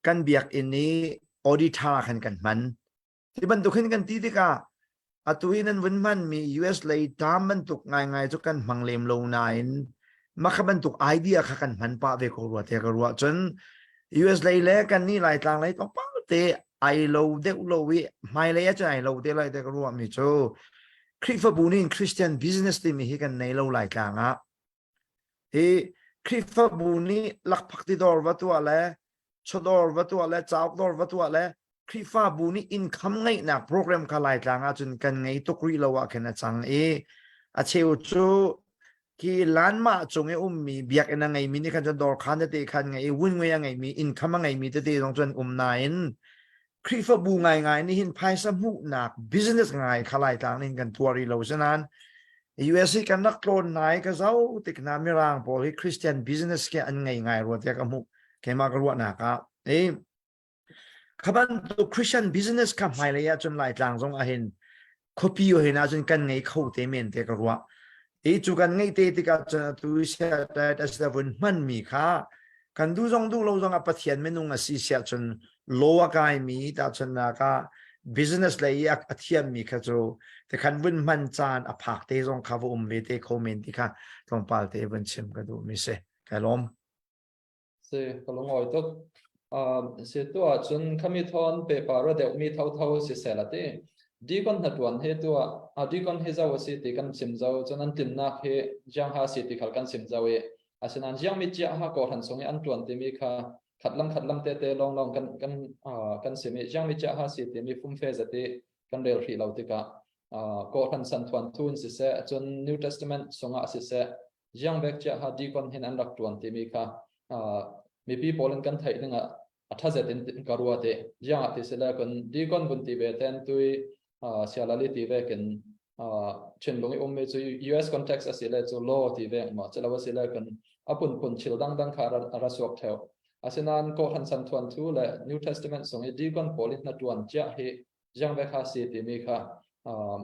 kan biakinn i auditor ah khan kan hman Hi bantuk hin kan ti tikah atu i nan vun hmanmi US lei term bantuk ngaingai cu kan hmang lem lo nain mah kha bantuk idea kha kan hman pah ve ko rua tiah ka ruah. Cun US lei le kan nih Laitlang lei tlawmpal te ai lo deuh lo i hmailei ahcun ai lo te lai tiah ka ruahmi cu Khrihfabu nih Christian business timi hi kan nei lo Laitlang ah. Hi Khrihfabu nih lakphakti dawr va tuah le chawdawr va tuah le cauk dawr va tuah le Khrihfabu nih income ngeihnak program kha Laitlang ahcun kan ngei tuk rih lo ah khin a cang i a cheu cu khi lanmah cung i ummi biakinn a ngeimi nih khan cun dawrkhan tete khan ngei i wunngui a ngeimi income a ngeimi tete zong cun um nain. Khrihfabu ngaingai nih hin phaisa hmuhnak business ngai kha Laitlang nih kan tuar rih lo sinan US hi kan rak tlawn nai ka zoh tik hna mirang pawl hi Christian business ke an ngei ngai rua tiah ka hmuh keimah ka ruahnak ah e kha bantuk Christian business kha hmailei ahcun Laitlang zong ahhin khuapi hin ahcun kan ngei kho te men te ka ruah i cu kan ngeih te tikah cun atu siatat a vun hmanmi kha kan duh zong duh lo zong a Pathian minung a si siah cun law a kaimi tahchunnak ah business lei i a thiammi kha cu tikhan vun hman caan a phak te zong kha va um ve te kho men ti kha tlawmpal te vun chim ka duh mi si kai lawm. Si, ka lungawi tuk. Si tu ahcun khami thawn pepa ra deuh mi thotho si sel ati. Deacon hna tuan he tu ah deacon hi zo a si ti kan chim zo cun an tlinnak hi jiang ha si ti khal kan chim zo i asinain jiang mi chia ha ko han sung i an tuan timi kha khatlam khatlam te te long long kan kan kan sim i jiang mi chia ha si timi fumfe zati kan rel hrih lo tikah ko han san thuan thun siseh cun New Testament sungah siseh Jiang vek chiah kha deacon hin an rak ṭuan timi kha mipi pawl in kan theih ding ah a ṭhazet in ka ruat i jiang ah ti sile kun deacon vun ti ve ten tui sialali ti ve kin thinlung i ummi cu US context a si le cu law ti ve ma chelo a si le kun a phunphun thil dangdang kha a ra suak theo asinain kawhhran san thuan thu le New Testament sung i deacon pawl i hna ṭuan chiah hi jiang ve kha si timi kha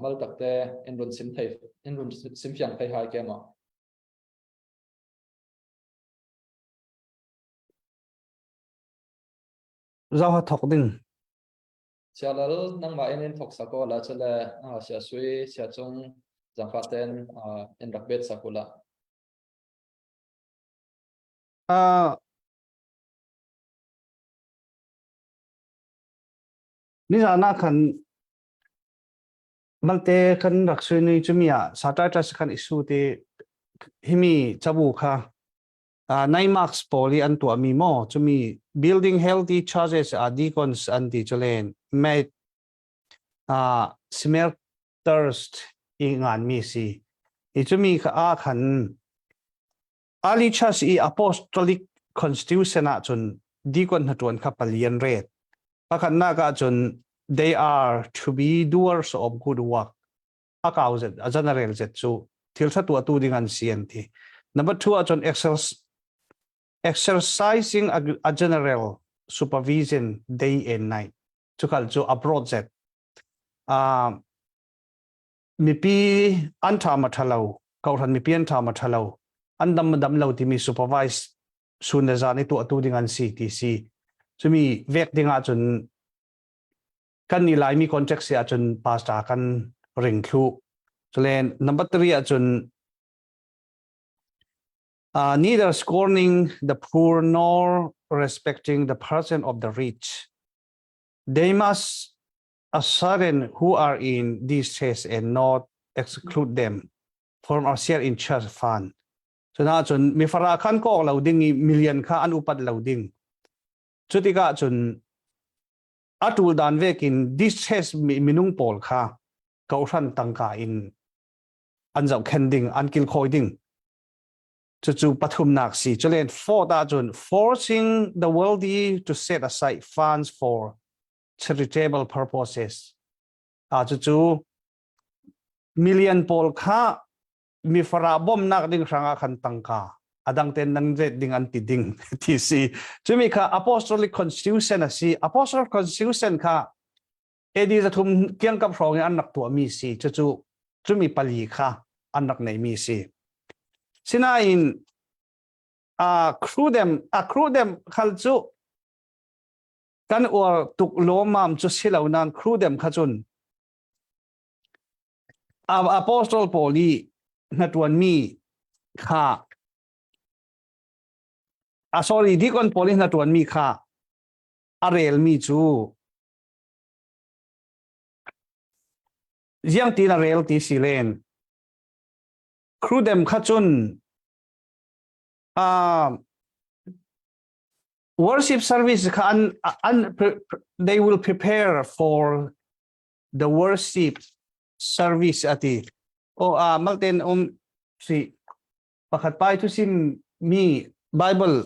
mal takte in run sim thei in run sim fiang thei hai ke ma. Zau ha thok ding. Sialal nangmah in in thok sako la chale sia sui sia chung zangfa ten in rak bet sakula. Nizan ah khan malte kan rak sui ni cumi ah Saturday khan isu ti himi cabu kha nine marks pawl i an tuahmi maw cumi building healthy churches a deacons an ti chulen made smelters i nganmi si i cumi kha a khan Early Church i Apostolic Constitution ahcun deacon hna ṭuan kha pali an ret. Pakhatnak ahcun they are to be doers of good work. A kau zet, a general zet cu thil ṭha tuahtu ding an si an ti. Number two ahcun exercising a general supervision day and night. Cukhal cu abroad zet. Mipi an ṭha ma ṭha lo, kohhran mipi an ṭha ma ṭha lo, an dam ma dam lo timi supervise sun le zan i tuahtu ding an si ti si. Cumi vek ding ahcun kan ni Laimi contract si ahcun pastor kan ring thlu. Culen number 3 ahcun neither scorning the poor nor respecting the person of the rich. They must a certain who are in distress and not exclude them from our share in church fund. So na cun mifara khan kok lo ding i million kha an upat lo ding. Cu tikah cun atul dan vekin distress minung pawl kha kohhran tangka in an zohkhen ding an kilkhawi ding. Cucu pathumnak si. Culen fourth ahcun forcing the wealthy to set aside funds for charitable purposes. Cucu million pawl kha mifara bawmnak ding hrangah khan tangka adang ten nan ret ding an ti ding ti si. Cumi kha apostolic constitution a si. Apostolic constitution kha AD 300 kiangkap hrawng in an rak tuahmi si. Cucu cumi pali kha an rak neimi si. Sinain a crew dem a crew dem khal cu kan uar tuk lawmmam cu si lo nain crew dem kha cun apostol pawl i hnatuanmi kha a sorry deacon pawl i hnatuanmi kha a relmi cu ziang tin a rel ti si len crew dem kha cun worship service kha an an they will prepare for the worship service ati o a malten um si pakhat pai thu sim mi bible.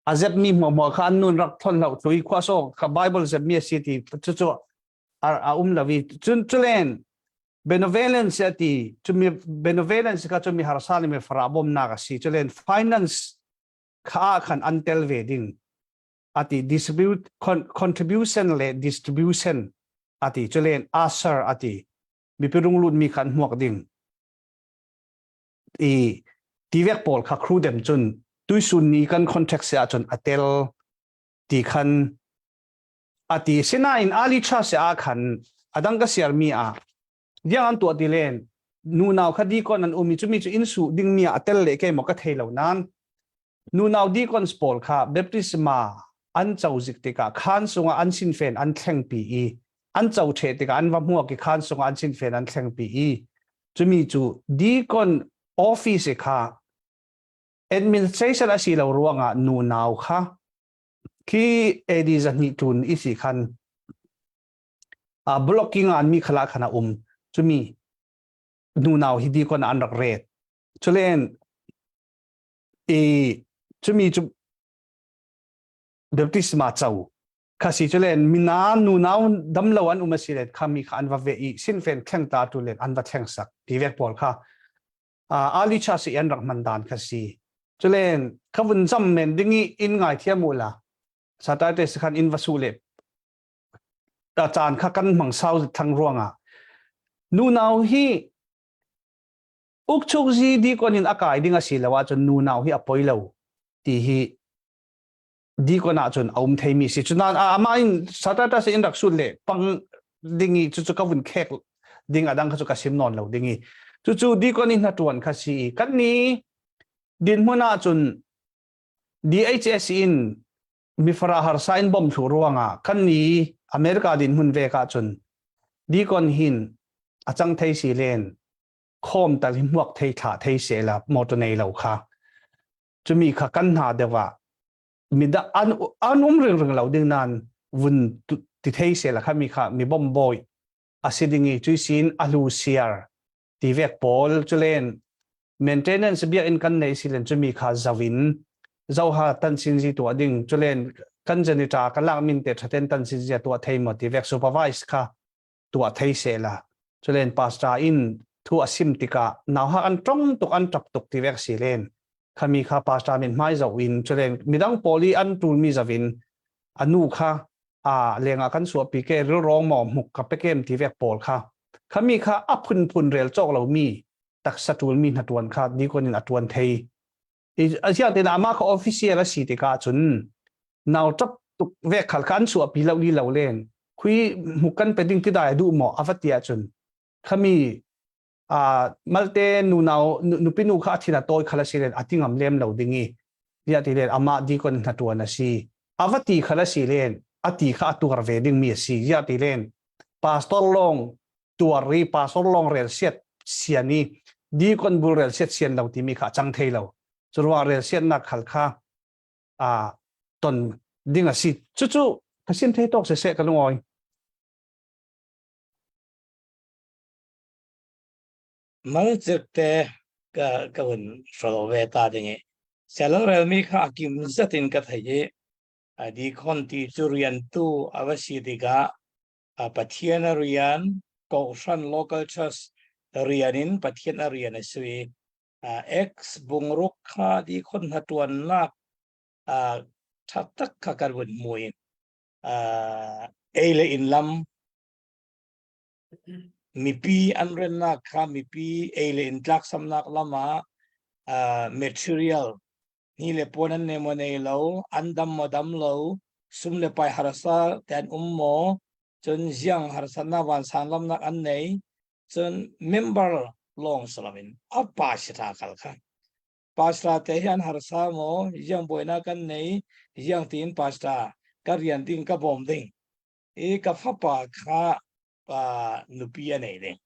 A zep mi hmuahhmuah kha an nun rak thon hloh thlui khua so kha Bible zep mi a si ti cu cu a um lo i cun culen benevolence a ti cumi benevolence kha cumi harsa le mi fara bawmnak a si culen finance kha khan an tel ve ding ati distribute contribution le distribution ati culen usher ati mipi runglut mi khan hmuak ding i tivek pawl kha khru dem cun tuisun ni kan contract se ahcun a tel ti khan ati sinain ali cha se a khan adang ka siar mi a diang an tuah ti len nu nau kha dikon an umi chumi chu in su ding mi a tel le ke mo ka thei lo nan nu nau deacons pawl kha baptisma an co zik tikah khan sungah an sinfen an thleng pi i an co the tikah an va hmuak i khan sungah an sinfen an thleng pi i chumi cu deacon office kha administration a si lo ruangah nu nau kha khi AD zahnih tun i si khan a blocking an mi khala khana um chumi nu nau hi deacon an rak ret chulen i chumi cu baptisma co kha si cu len mina nu nau dam lo an um a si len kha mi kha an va ve i sinfen thleng ta tu len an va thleng sak ti vek pawl kha ali cha si an rak man dan kha si chulen kha vun zam men dingi in ngai thiam u la saturday se khan in va su le ta chan kha kan mang sau thang ruanga nu nau hi Ukchuk zi dikon in a kai ding a si lo ahcun nu nau hi a poi lo ti hi dikon ahcun a um theimi si. Cunain amah in satata in rak sut le pang ding i cucu ka vun khek ding a dang kha cu ka sim nawn lo ding i cucu dikon in hna kha si i kan ni dinhmun ahcun DHS in mifara harsa in bom thlu ruangah kan ni America dinhmun ve ka cun dikon hin a cang thei si len khawm tal hi hmuak thei thla thei se la motor nei lo kha chumi kha kan hna dewa mida an an um ring ring lo ding nan vun ti thei se la kha mi kha mi bom boy asidingi chui sin alu siar ti vek pawl chulen maintenance bia in kan nei silen chumi kha zawin zoha tan sin ji tu ading chulen kan janitor kan lak min te thaten tan sin ji tu thei mo ti vek supervise kha tuah thei se la chulen pastor in thu a sim tikah nau ha an tong tuk an tap tuk ti vek si len khami kha pastor min hmai zo in chulen midang poli an tul mi zawin anu kha a lenga kan suah pi ke ril rong mo muk ka pekem ti vek pawl kha khami kha a phun phun rel chok lo mi taksa tul mi hna tuan kha ni kon in a tuan thei Asia te ama kha official a si tikah cun nau tap tuk ve khal kha an chuah pi lo li lo len khui mukan pe ding ti dai du mo avatia cun khami a malte nu nau nupi nu kha athina toy khala si len atingam lem lo dingi ya ti len ama di kon na tuan a si avati khala si len ati kha atuar ve ding mi si ya ti len pastor long tuar ri pastor long rel siat sian i dikon bul rel siat sian lo timi kha cang thei lo curuang rel siat nak khal kha a ton ding a si cu cu ka sim thei tok se se ka lungoi Mal te ka ka hun fro ve ta ding i selo rel mi kha akim zatin ka thei i adi khon ti chu rian tu ava si tikah Pathian a rian Kohhran local church rian in Pathian a rian a si ex bungruk kha di khon hna tuannak tha tak kha kan vun mui ei le in lam mipi an rennak kha mipi ei le in tlak samnak lama material ni le puan an ne maw nei lo an dam maw dam lo sum le pai harsa te an um maw cun ziang harsatnak vansan lamnak an nei cun member lawng salamin a pa sita kal kha pastor te hian harsa maw ziang buaina kan nei ziang tin pastor ka rian ding ka bawm ding i ka fapa kha pa nupi a nei ding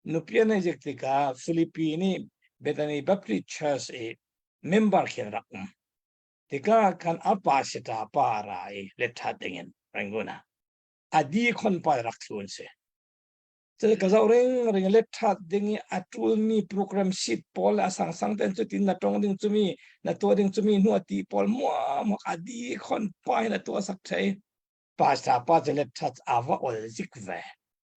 Nupi a neih tikah Philippine i Bethany Baptist Church i member khi an rak um. Tikah khan a pa sita pa a ra i let ṭhat dingin Rangoon ah. A di khon pa rak thlun si. Cu ka zoh ring ring let that ding i a tul mi program sheet pawl a sang sang ten cu tin na tong ding cumi na tuah ding cumi hnu a ti pawl mua muak a di khon pa in a tuah sak thei. Pastor pa cu let that a va ol zik ve.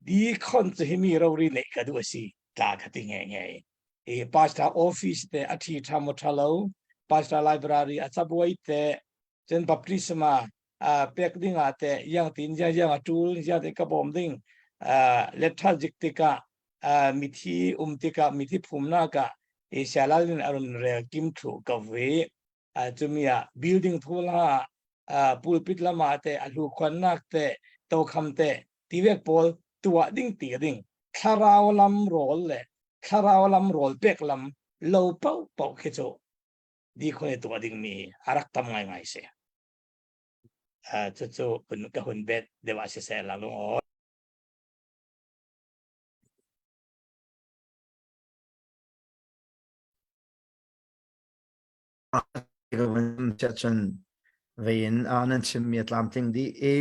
Di khon cu hi mi rori neih ka duh a si tla ka ti nge nge. I pastor office te a thi tha mo tha lo pastor library a cabuai te cun baptisma pek ding ah te yang tin yang yang a tul yang te ka bawm ding letthal zik tikah mithi um tikah mithi phumnak ah i sialal in arun rel kim thu ka vi cumi ah building thula pulpit lama te a hlu khwannak te tokham te tivek pawl tuah ding ti ding thlarau lam rawl le thlarau lam rawl pek lam lo pau pau khi chu di khone tuah ding mi a rak tam ngai ngai si. Cucu ka hun bet deuh ah siseh la lung aw. Cun vein nan chimmi a tlamtling dih i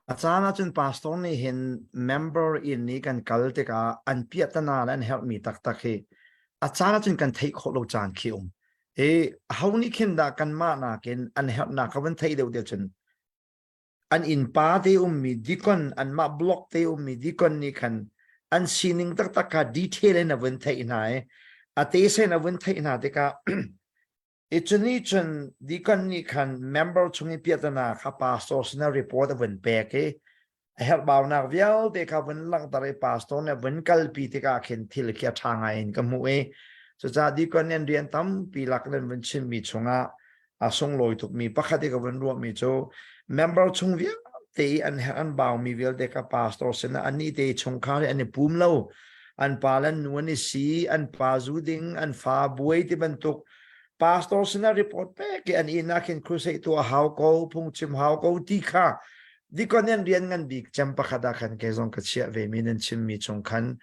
a caan ahcun pastor nih hin member inn i kan kal tikah an piahtana le an herhmi taktak hi a caan ahcun kan theih khawh lo caan khi um. I ho nih khin dah kanmah nakin an herhnak kha van theih deuh deuh cun an innpa te ummi deacon anmah block te ummi deacon nih khan an sining taktak kha detail in a vun theih hna i a te sen a vun theih hna tikah i cuni cun deacon nih khan member chung i piahtana kha pastor sinah report a vun pek i a herhbaunak vialte kha vun langhter i pastor nih vun kalpi tikah khin thil khi a ṭha ngai in ka hmuh i cucaah deacon nih an rian tampi lak in vun chimmi chungah a sunglawi tukmi pakhat i ka vun ruahmi cu member chung vialte i an herh an baumi vialte kha pastor sinah annih te chungkhar hi an i pum lo an pa le an nu an i si an pa zu ding an fa buai ti bantuk pastor sinah report pek i an inn ah khin crusade tuah hau ko phungchim hau ko ti kha Dikon an rian ngan bik cem pakhat ah khan kei zong ka chiah ve mi nan chim mi chung khan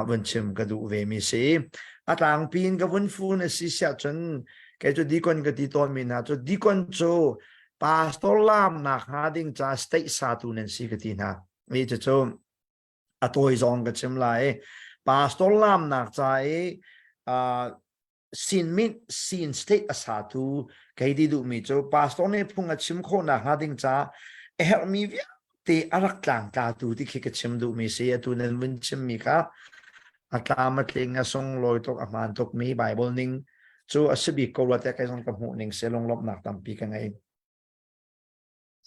vun chim ka duh ve mi si. A tlangpi in ka vun fu na si siah cun kei cu dikon ka ti tawn mi hna cu dikon cu pastor lam nak hnga ding ca state satu nan si ka ti hna. Mi cu cu a tawi zong ka chim lai. Pastor lam nak ca i sin mint sin state a satu kei ti duhmi cu pastor nih phung a chim khawhnak hnga ding ca a herhmi vialte a rak tlangtlatu ti khi ka chim duhmi si atu nan vun chimmi kha a tlam a tling a sunglawi tuk a hmaan tukmi Bible ning cu a si bik ko rua tiah kei zong ka hmuh ning si lunglawmhnak tampi ka ngei.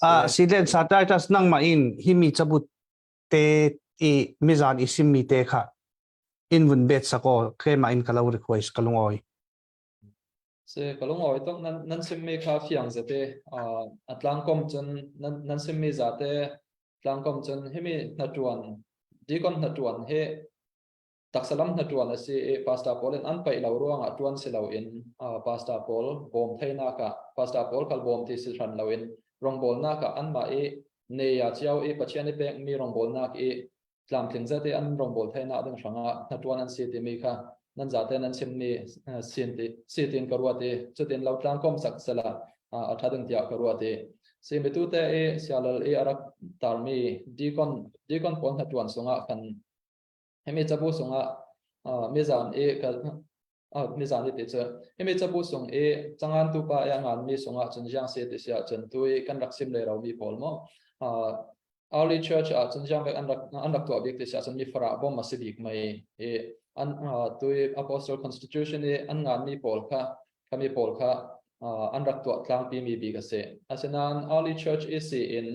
Ah, silen sa Titus nangmah in himi cabut te i mizan i simmi te kha in vun bet sako keimah in ka lo request ka lungawi. Se ka lungawi tuk nan nan simmi kha fiang zate a tlangkom cun nan nan simmi zate tlangkom cun himi hna tuan deacon hna tuan hi taksalam hna tuan a si i pastor pawl in an paih lo ruangah tuan si lo in pastor pawl bawm theinak ah pastor pawl khal bawm ti si hran lo in rongbawlnak ah anmah i neya chiao i Pathian i pekmi rongbawlnak i tlamtling zat i an rawngbawl theihnak ding hrangah hnatuan an si timi kha nan zate nan chimmi sin ti si tin ka ruat i cutin lo tlangkom sak sela a tha ding tiah ka ruat i si mitu te i sialal i a rak tarmi deacon deacon pawl hnatuan sungah khan himi cabu sungah mizan i ka nizan i ti cu himi cabu sung i cangan tu pa i a ngan mi sungah cun jiang se ti sia cun tu i kan rak sim le ro mi pawl mo early church ah cun jiang vek an rak an rak tuah bik ti sia cun mi fara bom a si bik mai i an tu i apostle constitution i an ngan mi pawl kha kami pawl kha an rak tuah tlangpi mi bik a si asinain early church i si in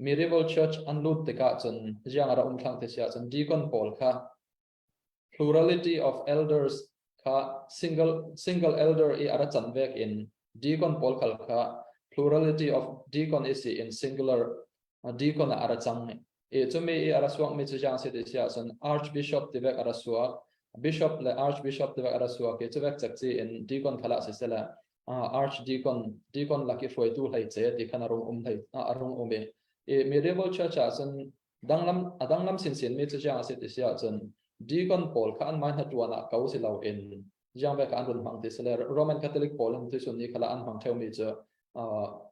medieval church an lut tikah cun jiang ara um thlang ti sia cun deacon pawl kha Plurality of elders kha single single elder i ara can vek in deacon pawl khal kha plurality of deacon i si in singular deacon ah ara cang i chumi i ara suak mi chu jang si ti sia cun archbishop ti vek ara suak bishop le archbishop ti vek ara suak i chuvek chak chi in deacon khala si sela archdeacon deacon laki hruaitu hlei che ti khan arung um hlei arung um i i medieval church ah cun danglam a danglam sinsin mi cu jiang a si ti si ahcun deacon pawl kha an mai hna tuan ah ko si lo in jiang ve kha an run hmang ti si le Roman Catholic pawl in tuisun ni khala an hmang theo mi cu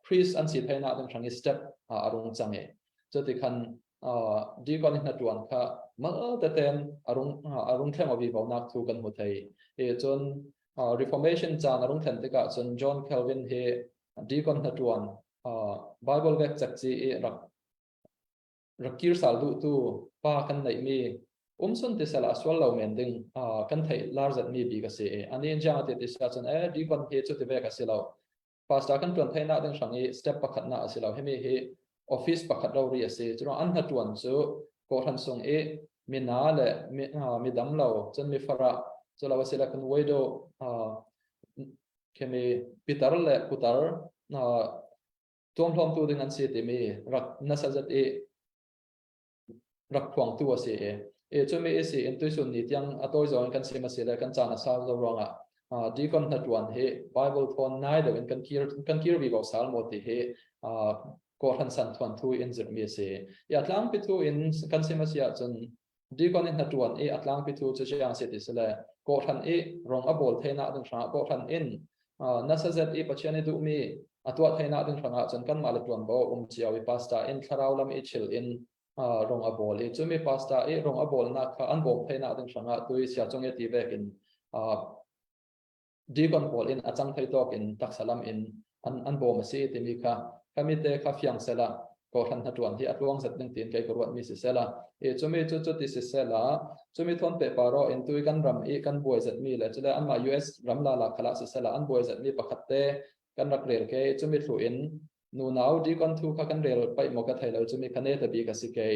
priest an si theina ding hrang i step a rung chang i cu ti khan deacon hna tuan kha mal teten arung arung thleng avi bo nak thu kan hmu thei e cun Reformation caan arung thlen tikah cun John Calvin hi deacon hna tuan Bible vek cak chi i rak rak kir sal duh tu pa kan neih mi umsun ti sala sual lo men ding kan theih lar zat mi bi ka si i ani jang ti ti sa cun e deacon hi chu ti ve ka si lo pastor kan tuan theina ding hrang i step pakhat na asi lo hemi hi office pakhat ro ri asi chu an hna tuan chu ko hran sung i mina le mi dam lo cun mi fara chu lo asi la kan widow kemi pitar le putar tuamhlawmtu ding an si timi rak nasa zat i rak phuangtu a si i e cumi i si in tuisun ni tiang a tawi zong in kan sim a si le kan caan a sau zo ruangah deacon hna tuan hi Bible thawn nai deuh in kan kir kan kir vi ko sal maw ti hi kawhhran san thuan thu in zirhmi a si. Ya tlangpi thu in kan sim a si ahcun deacon in hna tuan i a tlangpi thu cu chiang si ti sile kawhhran i rong a bawl theina ding hrangah kawhhran in nasa zet i Pathian i duhmi a tuah theina ding hrangah cun kanmah le tuanvo um cio i pastor in thlarau lam i chil in rong a bawl i cumi pastor i rong a bawlnak kha an bawm theina ding hrangah tui sia cung i ti vekin deacon pawl in a cang thei tawk in taksa lam in an an bawm a si timi kha kami te kha fiang sela kawhhran hna hi a tluang zat ding tin kei ka ruat mi si sela e chumi chu chu ti si sela chumi thon pe paro in tui kan ram i kan buai zat mi le chule anma US ram la la khala si sela an buai zat mi pakhat te kan rak rel ke chumi thlu in nu nau deacon thu kha kan rel pai mo ka thai lo chumi khane ta bi ka si ke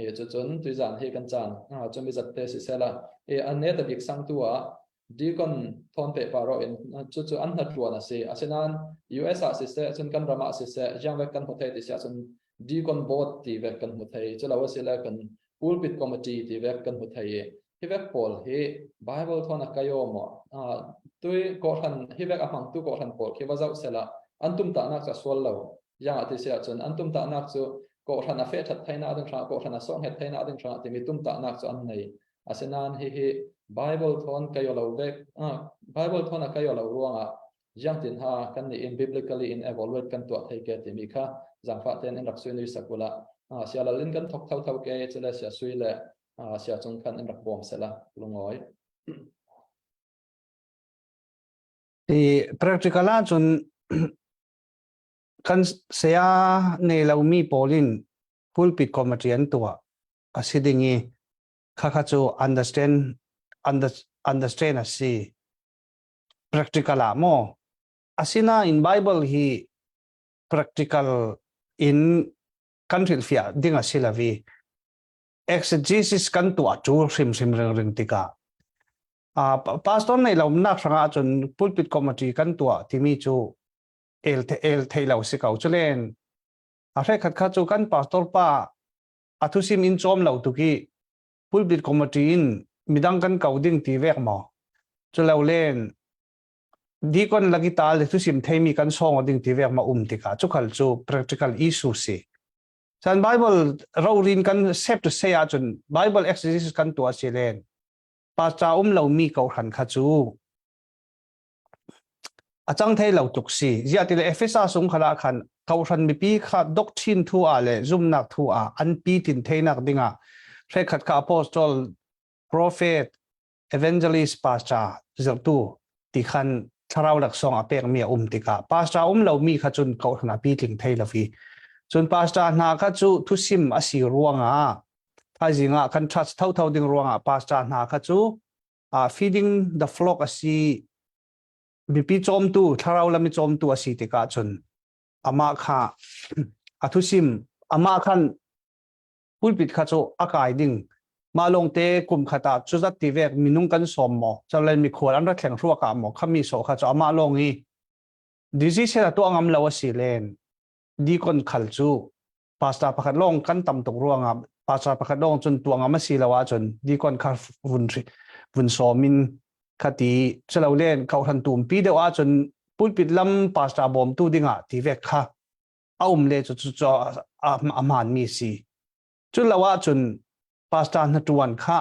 e chu chun tuizan hi kan chan chumi zat te si sela e an ne ta bik sang tu a deacon thon pe paro in chu chu an hna tuan a si asinain US ah siseh cun kan ram ah siseh jiang vek kan hmu thei ti siah cun deacon board ti vek kan hmu thei cu lo a si le kan pulpit committee ti vek kan hmu thei i hi vek pawl hi Bible thon a kayo mo tui kawhhran hi vek a hmang tu kawhhran pawl khi va zoh sela an tum ta nak cha sual lo yang ati sia cun an tum ta nak cu kawhhran a fe that theina ding hra kawhhran a sawh nget theina ding hra timi tum ta nak cu an nei Asinain hihi Bible thawn kai lo vek Bible thawn a kai lo ruangah jiangtin ha kan nih in biblically in evaluate kan tuah thei ke timi kha zangfah ten in rak sui nui sakula sialal in kan thok tho tho ke chule sia sui le sia chung khan in rak bawm sela lungoi I practical ah cun kan saya nei lomi pawl in pulpit committee an tuah a si ding i khakha cu understand under, understand a si practical ah maw asinain bible hi practical in kan hrilhfiah ding a si lo i exegesis kan tuah cu hrimhrim ring ring tikah pastor nei lo nak hrangah cun pulpit committee kan tuah timi cu el el thei lo si ko chulen a hre khat kha cu kan pastor pa a thusim in cawm lo tuk i pulpit committee in midang kan ko ding ti vek maw cu lo len deacon lagi tal le thusim theimi kan song ding ti vek ma um tikah cu khal cu practical issue si san bible rorin kan safe to say ahcun bible exegesis kan tuah si len pastor um lo mi ko hran kha cu A cang thei lo tuk si. Ziah ti le Efesa sung khala khan kohhran mipi kha doctrine thu ah le zumnak thu ah an pi tin theinak dingah hrekhat kha apostle, prophet, evangelist, pastor zirtu ti khan thlarau laksawng a pekmi a um tikah pastor um lomi kha cun kohhran a pi tling thei lo i cun pastor hna kha cu thusim a si ruangah thaizing ah kan trust thotho ding ruangah pastor hna kha cu feeding the flock a si mipi cawmtu thlarau lam i cawmtu a si tikah cun amah kha a thusim amah khan pulpit kha cu a kai ding mah lawngte kum khat ah cuzat ti vek minung kan sawm maw cawlen mikhual an ra thleng hruak ah maw khami so kha cu amah lawng i decision a tuah ngam lo a si len deacon khal cu pastor pakhat lawng kan tam tuk ruangah pastor pakhat lawng cun tuah ngam a si lo ahcun deacon kha vun vun sawm in khati chelo len kohhran tumpi deuh ahcun pulpit lam pastor bawmtu dingah ti vek kha a um le cu cu a hmaan mi si cu lo ahcun pastor hna tuan kha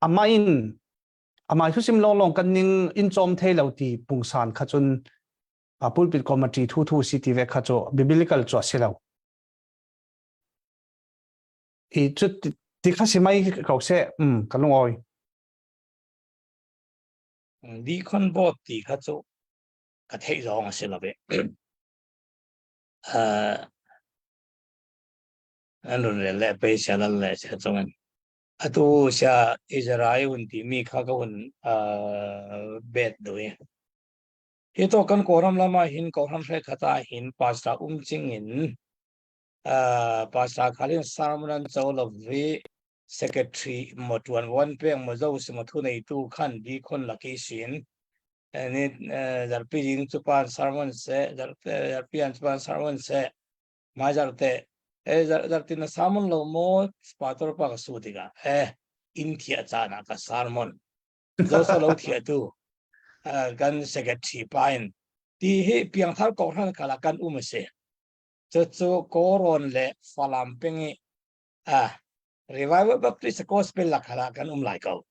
amah in amah thusim long long kan ning in chom thei lo ti pungsan kha cun a pulpit committee thu thu si ti ve kha cu biblical cu a si lo. I cu ti kha si mai ko seh ka lungawi. Deacon board ti kha cu ka theih zong a si lo ve. An run rel le pe sia lal le sia chungin. Atu sia Israel hun ti mi kha ka hun bet dui. Hi to kan Kawlram lam ah hin Kawlram hre khat ah hin pastor um ching in pastor khalin sermon an cho lo vi secretary mo tuan wan peng mo zo si mo thu nei tu khan deacon laki sin ni zarpi jing chu pan sermon se zarpi an chu pan sermon se mai zarte e zarti na sermon lo mo pastor pa ka su tiga e in thia cha na ka sermon zo so lo thia tu kan secretary pa in ti hi piangthar ko hran kala kan um se chu chu koron le falam pengi a revival baptist gospel la khala kan um lai ko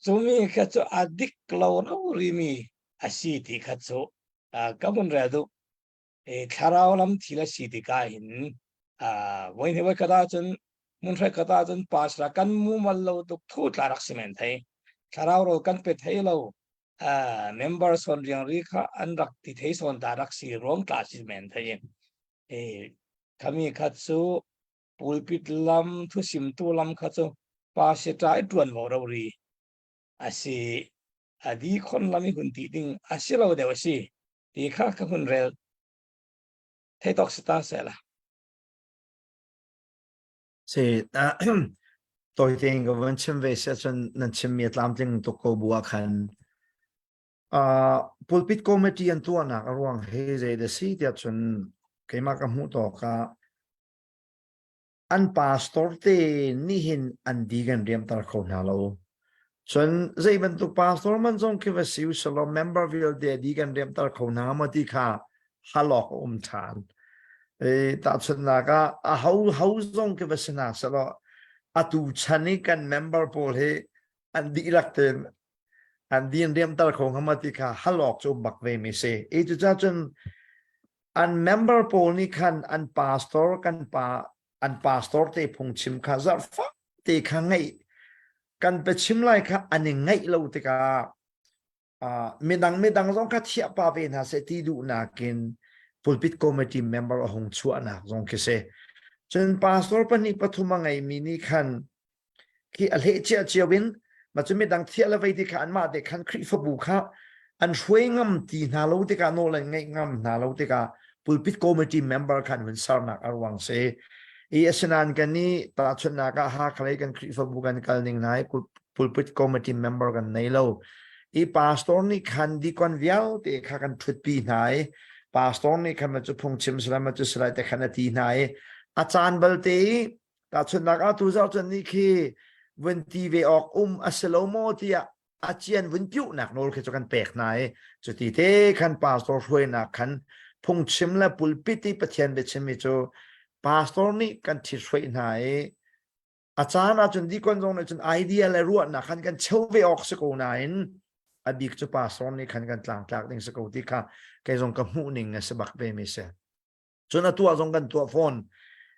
chumi kha chu adik lo ro ri mi asi ti kha chu ka mun re du e thlarau lam thil a si tikah hin voi hnih voi khat ahcun mun hrai khat ahcun pastor kan mumal lo tuk thu tla rak si men thei thlarau rawl kan pe thei lo member son riang ri kha an rak ti thei son ta rak si ruang tla si men thei e khami kha chu pulpit lam thu sim tu lam kha chu pa se ta i tuan vo ro ri asi adi khon lam i hun ti ding asi lo deuh asi ti kha ka hun rel thei tok si ta se la. Si toi tein ka van chim ve sia cun nan chimmi a tlamtling tuk ko bu ah khan pulpit committee an tuahnak a ruang he zei da si tiah cun keimah ka hmuh tawk ah An pastor te nihin an di kan riamter kho hna lo. Cun zei bantuk pastor man zong khi va si usalaw member vialte di kan riamter kho hna maw ti kha hal awk a um ṭhan. E, tahchunhnak ah a ho ho zong khi va si hna selaw atu chan i kan member pawl hi an dihlak tein an din riamter kho hnga maw ti kha hal awk cu um bak ve mi si. E cucaah cun An member pawl nih khan an pastor kan pa an pastor te phungchim kha zarhfak te kha ngaih kan biachim lai kha an i ngaih lo tikah uh, midang midang zong kha thiah pa ve hna seh ti duhnak in pulpit committee member a hung chuahnak zong khi si. Cun pastor pahnih pathum a ngeimi nih khan khi a hleh cia cio in ma cu midang thiah le vei ti kha anmah te khan Khrihfabu kha an hruai ngam ti hna lo tikah nawl an ngeih ngam hna lo tikah pulpit committee member khan hun sarnak a ruang si i asinain kan i tahchunhnak ah Hakha kan Khrihfabu kan kal ning hna i pulpit committee member kan nei lo i pastor nih khan dikon vialte kha kan ṭhutpi hna i pastor nih khan ma cu phungchim sila ma cu salai te khan a ti hna i a caan balte i Tahchunhnak ah tuzarh cun nih khi vun ti ve awk um a si lo maw tiah a cian vun piuhnak nawl khi cu kan pek hna i cuti te khan pastor hruainak khan phungchim le pulpit i Pathian biachim hi cu pastor nih kan ṭhithruai hna i a caan ahcun deacon zong nih cun idea le ruahnak khan kan cheu ve awk si ko nain a bik cu pastor nih khan kan tlangtlak ding si ko ti kha kei zong ka hmuh ning a si bak ve mi si. Cun a tuah zong kan tuah fawn.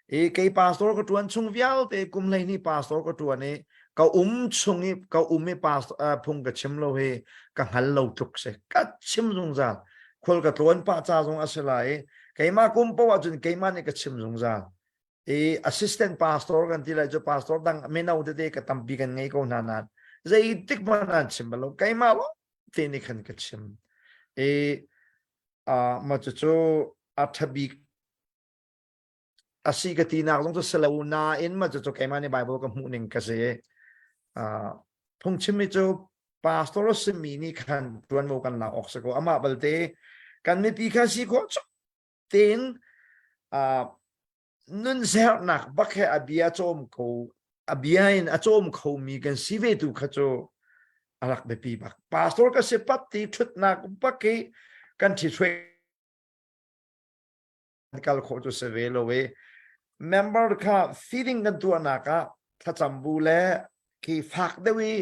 I kei pastor ka tuan chung vialte kum 12 pastor ka tuan i ka um chung i ka um i pastor phung ka chim lo hi ka hngal lo tluk si ka chim zungzal khual ka tlawn pah ca zong a si lai i keimah kum poah cun keimah nih ka chim zungzal i assistant pastor kan ti lai cu pastor dang mino tete ka tampi kan ngei ko hna nain zeitik hmanh an chim bal lo keimah lawng te nih khan ka chim i mah cucu a ṭha bik a si ka tinak zong cu si lo nain mah cucu keimah nih Bible ka hmuh ning ka si. Phungchim mi cu pastor a simi nih khan ṭuanvo kan lak awk si ko. Amah balte kan mipi kha si khawh cuk tein nun sernak bak he a bia cawm ko a bia in a cawm khomi kan si ve tu kha cu a rak biapi bak pastor ka si pat ti ṭhutnak bak hi kan ṭhithruai kal khawh cu si ve lo i member kha feeding kan tuahnak ah thlacam bu le khi fak deuh i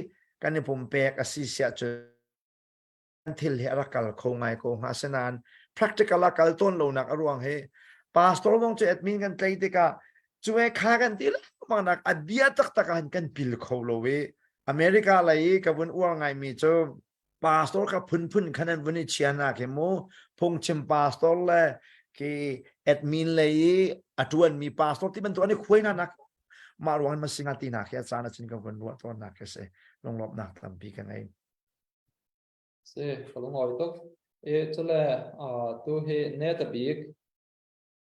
kan i pumpek a si siah cun thil hi a rak kal kho ngai ko hnga asinain practical a kal tawn lonak a ruang hi pastor zong cu admin kan tlei tikah cu e kha kan ti lengmang. lengmang nak a bia taktak ah kan pil kho lo i America lei i ka vun uar ngaimi cu pastor kha phunphun khan an vun i chia na khi mu phungchim pastor le khi admin lei i a tuan mi pastor ti bantuk an i khuai na nak mah ruang in masinga ti na khi a caan achin ka vun ruah tawn nak khi si lunglawmhnak tampi ka ngei. Si, ka lungawi tuk. I cule tu hi net a bik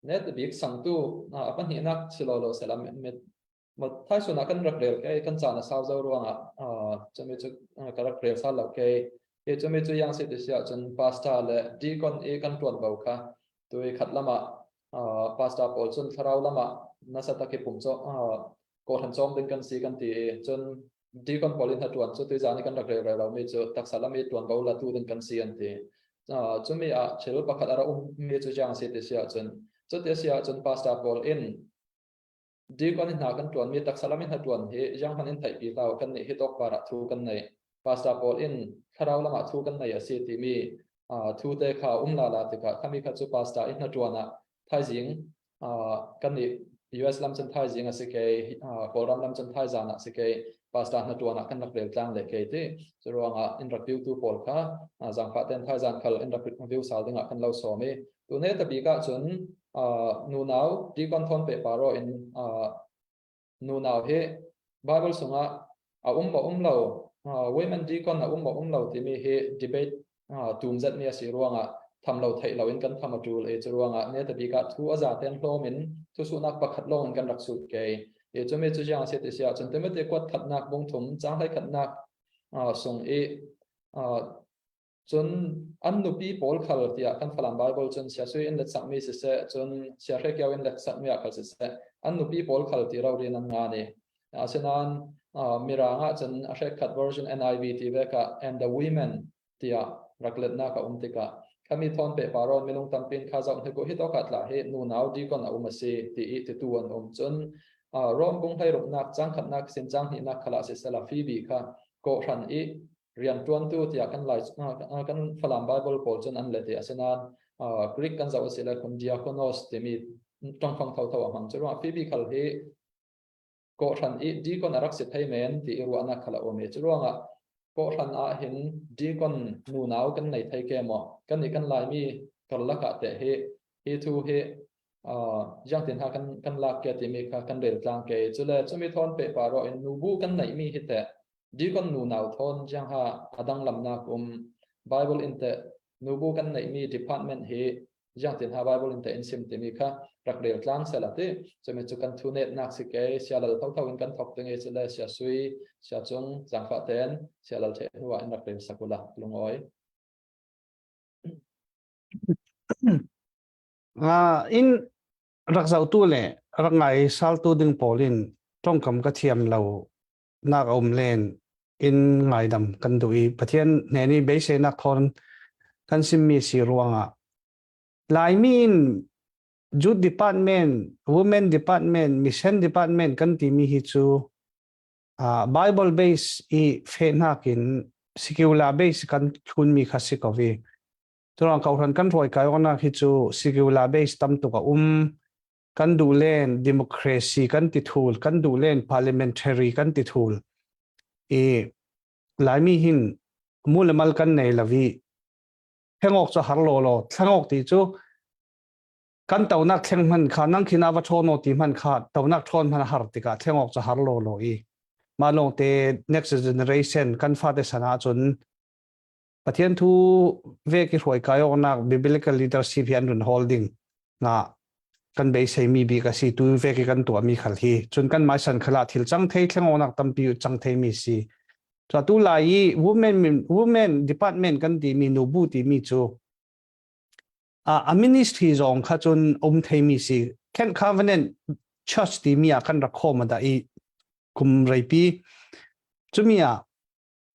net a bik sangtu a pahnihnak si lo lo sela mit thaisun ah kan rak rel ke kan caan a sau zo ruangah cumi cu ka rak rel sal lo ke i cumi cu yang si ti si ahcun pastor le deacon i kan tuan bo kha tu i khat lamah pastor pawl cun thlarau lamah nasa tak i pum cho kawhran cawm ding kan si kan ti i cun deacon pawl in hna ṭuan cu tuizan i kan rak rel rel lomi cu taksa lam i ṭuanvo latu ding kan si an ti. Cumi ah thil pakhat a rak ummi cu jiang si ti si ahcun cuti a si ahcun pastor pawl in deacon hna kan ṭuanmi taksa lam in hna ṭuan hi jiang hmanh in theihpi hlah kan nih hi tawkpar ah thu kan nei. Pastor pawl in thlarau lam ah thu kan nei a si timi thu te kha um la la tikah khami kha cu pastor i hna ṭuan ah thaizing kan nih US lam cun thaizing a si ke Kawlram lam cun thaizan ah si ke pastor hna tuan ah kan rak rel tlang le ke ti cu ruangah in rak view tu pawl kha zangfah ten thaizan khal in rak view sal dingah kan lo sawm i tu ne ta bik ah cun nunau deacon thon pe paro in Nunau hi Bible chungah a um maw um lo, women deacon a um maw um lo timi hi debate tum zetmi a si ruangah tham lo theih lo in kan tham a ṭul i cu ruangah ne tabik ah thu a za ten hlawm in thusuhnak pakhat lawng in kan rak sut ke. I cumi cu jiang a si ti si ahcun Timothy kuat khatnak bung thum caang hlei khatnak sung i Cun an nupi pawl khal tiah kan Falam Bible cun siasui in let sakmi siseh, cun siahrekiau in let sakmi ah khal siseh, an nupi pawl khal ti ro rian an ngan i. Asinain Mirang ah cun a hrekkhat version NIV ti vek ah and the women tiah rak letnak a um tikah khami thawn pe paron minung tampin kha zoh hnik hi to ka tla hi nunau deacon a um a si ti i titu an um. Cun Rom bung hlei ruknak cang khatnak sin cang hnihnak khala sisela Phoebe kha kawhhran i rianṭuantu tiah kan lai kan Falam Bible pawl cun an let i asinain Greek kan zoh a si le khun diakonos timi ṭongfang thotho a hmang. Cu ruangah Phoebe khal hi kawhhran i deacon a rak si thei men ti i ruahnak khal a um i cu ruangah kawhhran ah hin deacon nunau kan nei thei ke maw kan nih kan Laimi karlak ah teh hi hi thu hi jiang tin ha kan kan lak ke timi kha kan rel tlang ke cule cumi thawn pe pa ro in nubu kan neih mi hi teh deacon nu nau thawn jiang ha adang lamnak um Bible in te nubu kan neih mi department hi jiang tin ha Bible in te in sim timi kha rak rel tlang sela ti chumi chu kan thu net nak si ke sia lal tho tho in kan thok tinge chule sia sui sia chung zangfa ten sia lal the huwa in rak rel sakula lungoi. In rak zohtu le rak ngai saltu ding pawl in tongkam ka thiam lo nak a um len in ngaidam kan duh i Pathian hnen i beiseinak thawn kan simmi si ruangah Laimi in Youth Department, Women Department, Mission Department kan timi hi cu Bible base i fehnak in secular base kan thlunmi kha si ko i Curuang kohhran kan hruai kai awknak hi cu secular base tam tuk a um. Kan duh len democracy kan ti thul, kan duh len parliamentary kan ti thul. I Laimi hin mu le mal kan nei lo i thlengawk cu har law law thlengawk ti cu kan tonak thleng hman kha nang khina va ṭhawn aw ti hman kha tonak ṭhawn hman a har tikah thlengawk cu har law law i mah lawng te next generation kan fate sana ahcun Pathian thu vek i hruai kai awknak biblical leadership hi an run holding nga kan beisei mi bik a si tu vek i kan tuah mi khal hi cun kan mai san khala thil chang thei thleng awnak tampi chang thei mi si cha tu lai i women women department kan ti mi nu bu ti mi cu a ministry zong kha cun um thei mi si Kent Covenant Church ti mi ah kan rak khom da i kum reipi chumi ah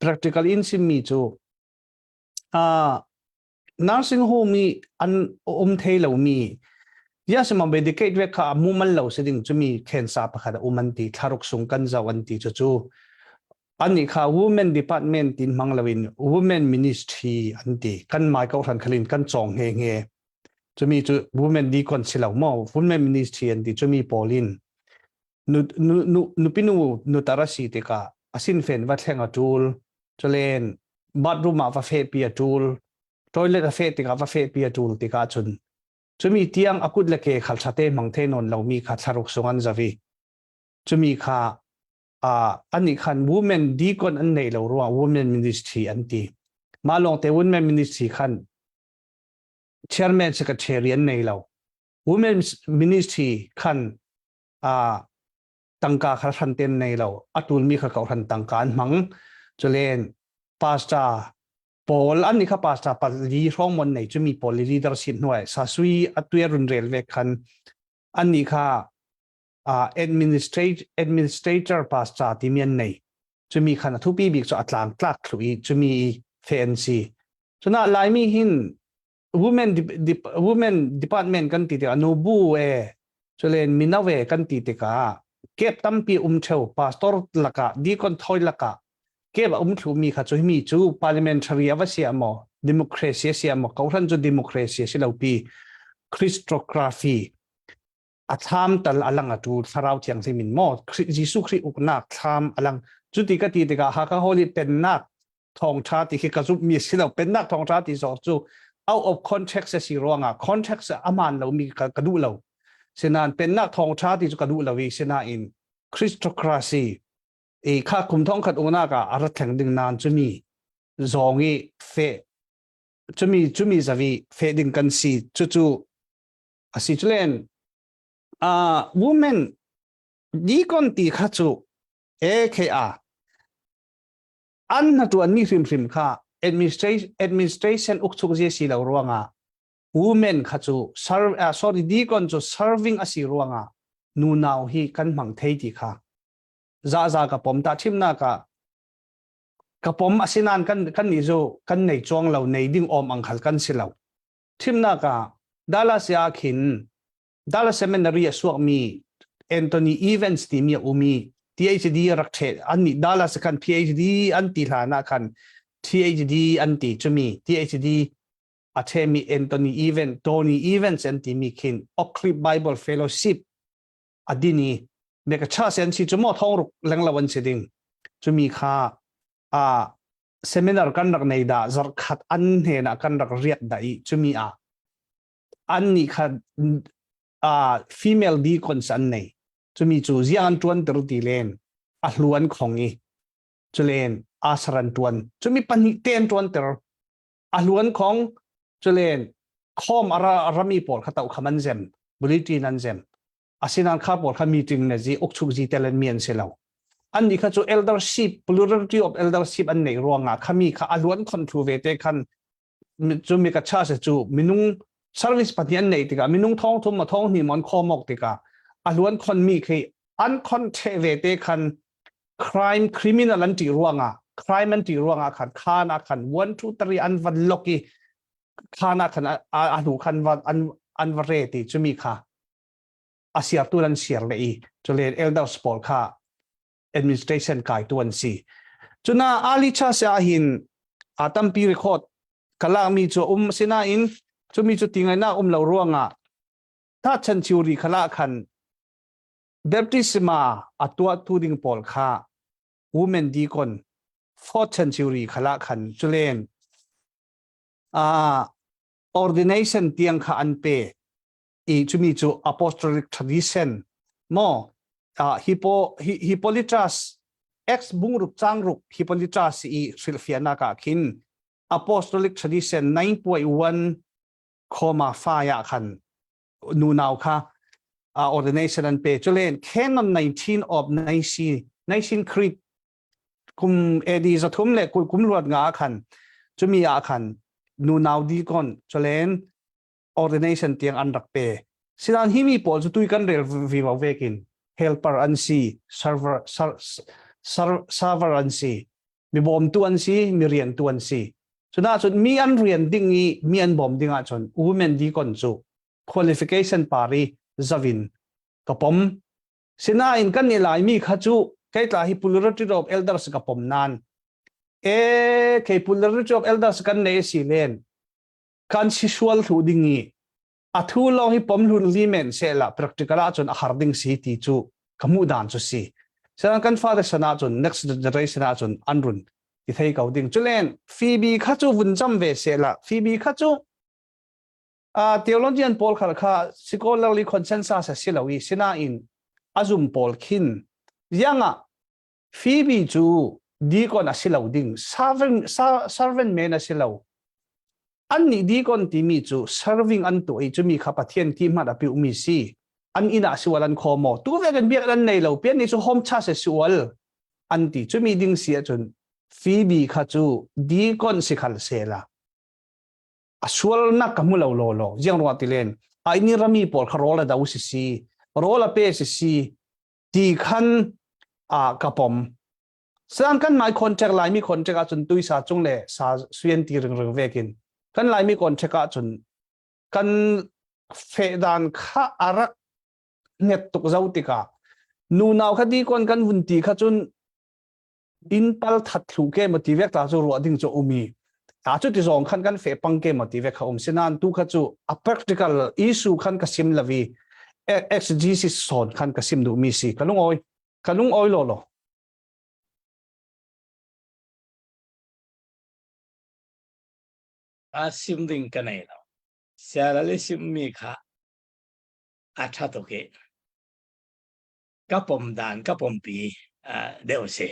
practical in simmi cu nursing home i an um thei lomi yasima medicate ve kha mu man lo si ding cumi khensa pakhat a um an ti thlaruk sung kan zau an ti cu cu ani kha women department tin mang loin women ministry an ti kan mai ko hran khalin kan chong nge nge chumi chu women deacon si lo mo women ministry an ti chumi polin. Nu nu nu nupinu nutar a si tikah a sinfen va thleng a ṭul. Culen bathroom ah va fehpi a ṭul. Toilet a feh tikah va fehpi a ṭul tikah cun cumi tiang a kut le ke khal ṭhate hmang the nawn lomi kha thlaruk sung an zavi. Cumi kha anih khan women deacon an nei lo ruang women ministry an ti. Mah lawngte women ministry khan chairman secretary an nei lo. Women's ministry khan tangka kha hran ten nei lo. A tulmi kha ko hran tangka an hmang. Chulen pastor pawl an ni kha pastor pali hrawng mon nei chumi pawl leadership hnuai sasui atuya run rel ve khan an ni kha administrator pastor timi an nei. Chumi khan a thupi bik chu a tlang tlak thlu i chumi fe an si. Chuna Laimi hin women women department kan ti tikah nu bu e chulen mino e kan ti tikah kep tampi um theu pastor laka deacon thoi laka kep a um thlu mi kha chu mi chu parliamentary ava sia mo democracy sia mo kohran chu democracy si lo pi christography a thlam tal alang atu thlarau thianghlim in mo Jesuh Khrih uknak thlam alang cuti ka ti tikah Hakha Holy pennak thawngtha ti khi ka zumh mi si lo pennak thawngtha ti zawk cu out of context a si ruangah context aman lo mi ka, ka duh lo sinain pennak thawngtha ti cu ka duh lo i sinain Christocracy i kha kum thong khat unak ah a ra thleng ding nan cumi zawng i fe cumi cumi zavi fe ding kan si cu cu a si culen uh, women deacon ti kha cu AKA an hna mi hrimhrim kha administration administration ukchuk zia si lo ruangah women kha cu serve uh, sorry deacon cu serving a si ruangah nu nau hi kan hmang thei ti kha za za ka pom ta thimnak ah ka pom asinan kan kan ni zu kan nei chuang lo nei ding om ang khal kan si lo Thimnak ah Dallas ah khin Dallas Seminary a suakmi Anthony Evans timi a um i PhD rak ṭhe an nih Dallas khan PhD an ti hlan ah khan PhD an ti cumi PhD a ṭhemi Anthony Evans Tony Evans an timi khin Oak Cliff Bible Fellowship a din i meka cha sen si cu maw thong ruk lenglo an si ding cumi kha a seminar kan rak nei dah zarkhat an hnen ah kan rak riak dah i cumi ah an nih kha uh, female deacons an nei cumi cu ziang an tuan ter ti len a hlu an khong i chulen asar an tuan cumi pahnih te an tuan ter a hlu an khong chulen khom ara rami pawl kha tau kham an zem bulletin an zem Asinain kha pawl kha meeting na zi ukchuk zi tel an mi an si lo. An nih kha cu eldership plurality of eldership an neih ruangah khami kha a luan khon thu ve te khan cu mi ka cha se cu minung service pahnih an neih tikah minung thong thum ma thong hnih mon khawm awk tikah a luan khon mi khi an khon the ve te khan crime criminal an ti ruangah crime an ti ruangah khan khan ah khan 1 2 3 an van lok i khan ah khan a hnu khan an an va re ti chumi kha a siartu an siar le i chulen elders pawl kha administration kai tu an si cuna ali cha se hin a tampi record kalak mi chu um sinain chumi chu tingai na um lo ruanga ta chan chiuri khala khan baptisma atua tu ding pawl kha women deacon fourth century khala khan chulen a ordination tiang kha an pe i chumi cu apostolic tradition mo uh, Hippo Hippolytus ex bungruk changruk Hippolytus i hrilhfiahnak ah khin apostolic tradition 9.1 comma 5 ah khan nunau kha uh, ordination an pe chulen canon 19 of Nicene Nicene Creed kum AD zathum le kum luat nga khan chumi ah khan nunau deacon chulen ordination tiang an rak pe. Sinan hi mi pawl cu tui kan rel vivo vekin helper an si, server, ser, ser, server an si, mi bawmtu an si, mi riantu an si. Cuna cun mi an rian ding i mi an bawm ding ahcun women deacon cu qualification pari zavin ka pom. Sinain kan i laimi kha cu kei tla hi plurality of elders ka pom nan. E kei plurality of elders kan nei si len kan si sual thlu ding i a thu lawng hi pom hlun li men se la practical ah cun a har ding si ti cu. Ka hmuh dan cu si. Selan kan fate sana cun next generation ah cun an run ti thei ko ding. Culen Phoebe kha cu vun cam ve se la. Phoebe kha cu uh, theologian pawl khal kha scholarly consensus a si lo i sinain azum pawl khin yanga Phoebe cu deacon a si lo ding servant servant men a si lo an nih deacon timi cu serving an tuah i cumi kha Pathian ti hmanh a piumi si an inn ah sual an kho maw tu ve kan biak an nei lo pian ni cu home church sual an ti cumi ding si ahcun Phoebe kha cu deacon si khal sela a sualnak ka hmu lo law law ziang ruah ti len a ini rami pawl kha rawl a do si si rawl a pe si si ti khan a ka pom sang kan mai contract laimi contract ahcun tuisa cung le sa suan ti ring ring vekin kan laimi contract ahcun kan fehdan kha arak nget tuk zo tikah nu nau kha di kon kan vun ti kha cun in pal that thlu ke ma ti vek ta chu ruah ding chu umi ta chu ti zong khan kan fe pang ke ma ti vek kha um sinan tu kha chu a practical issue khan ka sim lavi exegesis son khan ka sim du mi si ka lung oi ka lung oi lo lo A sim ding ka nei lo. Siala le sim mi kha a tha tuk i ka pom dan ka pompi deuh si.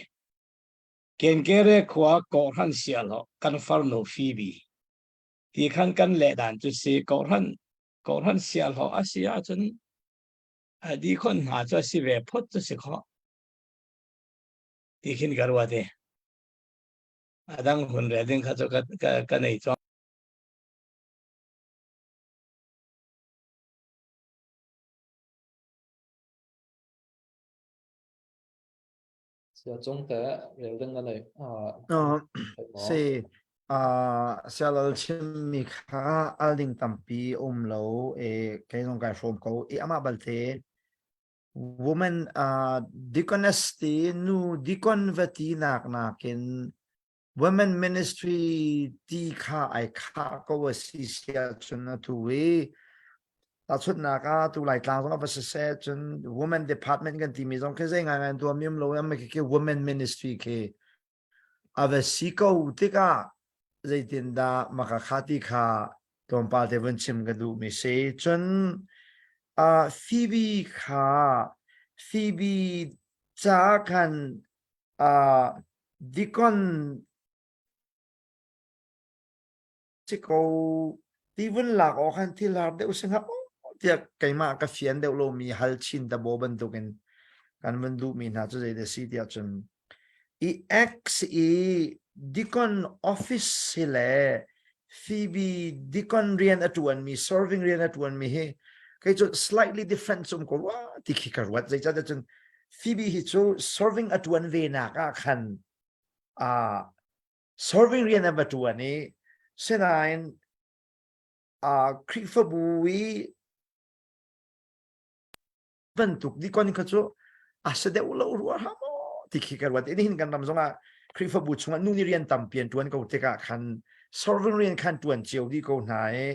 Kenkere khua kawhhran sialo kan farnu Phoebe ti khan kan leh dan cu si kawhhran kawhhran sialho a si ahcun a dikhon hna cu a si ve phot cu si kho ti khin ka ruat i a dang hun rel ding kha cu ka, ka, ka nei cawng. Sia cung te rel ding na nei. Si sialal chimmi kha al ding tampi um lo e kei zong kai hrawm ko i amah balte woman uh, deaconess ti nu deacon va ti nak nakin women ministry ti kha ai kha ko a si sia cun atu i Tahchunhnak ah tu Laitlang zong a va siseh cun women department kan timi zong khi zei ngai ngai tuah mi um lo am khi women ministry khi a va si ko tikah zeitindah maka kha ti kha tlawmpal te vun chim ka duh mi si cun uh, Phoebe kha Phoebe ca khan uh, deacon si ko ti vun lak awk khan thil har deuh si hnga tiah keimah ka fian deuh lomi hal chin ta bo bantukin kan vun duhmi hna cu zei dah si tiah cun i X i deacon office si le Phoebe deacon rian a ṭuanmi serving rian a ṭuanmi hi kei cu slightly different um ko rua ti khi ka ruat zeicahtiah cun Phoebe hi cu serving a ṭuan ve nak ah khan ah serving rian an va ṭuan i sinain uh, Khrihfabu i bantuk dikon kha cu a si deuh lo rua hlah maw ti khi ka ruat. Nihin kan ram zongah Khrihfabu chungah nu nih rian tampi an ṭuan ko tikah khan serving rian khan ṭuan cio dih ko hna i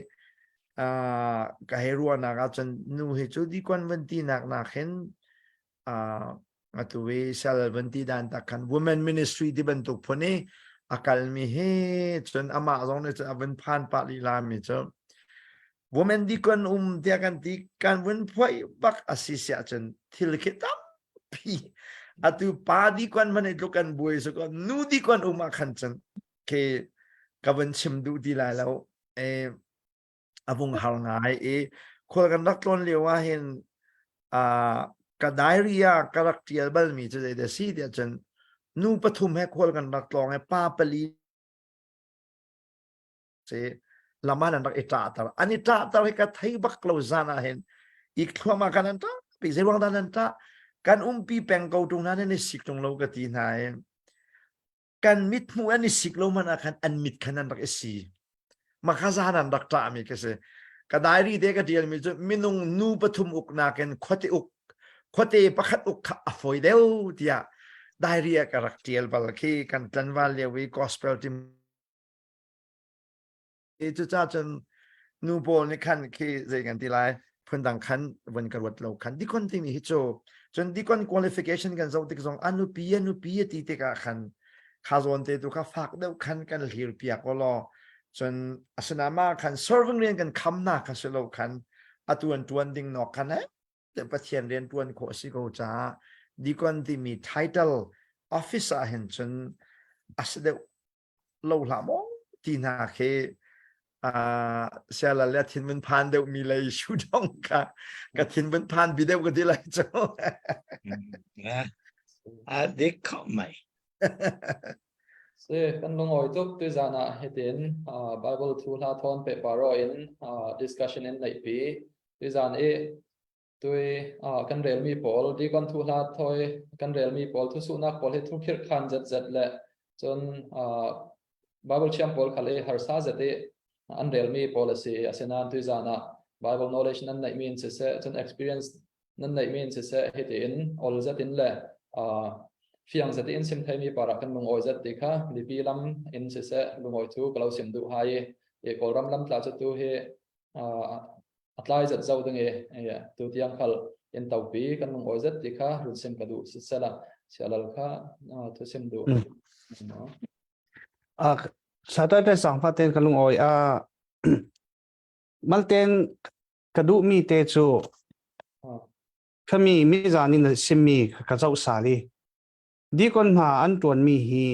uh, ka hei ruahnak ahcun nu hi cu dikon van ti nak nak hin uh, atu i sal van ti dan tak khan women ministry ti bantuk phun i a kalmi hi cun amah zong nih cun a vun phan pah lila mi cu women deacon um tiah kan ti kan vun phuai bak a si siah cun thil khi tampi atu pa deacon man i tluk kan buai so ko nu deacon um ah khan cun khi ka vun chim duh ti lai lo eh a vung har ngai i khual kan rak tlawn lio ah hin uh, ka diary ah ka rak tial balmi cu zei dah si tiah cun nu pathum he khual kan rak tlawng i pa pali si lam ah nan rak i ṭahter an i ṭahter hi ka thei bak lo zan ah hin ik thluahmah kan an ṭah pi zei ruang dah nan ṭah kan umpi peng ko ṭung hna nan i sik ṭung lo ka ti hna i kan mit hmuh an i sik lo man ah khan an mit khan an rak i si makha zan an rak ṭah mi ka si ka diary te ka ṭial mi cu minung nu pathum uk nakin khuate uk khuate pakhat uk kha a fawi deuh tiah diary ah ka rak ṭial bal khi kan tlanval lio i gospel team cucaah cun nu pawl nih khan khi zei kan ti lai. Phundang khan vun ka ruat lo khan deacon timi hi cu cun deacon qualification kan zoh tik zong anupi anupi ti tikah khan kha zawn te tu kha fak deuh khan kan hlir piak law cun asinama khan serving rian kan kham na kha si lo khan atu an tuan ding nok khan eh Pathian rian tuan khawh si ko caah deacon timi title office ah hin cun a si deuh lo hlah maw ti hna khi siala le thin vun phan deuh mi lei shu dong ka ka thin vun phan bi deuh ka ti lai cu. A dik kho mai. Si kan lungawi tuk tu zan ah hitin Bible thu hla thawn pe paro in discussion in neih pi tu zan i Tui kan relmi pawl deacon thu hla thoi kan relmi pawl thusuhnak pawl hi thu khirh khan zet zet le cun Bible thiam pawl khal i harsa zet i an relmi pawl a si. Asinain tui zan ah Bible knowledge nan neihmi in siseh cun experience nan neihmi in siseh hiti in ol zet in le fiang zet in sim theimi parah kan lungawi zet ti kha mipi lam in siseh lungawi thu ka lo sim duh hai i Kawlram lam tla cu tu hi a tlai zat zo ding i tu tiang khal in topi kan lung awi zet ti kha run sim ka duh sisela sialal kha thu sim duh. A Saturday sang fa ten ka lung awi a malten ka duh mi te chu khami mi zan in simmi ka zau sali dikon hna an tuan mi hi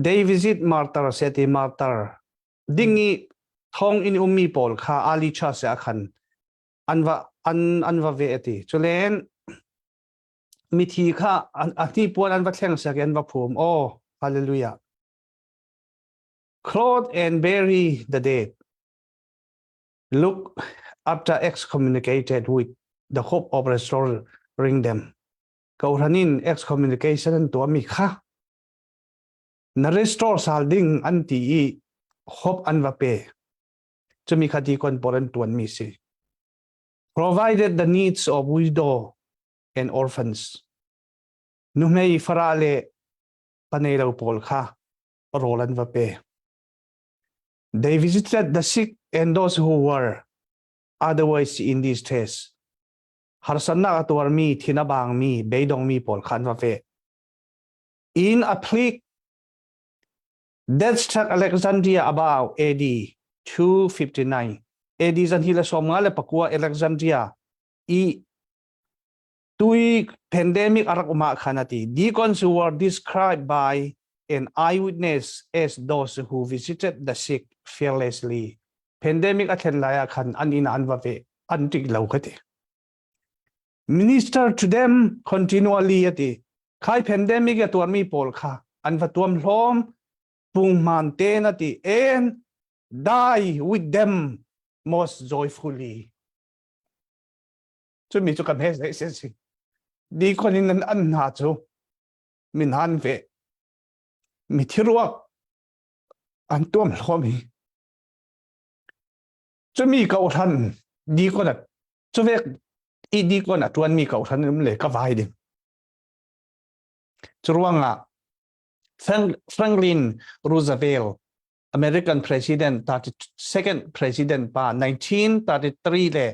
they visit martyr se ti martyr ding i thong in ummi pawl kha Ali cha se khan an va an an va ve ati chulen mithi kha a hni puan an va thleng sak an va phum. Oh, hallelujah. Clothe and bury the dead, look after excommunicated with the hope of restoring them. Kohranin excommunication an tuami kha na restore sal ding an ti i hope an va pe. Cumi kha deacon pawl an tuan mi si. Provided the needs of widow and orphans. Nuhmei fara le panei lo pawl kha rawl an va pe. They visited the sick and those who were otherwise in distress. Harsannak a tuarmi thin a bangmi beidongmi pawl kha an va ve. In a plague that struck Alexandria about AD 259. AD zan hi le som nga le pakua Alexandria i tui pandemic arak uma khanati. Deacons were described by an eyewitness as those who visited the sick fearlessly. Pandemic a thlen lai ah khan an in an va ve an tik lo khati. Minister to them continually ati. Khai pandemic a tuarmi pawl kha an va tuam hlawm punghman te na ti and die with them most joyfully. Cu mi cu kan he zei se si di kon in an an hna cu min han ve mi thiruak an tuam hlawm hi cu mi ko hran di kon cu vek i di kon a tuan mi ko hran um le ka vai ding. Curuangah Franklin Roosevelt, American President 32nd President pa 1933 le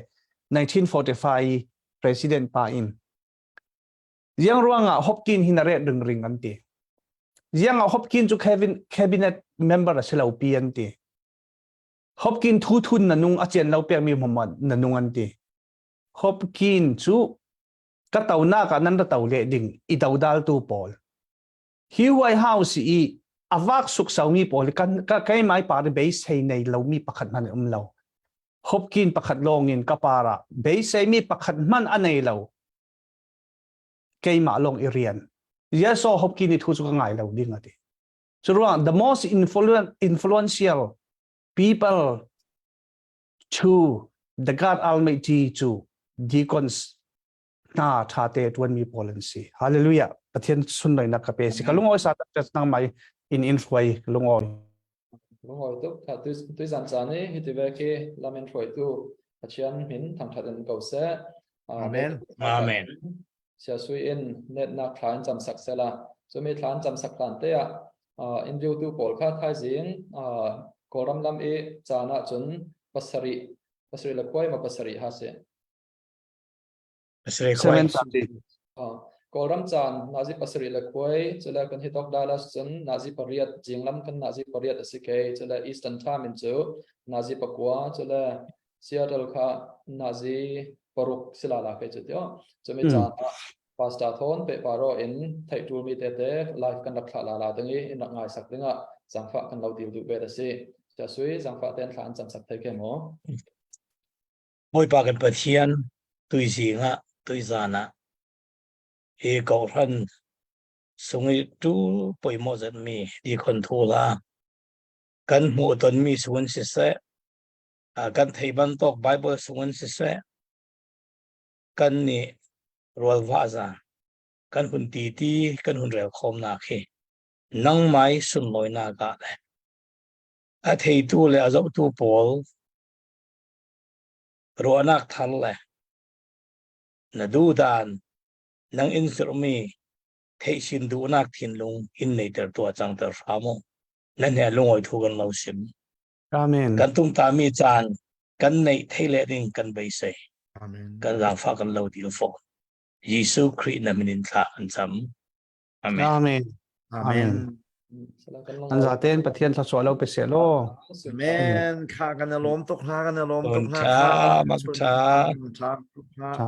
1945 President pa in Ziang ruangah Hopkins hi na ret ring ring an ti. Ziang ah Hopkins cu cabinet member a si lo pi an ti. Hopkins thu thun na nung a cian lo pek mi muhammad na nung an ti. Hopkins cu ka tonak ah nan ra to leh ding i dodaltu pawl hi White House i a vak suksomi pawl kan ka keimai par beisei nei lomi pakhat hmanh um lo. Hopkin pakhat lawng in ka para beisei mi pakhat hmanh a nei lo, keimah lawng i rian yes o Hopkin i thu chu ka ngai lo ding ati. Curuang the most influential people to the God Almighty cu deacons hna tha te tuan mi pawl an si. Hallelujah. Pathian sunlawinak ka pe si. Ka lungawi sa tak nang mai in in hruai lungawi. Lungawi tuk tha tu tu zan caan i hi ti ve khi lamen hruai tu Pathian min thangthat in ko seh. Amen. Amen. Sia sui in net nak thla in cam sak sela. Chumi thla in cam sak hlan te ah in view tu pawl kha thaizing Kawlram lam i caan ah cun pasarih. Pasarih le khuai ma pasarih ha si. Pasarih khuai. Kawlram caan nazi pasarih le khuai cule kan hi tok Dallas cun nazi pariat jinglam kan nazi pariat a si ke cule Eastern Time in cu nazi pakua cule Seattle kha nazi paruk sila la ke cu tio cumi caan ah Pastor Thon pe paro in theih tul mi te te live kan rak thla la la ding i in rak ngai sak dingah zangfah kan lo dil duh ve da si. Cha sui zangfah ten thla an cam sak thei ke mo. Bawipa kan Pathian tuizing ah tuizan ah hi kohhran sung i tu poimawh zetmi di khon thu la kan hmuh tonmi sungin siseh kan thei bantuk Bible sungin siseh kan nih rualva za kan hun ti ti kan hun rel khawmnak hi nangmai sunlawinak ah le a theitu le a zohtu pawl ruahnak thar le na duhdan nang in zirhmi theihsin duhnak thinlung in neiter tuah cangter hram u nan he lungawi thu kan lo sim Amen. Kan tumtami caan kan neih thei le ding kan beisei. Amen. Kan zaangfah kan lo dil fawn. Jesuh Khrih na min in thla kan cam. Amen. Amen. Amen. An zaten Pathian thluachuah lo pe seh law. Amen. Kha kan i lawm tuk hna kan i lawm tuk hna. Tha, mak tha. Tha. Tha.